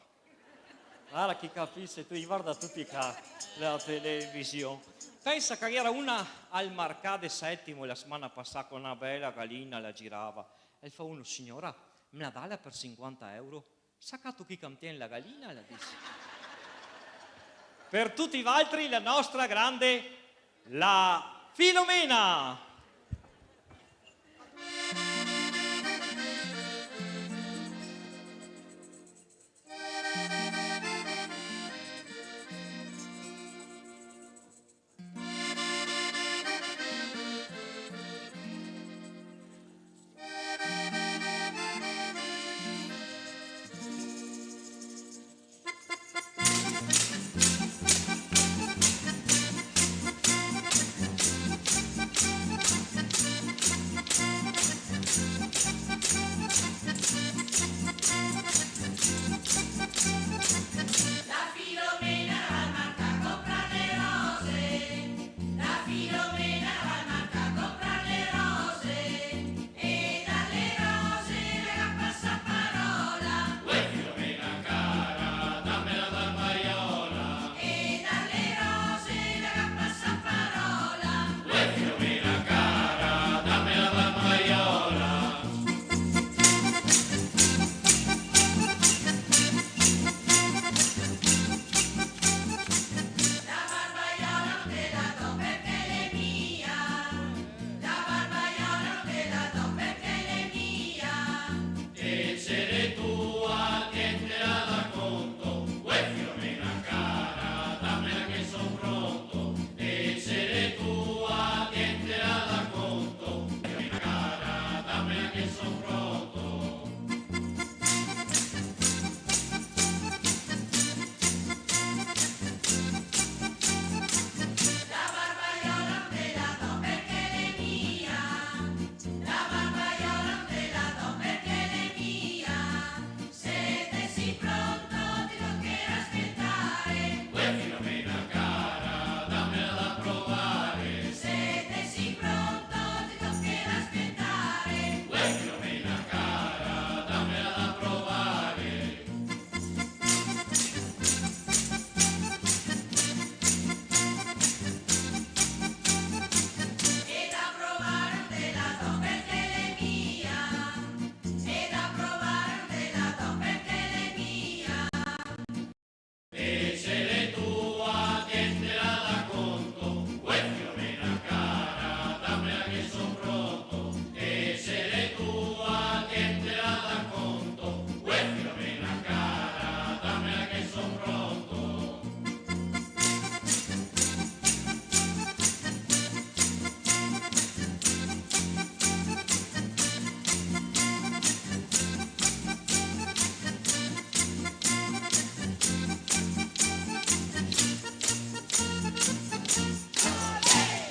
Varda chi capise, ti varda tuti ca la television. Pensa che ghe gera una al Marcà de Setimo la semana pasà co na bela galina la girava. E fa uno: "Signora, me la dala per sinquanta euro?" "Sa cato chi che me tien la galina?", la dise. Per tuti valtri la nostra grande, la Filomena!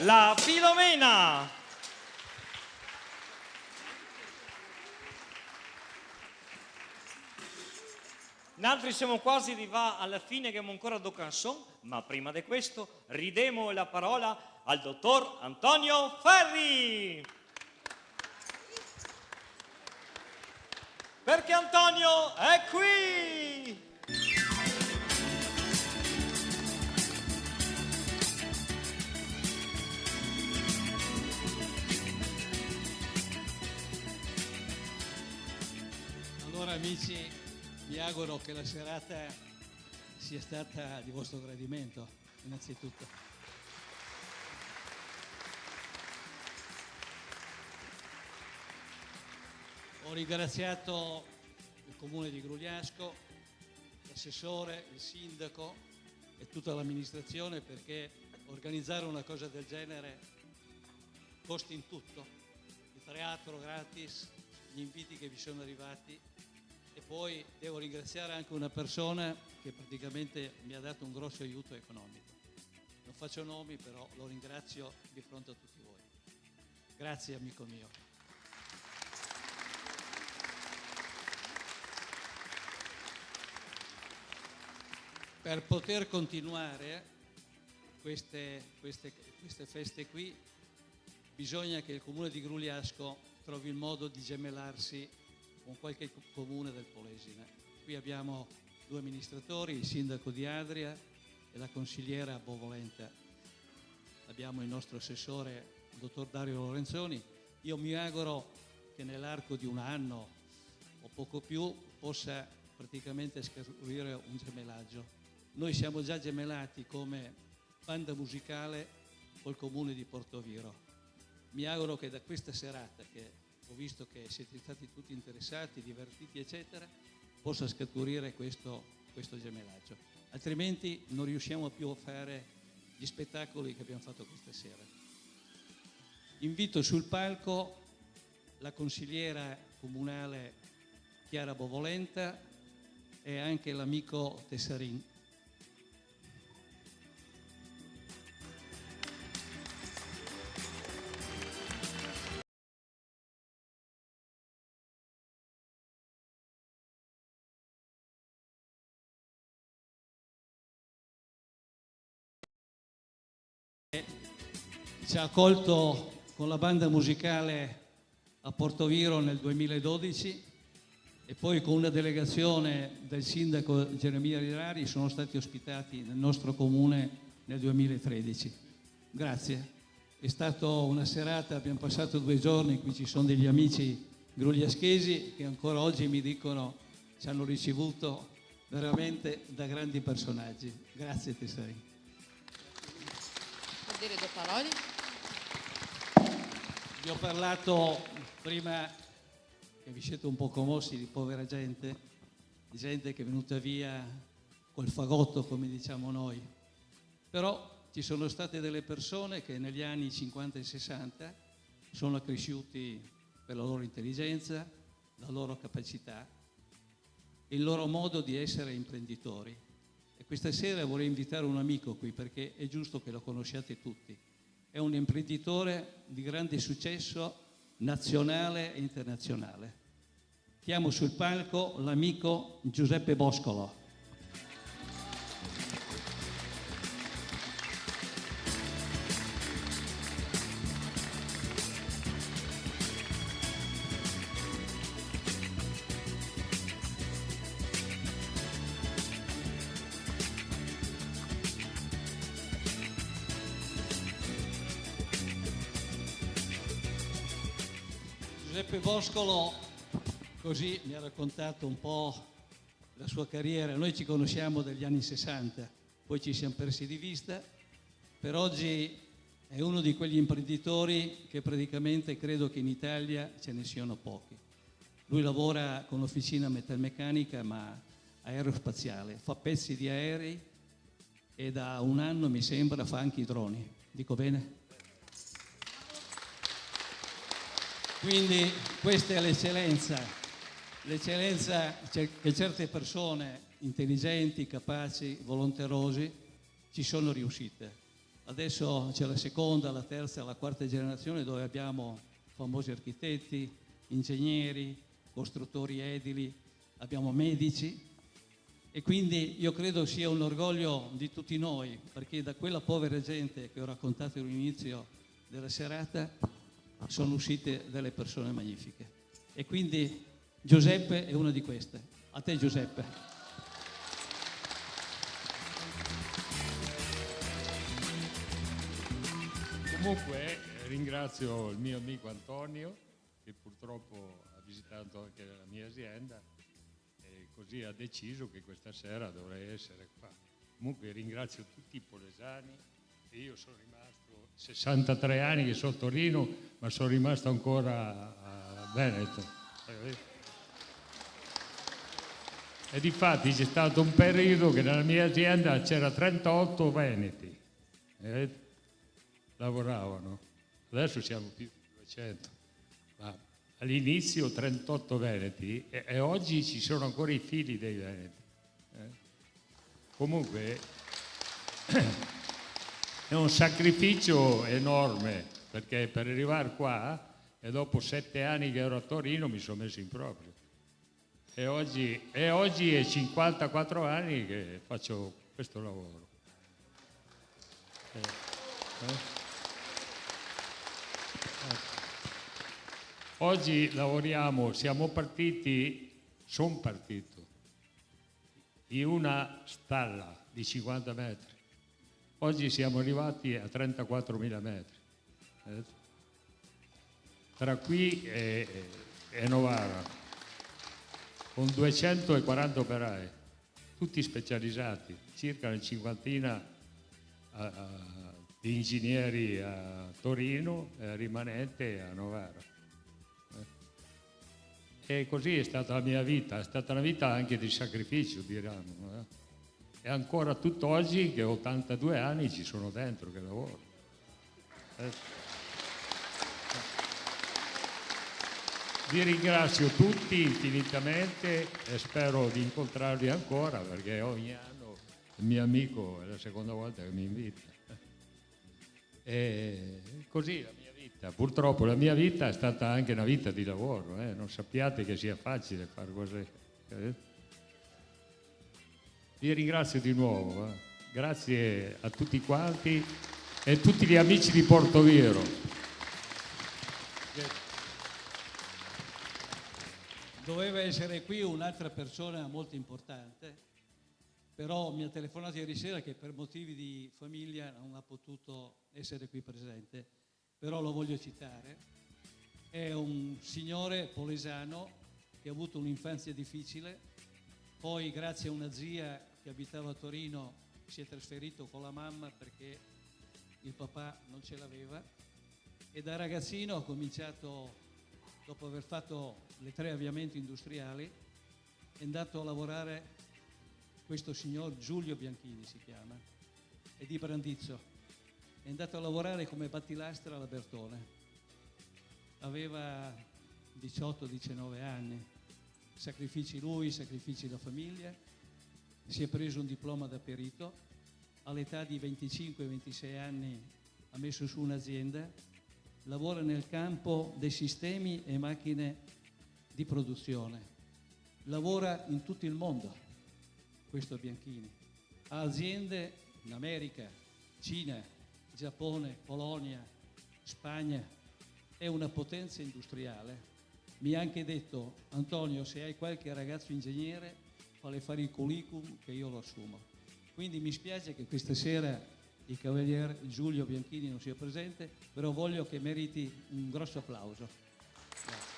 La Filomena. Naltri semo quasi rivà a la fine, che ghemo ancora do canson, ma prima de questo ridemo la parola al dotor Antonio Ferri. Perché Antonio è qui! Allora, amici, mi auguro che la serata sia stata di vostro gradimento, innanzitutto. Ho ringraziato il comune di Grugliasco, l'assessore, il sindaco e tutta l'amministrazione, perché organizzare una cosa del genere costa in tutto, il teatro gratis, gli inviti che vi sono arrivati, e poi devo ringraziare anche una persona che praticamente mi ha dato un grosso aiuto economico. Non faccio nomi, però lo ringrazio di fronte a tutti voi. Grazie, amico mio. Per poter continuare queste, queste, queste feste qui, bisogna che il comune di Grugliasco trovi il modo di gemellarsi con qualche co-, comune del Polesine. Qui abbiamo due amministratori, il sindaco di Adria e la consigliera Bovolenta. Abbiamo il nostro assessore, il dottor Dario Lorenzoni. Io mi auguro che nell'arco di un anno o poco più possa praticamente scaturire un gemellaggio. Noi siamo già gemellati come banda musicale col comune di Portoviro. Mi auguro che da questa serata, che ho visto che siete stati tutti interessati, divertiti, eccetera, possa scaturire questo, questo gemellaggio. Altrimenti non riusciamo più a fare gli spettacoli che abbiamo fatto questa sera. Invito sul palco la consigliera comunale Chiara Bovolenta e anche l'amico Tessarin. Ci ha accolto con la banda musicale a Portoviro nel duemiladodici e poi con una delegazione del sindaco Geremia Rivera sono stati ospitati nel nostro comune nel duemilatredici. Grazie. È stata una serata, abbiamo passato due giorni, qui ci sono degli amici grugliaschesi che ancora oggi mi dicono ci hanno ricevuto veramente da grandi personaggi. Grazie, Tessarin. Vuol dire due parole? Vi ho parlato prima che vi siete un po' commossi di povera gente, di gente che è venuta via col fagotto, come diciamo noi. Però ci sono state delle persone che negli anni cinquanta e sessanta sono cresciuti per la loro intelligenza, la loro capacità, il loro modo di essere imprenditori. E questa sera vorrei invitare un amico qui, perché è giusto che lo conosciate tutti. È un imprenditore di grande successo nazionale e internazionale. Chiamo sul palco l'amico Giuseppe Boscolo. Giuseppe Boscolo, così mi ha raccontato un po' la sua carriera. Noi ci conosciamo dagli anni sessanta, poi ci siamo persi di vista. Per oggi è uno di quegli imprenditori che praticamente credo che in Italia ce ne siano pochi. Lui lavora con un'officina metalmeccanica, ma aerospaziale, fa pezzi di aerei e da un anno, mi sembra, fa anche i droni. Dico bene? Quindi questa è l'eccellenza, l'eccellenza ce-, che certe persone intelligenti, capaci, volonterosi ci sono riuscite. Adesso c'è la seconda, la terza, la quarta generazione dove abbiamo famosi architetti, ingegneri, costruttori edili, abbiamo medici e quindi io credo sia un orgoglio di tutti noi, perché da quella povera gente che ho raccontato all'inizio della serata sono uscite delle persone magnifiche. E quindi Giuseppe è una di queste. A te, Giuseppe. Comunque, eh, ringrazio il mio amico Antonio, che purtroppo ha visitato anche la mia azienda, e così ha deciso che questa sera dovrei essere qua. Comunque ringrazio tutti i polesani, e io sono rimasto sessantatré anni che sono a Torino, ma sono rimasto ancora a Veneto. E difatti c'è stato un periodo che nella mia azienda c'era trentotto veneti, eh, lavoravano. Adesso siamo più di duecento, ma all'inizio trentotto veneti e, e oggi ci sono ancora i fili dei veneti, eh. Comunque, è un sacrificio enorme, perché per arrivare qua, e dopo sette anni che ero a Torino, mi sono messo in proprio. E oggi, e oggi è cinquantaquattro anni che faccio questo lavoro. Eh, eh. Oggi lavoriamo, siamo partiti, son partito, in una stalla di cinquanta metri. Oggi siamo arrivati a trentaquattromila metri. Eh? Tra qui e, e Novara, con duecentoquaranta operai, tutti specializzati, circa una cinquantina a, a, di ingegneri a Torino e il rimanente a Novara. Eh. E così è stata la mia vita, è stata una vita anche di sacrificio, diremmo, eh. E ancora tutt'oggi, che ho ottantadue anni, ci sono dentro, che lavoro. Eh. Vi ringrazio tutti infinitamente e spero di incontrarvi ancora, perché ogni anno il mio amico è la seconda volta che mi invita. E così la mia vita, purtroppo la mia vita è stata anche una vita di lavoro, eh. Non sappiate che sia facile far così, capito? Vi ringrazio di nuovo, eh. Grazie a tutti quanti e tutti gli amici di Portoviro. Doveva essere qui un'altra persona molto importante, però mi ha telefonato ieri sera che per motivi di famiglia non ha potuto essere qui presente, però lo voglio citare. È un signore polesano che ha avuto un'infanzia difficile, poi grazie a una zia che abitava a Torino si è trasferito con la mamma perché il papà non ce l'aveva, e da ragazzino ha cominciato, dopo aver fatto le tre avviamenti industriali, è andato a lavorare, questo signor Giulio Bianchini si chiama, è di Brandizzo, è andato a lavorare come battilastra alla Bertone. Aveva diciotto, diciannove anni, sacrifici lui, sacrifici la famiglia, si è preso un diploma da perito, all'età di venticinque, ventisei anni ha messo su un'azienda, lavora nel campo dei sistemi e macchine di produzione, lavora in tutto il mondo, questo Bianchini, ha aziende in America, Cina, Giappone, Polonia, Spagna, è una potenza industriale. Mi ha anche detto: "Antonio, se hai qualche ragazzo ingegnere, falle fare il curriculum che io lo assumo." Quindi mi spiace che questa sera il cavalier Giulio Bianchini non sia presente, però voglio che meriti un grosso applauso. Grazie.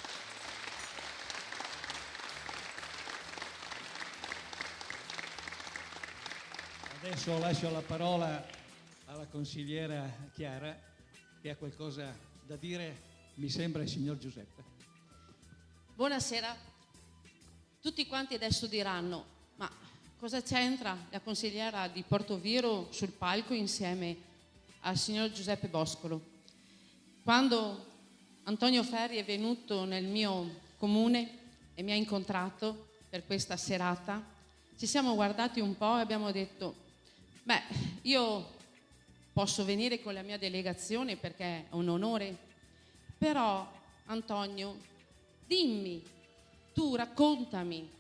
Adesso lascio la parola alla consigliera Chiara, che ha qualcosa da dire, mi sembra, al signor Giuseppe. Buonasera. Tutti quanti adesso diranno: "Ma cosa c'entra la consigliera di Portoviro sul palco insieme al signor Giuseppe Boscolo?" Quando Antonio Ferri è venuto nel mio comune e mi ha incontrato per questa serata, ci siamo guardati un po' e abbiamo detto: "Beh, io posso venire con la mia delegazione perché è un onore. Però, Antonio, dimmi, tu raccontami,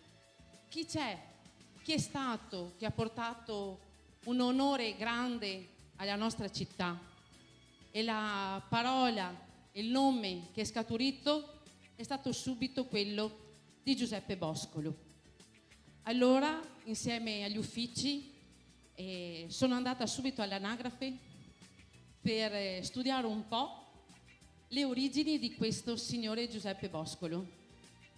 chi c'è? Chi è stato che ha portato un onore grande alla nostra città?" E la parola, il nome che è scaturito è stato subito quello di Giuseppe Boscolo. Allora, insieme agli uffici, eh, sono andata subito all'anagrafe per, eh, studiare un po' le origini di questo signore Giuseppe Boscolo,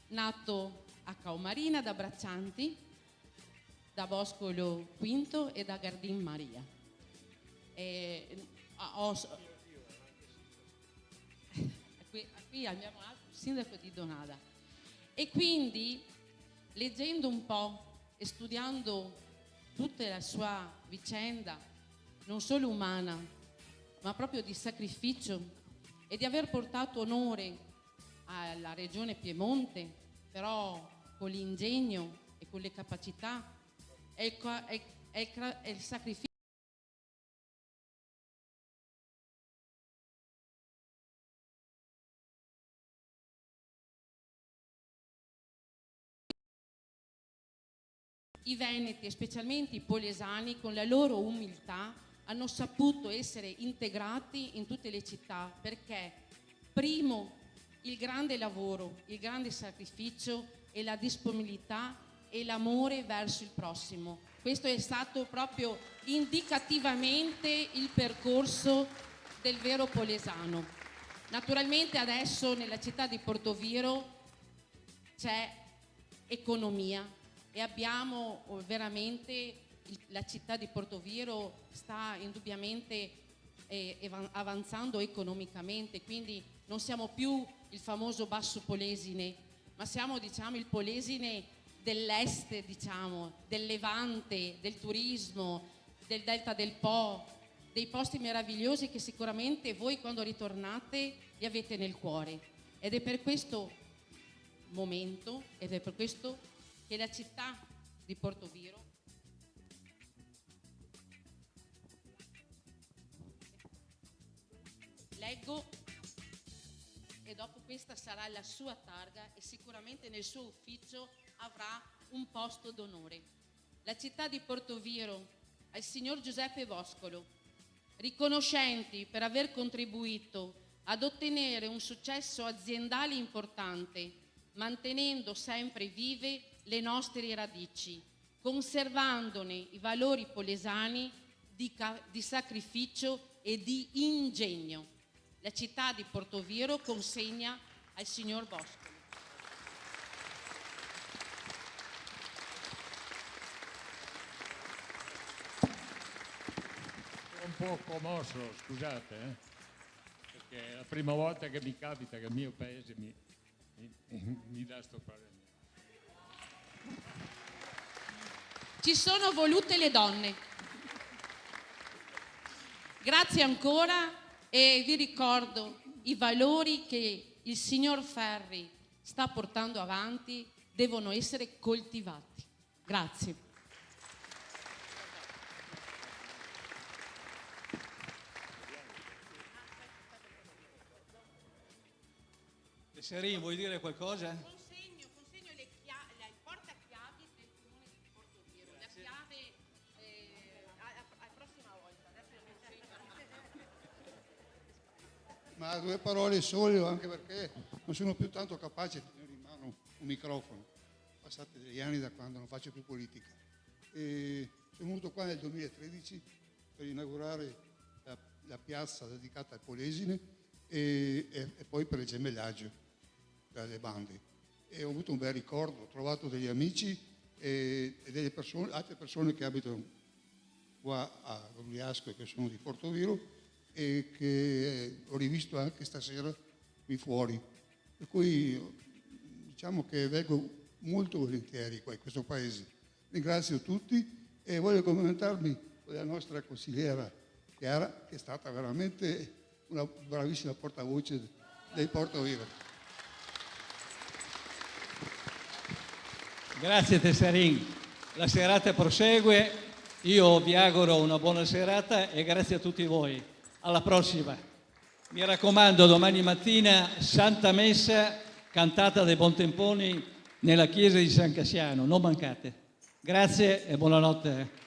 nato a Caumarina da Braccianti, da Boscolo Quinto e da Gardin Maria. E, a, ho s-, qui, qui abbiamo un altro sindaco di Donada. E quindi, leggendo un po' e studiando tutta la sua vicenda, non solo umana, ma proprio di sacrificio e di aver portato onore alla Regione Piemonte, però con l'ingegno e con le capacità, è il co-, è, è il cra-, è il sacrificio. I Veneti, e specialmente i Polesani, con la loro umiltà, hanno saputo essere integrati in tutte le città, perché primo il grande lavoro, il grande sacrificio e la disponibilità e l'amore verso il prossimo. Questo è stato proprio indicativamente il percorso del vero polesano. Naturalmente adesso nella città di Portoviro c'è economia e abbiamo, oh, veramente il, la città di Portoviro sta indubbiamente, eh, evan-, avanzando economicamente, quindi non siamo più il famoso Basso Polesine, ma siamo, diciamo, il Polesine dell'est, diciamo, del Levante, del turismo, del Delta del Po, dei posti meravigliosi che sicuramente voi, quando ritornate, li avete nel cuore. Ed è per questo momento, ed è per questo che la città di Portoviro, leggo, e dopo questa sarà la sua targa e sicuramente nel suo ufficio avrà un posto d'onore. La città di Portoviro, al signor Giuseppe Boscolo, riconoscenti per aver contribuito ad ottenere un successo aziendale importante, mantenendo sempre vive le nostre radici, conservandone i valori polesani di ca-, di sacrificio e di ingegno. La città di Portoviro consegna al signor Boscolo. Sono un po' commosso, scusate, eh, perché è la prima volta che mi capita che il mio paese mi, mi, mi dà sto parere. Ci sono volute le donne. Grazie ancora e vi ricordo, i valori che il signor Ferri sta portando avanti devono essere coltivati. Grazie. Tesserin, vuoi dire qualcosa? Consegno, consegno le chia-, la, il portachiavi del comune di Portoviro. La chiave, eh, a, a, a prossima volta. Adesso non so. Ma due parole solo, anche perché non sono più tanto capace di tenere in mano un microfono. Passati degli anni da quando non faccio più politica. E sono venuto qua nel duemilatredici per inaugurare la, la piazza dedicata al Polesine e, e, e poi per il gemellaggio tra le bande. E ho avuto un bel ricordo, ho trovato degli amici e, e delle persone, altre persone che abitano qua a Grugliasco e che sono di Portoviro e che ho rivisto anche stasera qui fuori. Per cui, diciamo che vengo molto volentieri qua in questo paese. Ringrazio tutti e voglio complimentarmi con la nostra consigliera Chiara, che è stata veramente una bravissima portavoce dei Portoviro. Grazie, Tesserin. La serata prosegue. Io vi auguro una buona serata e grazie a tutti voi. Alla prossima. Mi raccomando, domani mattina Santa Messa, cantata dei Bontemponi nella chiesa di San Cassiano. Non mancate. Grazie e buonanotte.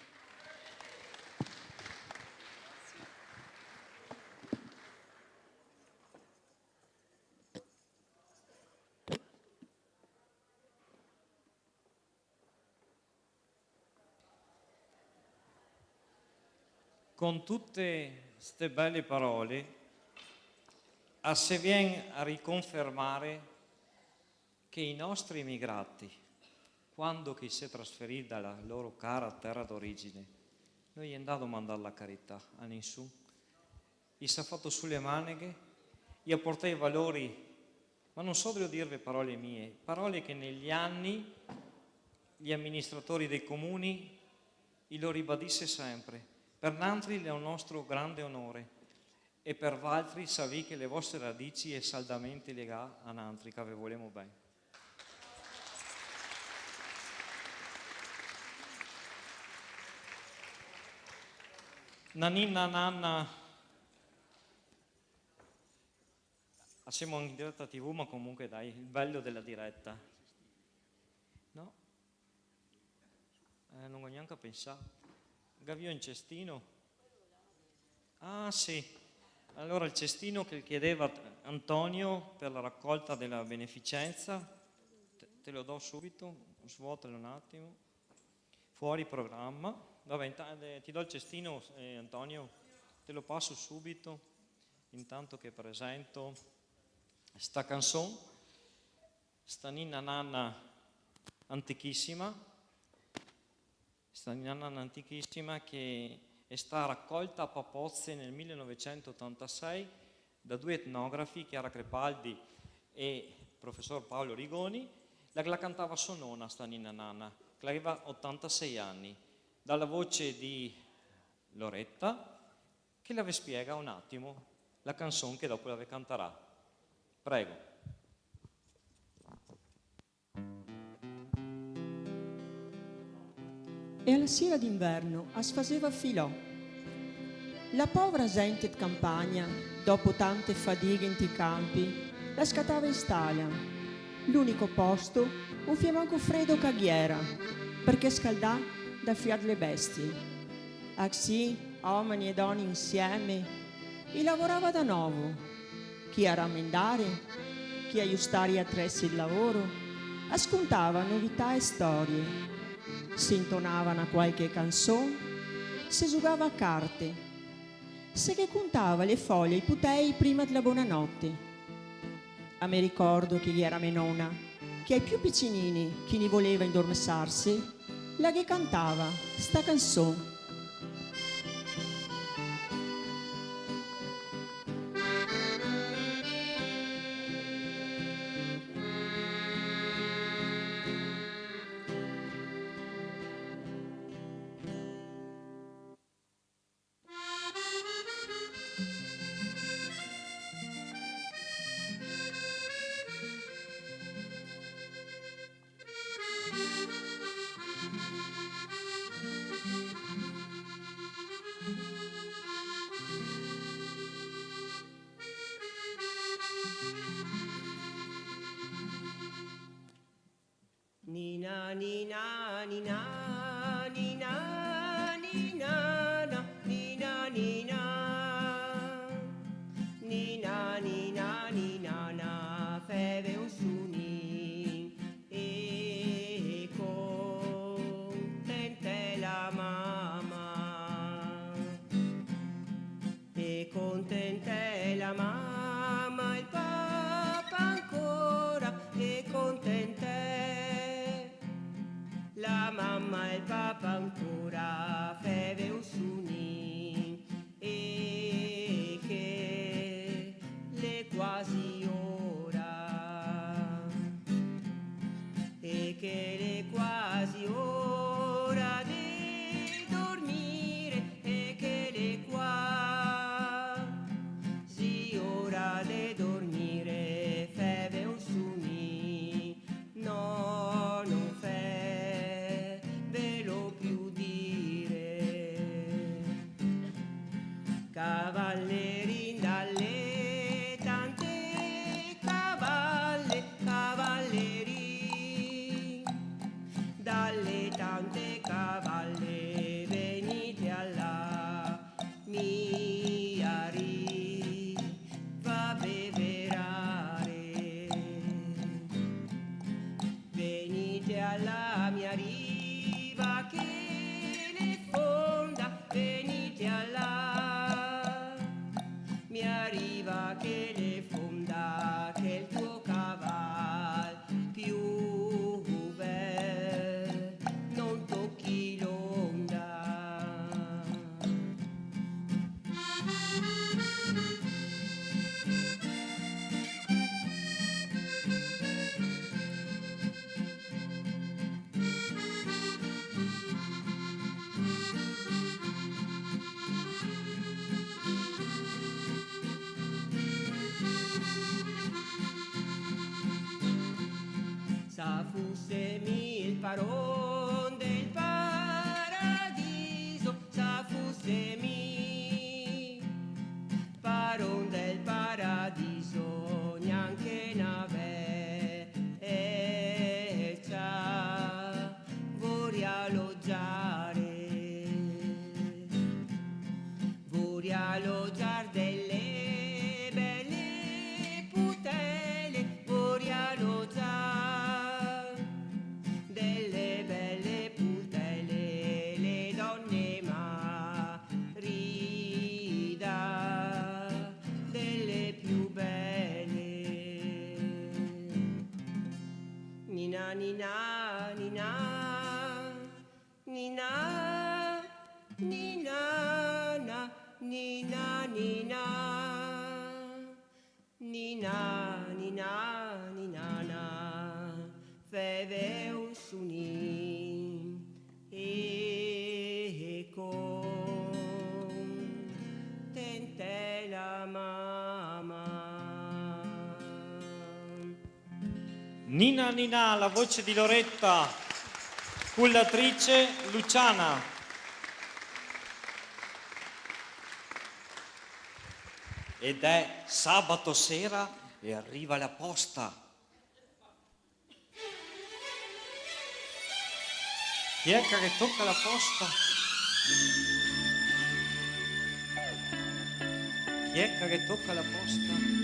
Con tute ste bele parole, a se vien a riconfermare che i nostri emigrati, quando che i s'è trasferì da la loro cara tera d'origine, no i è ndà a domandar la carità a nisun. I s'à fato su le maneghe, i à portà i valori, ma no so drio dirve parole mie, parole che negli anni gli amministratori dei comuni i lo ribadise sempre. Per nantri l'è un nostro grande onore e per valtri savì che le vostre radici è saldamente legà a nantri, che ve volemo ben. Na ninna nanna, ah, semo in direta T V, ma comunque dai, il bello della diretta. No? Eh, no go gnanca pensà. Gavìo un cestino? Ah, sì. Allora il cestino che chiedeva Antonio per la raccolta della beneficenza, te, te lo do subito, svuotalo un attimo. Fuori programma. Vabbè, inta-, eh, ti do il cestino, eh, Antonio, te lo passo subito, intanto che presento sta canzone, sta ninna nanna antichissima, sta ninna nanna antichissima che è stata raccolta a Papozze nel millenovecentottantasei da due etnografi, Chiara Crepaldi e professor Paolo Rigoni, la, la cantava so nona, sta ninna nanna, che l'aveva ottantasei anni, dalla voce di Loretta, che la ve spiega un attimo la canzone che dopo la ve cantarà. Prego. E a la sira d'inverno as faseva filò. La povra zente de campagna, dopo tante fadighe inte i campi, la scatava in stala, l'unico posto un fià manco fredo che ghe iera, parché scaldà dal fià dle bestie. Axì, omeni e doni insieme, i lavorava da novo, chi a ramendare, chi a justare i atresi de lavoro, a scontava novità e storie, se intonava na qualche canson, se zugava a carte, se ghe contava le folie ai putei prima de la bonanote. A me ricordo che ghe iera me nona, che ai più picinini, chi ni voleva indormesarse, la ghe cantava sta canson. Nina, nina, nina, nina, nina, na, nina, nina. Nina, nina, nina, na, feve un sunin e contentè la mama. E contentè la mama, el papa ancora, e contentè la mama, el papa ancora, feve un sunin, e che l'è quasi ora, e che l'è quasi ora de dormire, e che l'è quasi ora de dormire, feve un sunin, no, no fevelo più dire. Paron del paradiso, se fuse mi paron del paradiso, gnanca na vecia voria alogiare. Voria alogiar dele bele putele, voria alogiar dele bele putele, le done marida dele più bele. Nina, nina, nina. Nina, nina, na, nina, nina. Nina, nina, nina, na. Feve un sunin e contente la mama. Nina Nina, la voce di Loretta, con l'attrice Luciana. Ed è sabato sera e arriva la posta. Chi è che toca la posta? Chi è che toca la posta?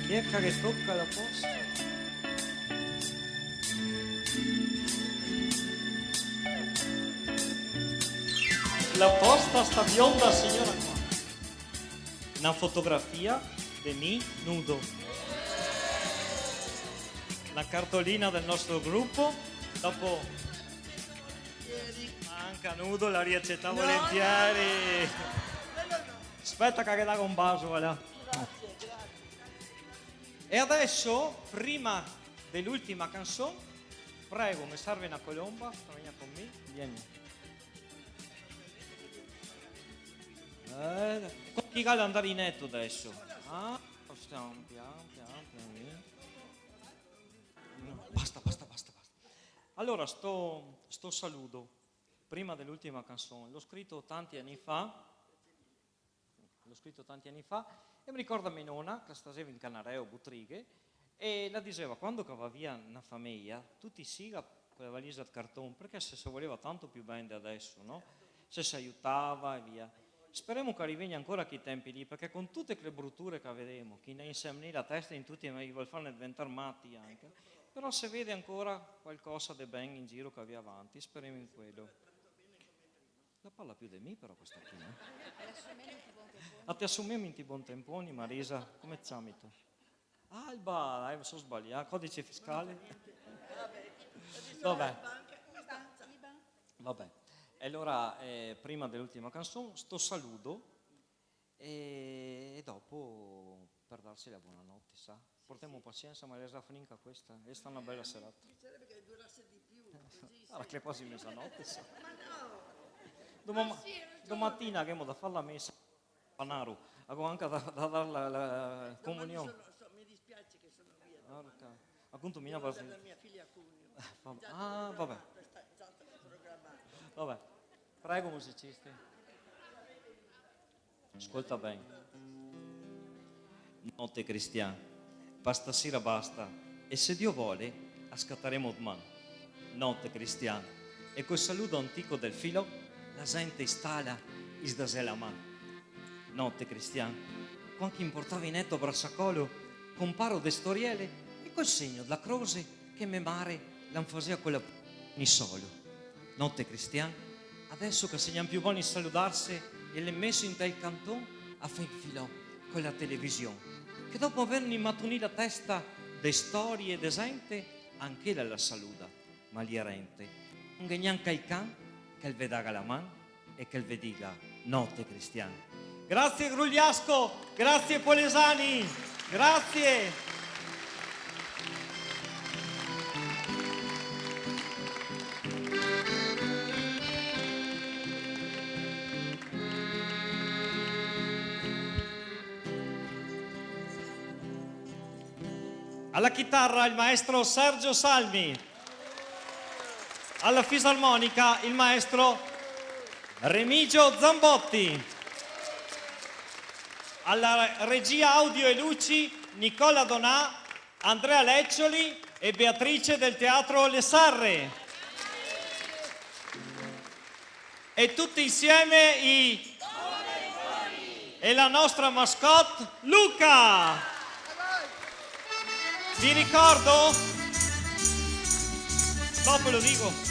Chi è che toca la posta? La posta sta bionda signora qua. Na fotografia de mi nudo. La cartolina del nostro gruppo. Dopo, anca nudo, la riacetta volentieri. Speta che ghe dago un baso, voilà. E adeso, prima de l'ultima canson, prego, me serve na colomba, vegna con mi, vien. Eh, co chi ga l'andarineto adeso? Ah, pian, pian, pian, pian. No, basta, basta, basta, basta. Alora, sto, sto saludo, prima de l'ultima canson, l'ho scrito tanti ani fa, l'ho scrito tanti ani fa, e me ricorda me nona, che staseva in Canareo, Butrighe, e la diseva, quando che va via na fameja, tuti i siga co la valisa de carton, parché se, se voleva tanto più ben de adeso, no? Se, se aiutava e via. Speremo che rivegna ancora quei tempi lì, parché con tute quele bruture che vedemo, chi ne insemina la testa in tuti, ma i vol farne diventar mati anca, però se vede ancora qualcosa de ben in giro che va avanti, speremo in quelo. La parla più de mi, però, questa qui, eh? A te asumemo in ti bon temponi, Marisa, come ti ciamito? Alba, dai, me so sbalià, codice fiscale. Vabè. Vabè. E alora, eh, prima de l'ultima canson, sto saludo, e, e dopo per darse la bonanote, sa? Portemo pasiensa, ma la sa finir anca questa. Xe stà na bela serata. Mi piacerebbe che durasse di più, così. Ara, che xe quasi mesanote, sa? Ma no! Doma-, ma sì, hai ragione. Domatina che ghemo da far la mesa, Panaro, go anca da, da dar la, la comunion. Eh, domani sono, so-, mi dispiace che sono via domani. Porca. Ma conto mi... Devo dare la mia figlia a comunione. Vabè. Già, ah, vabè. Questa è già stata programmata. Vabè. Prego, musicisti. Scolta ben. Note, Cristian, pa stasera basta, e se Dio vole, a scataremo doman. Note, Cristian, e col saludo antico del Filò, la zente i stala, i sdasè la man. Note, Cristian, cuant che i me portava in leto a brasacolo, comparo de storiele, e col segno dla croxe che me mare la me fasea co la nisolo. Note, Cristian, adeso che se gnanca più boni saludarse e l'è meso in tel canton, a far el Filò co la television, che dopo averghe matunì la testa de storie e de zente, anch'ela la saluda, ma l'è rente. No gh'è gnanca el can che el ve daga la man e che el ve diga: note, Cristian. Grazie Grugliasco, grazie Polesani, grazie. Alla chitarra il maestro Sergio Salmi. Alla fisarmonica il maestro Remigio Zambotti. Alla regia audio e luci Nicola Donà, Andrea Leccioli e Beatrice del Teatro Le Sarre. E tutti insieme i... E la nostra mascotte, Luca! Vi ricordo? Dopo lo dico.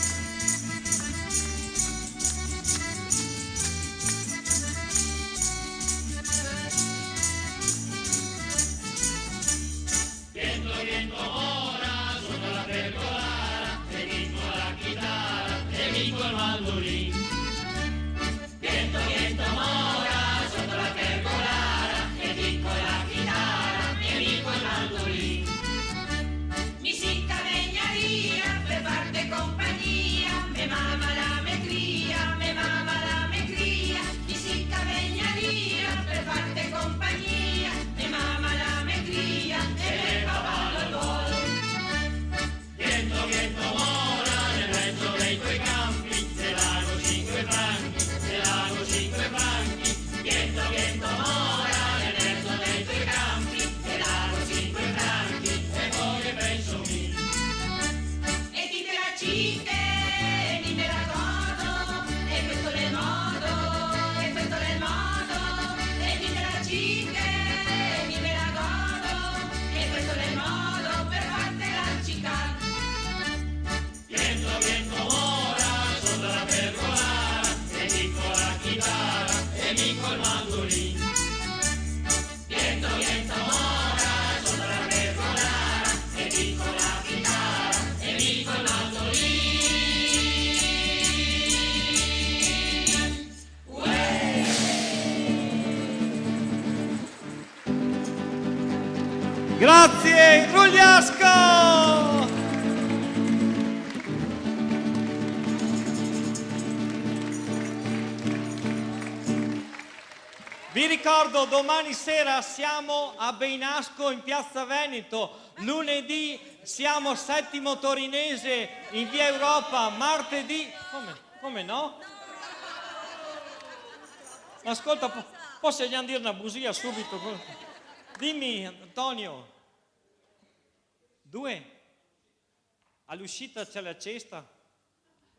Grazie, Grugliasco! Vi ricordo, domani sera siamo a Beinasco in Piazza Veneto, lunedì siamo a Settimo Torinese in via Europa, martedì... Come? Come no? Ma ascolta, po-, posso gnanca dir na busia subito? Dime, Antonio. Due? All'uscita c'è la cesta?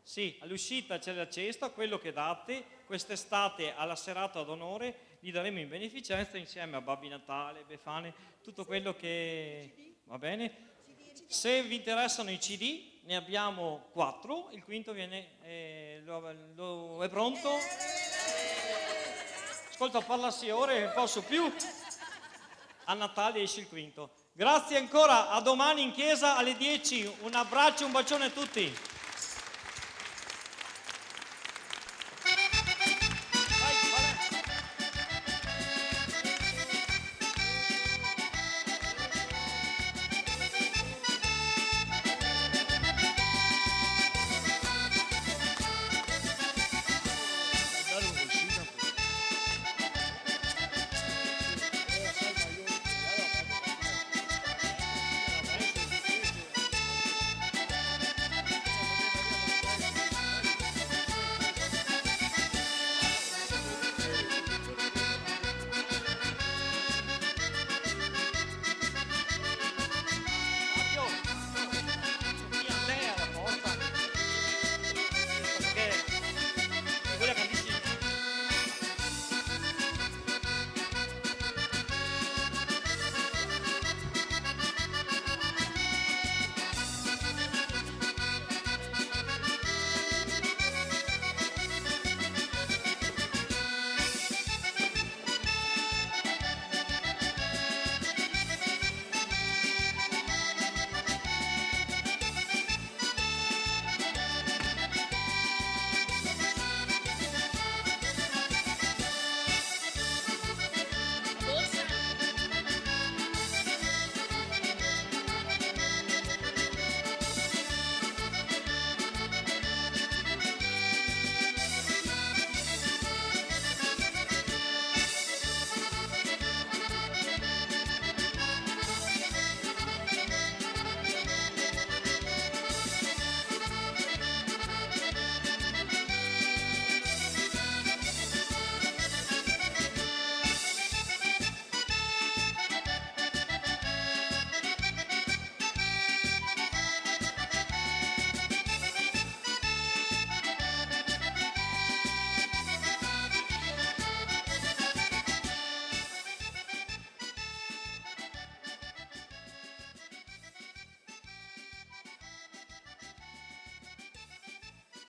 Sì, all'uscita c'è la cesta, quello che date quest'estate alla serata d'onore, li daremo in beneficenza insieme a Babbi Natale, Befane, tutto quello che... Va bene? Se vi interessano i C D, ne abbiamo quattro, il quinto viene, eh, lo, lo, è pronto? Ascolta, parla, signore, non posso più. A Natale esce il quinto. Grazie ancora, a domani in chiesa alle dieci. Un abbraccio, un bacione a tutti.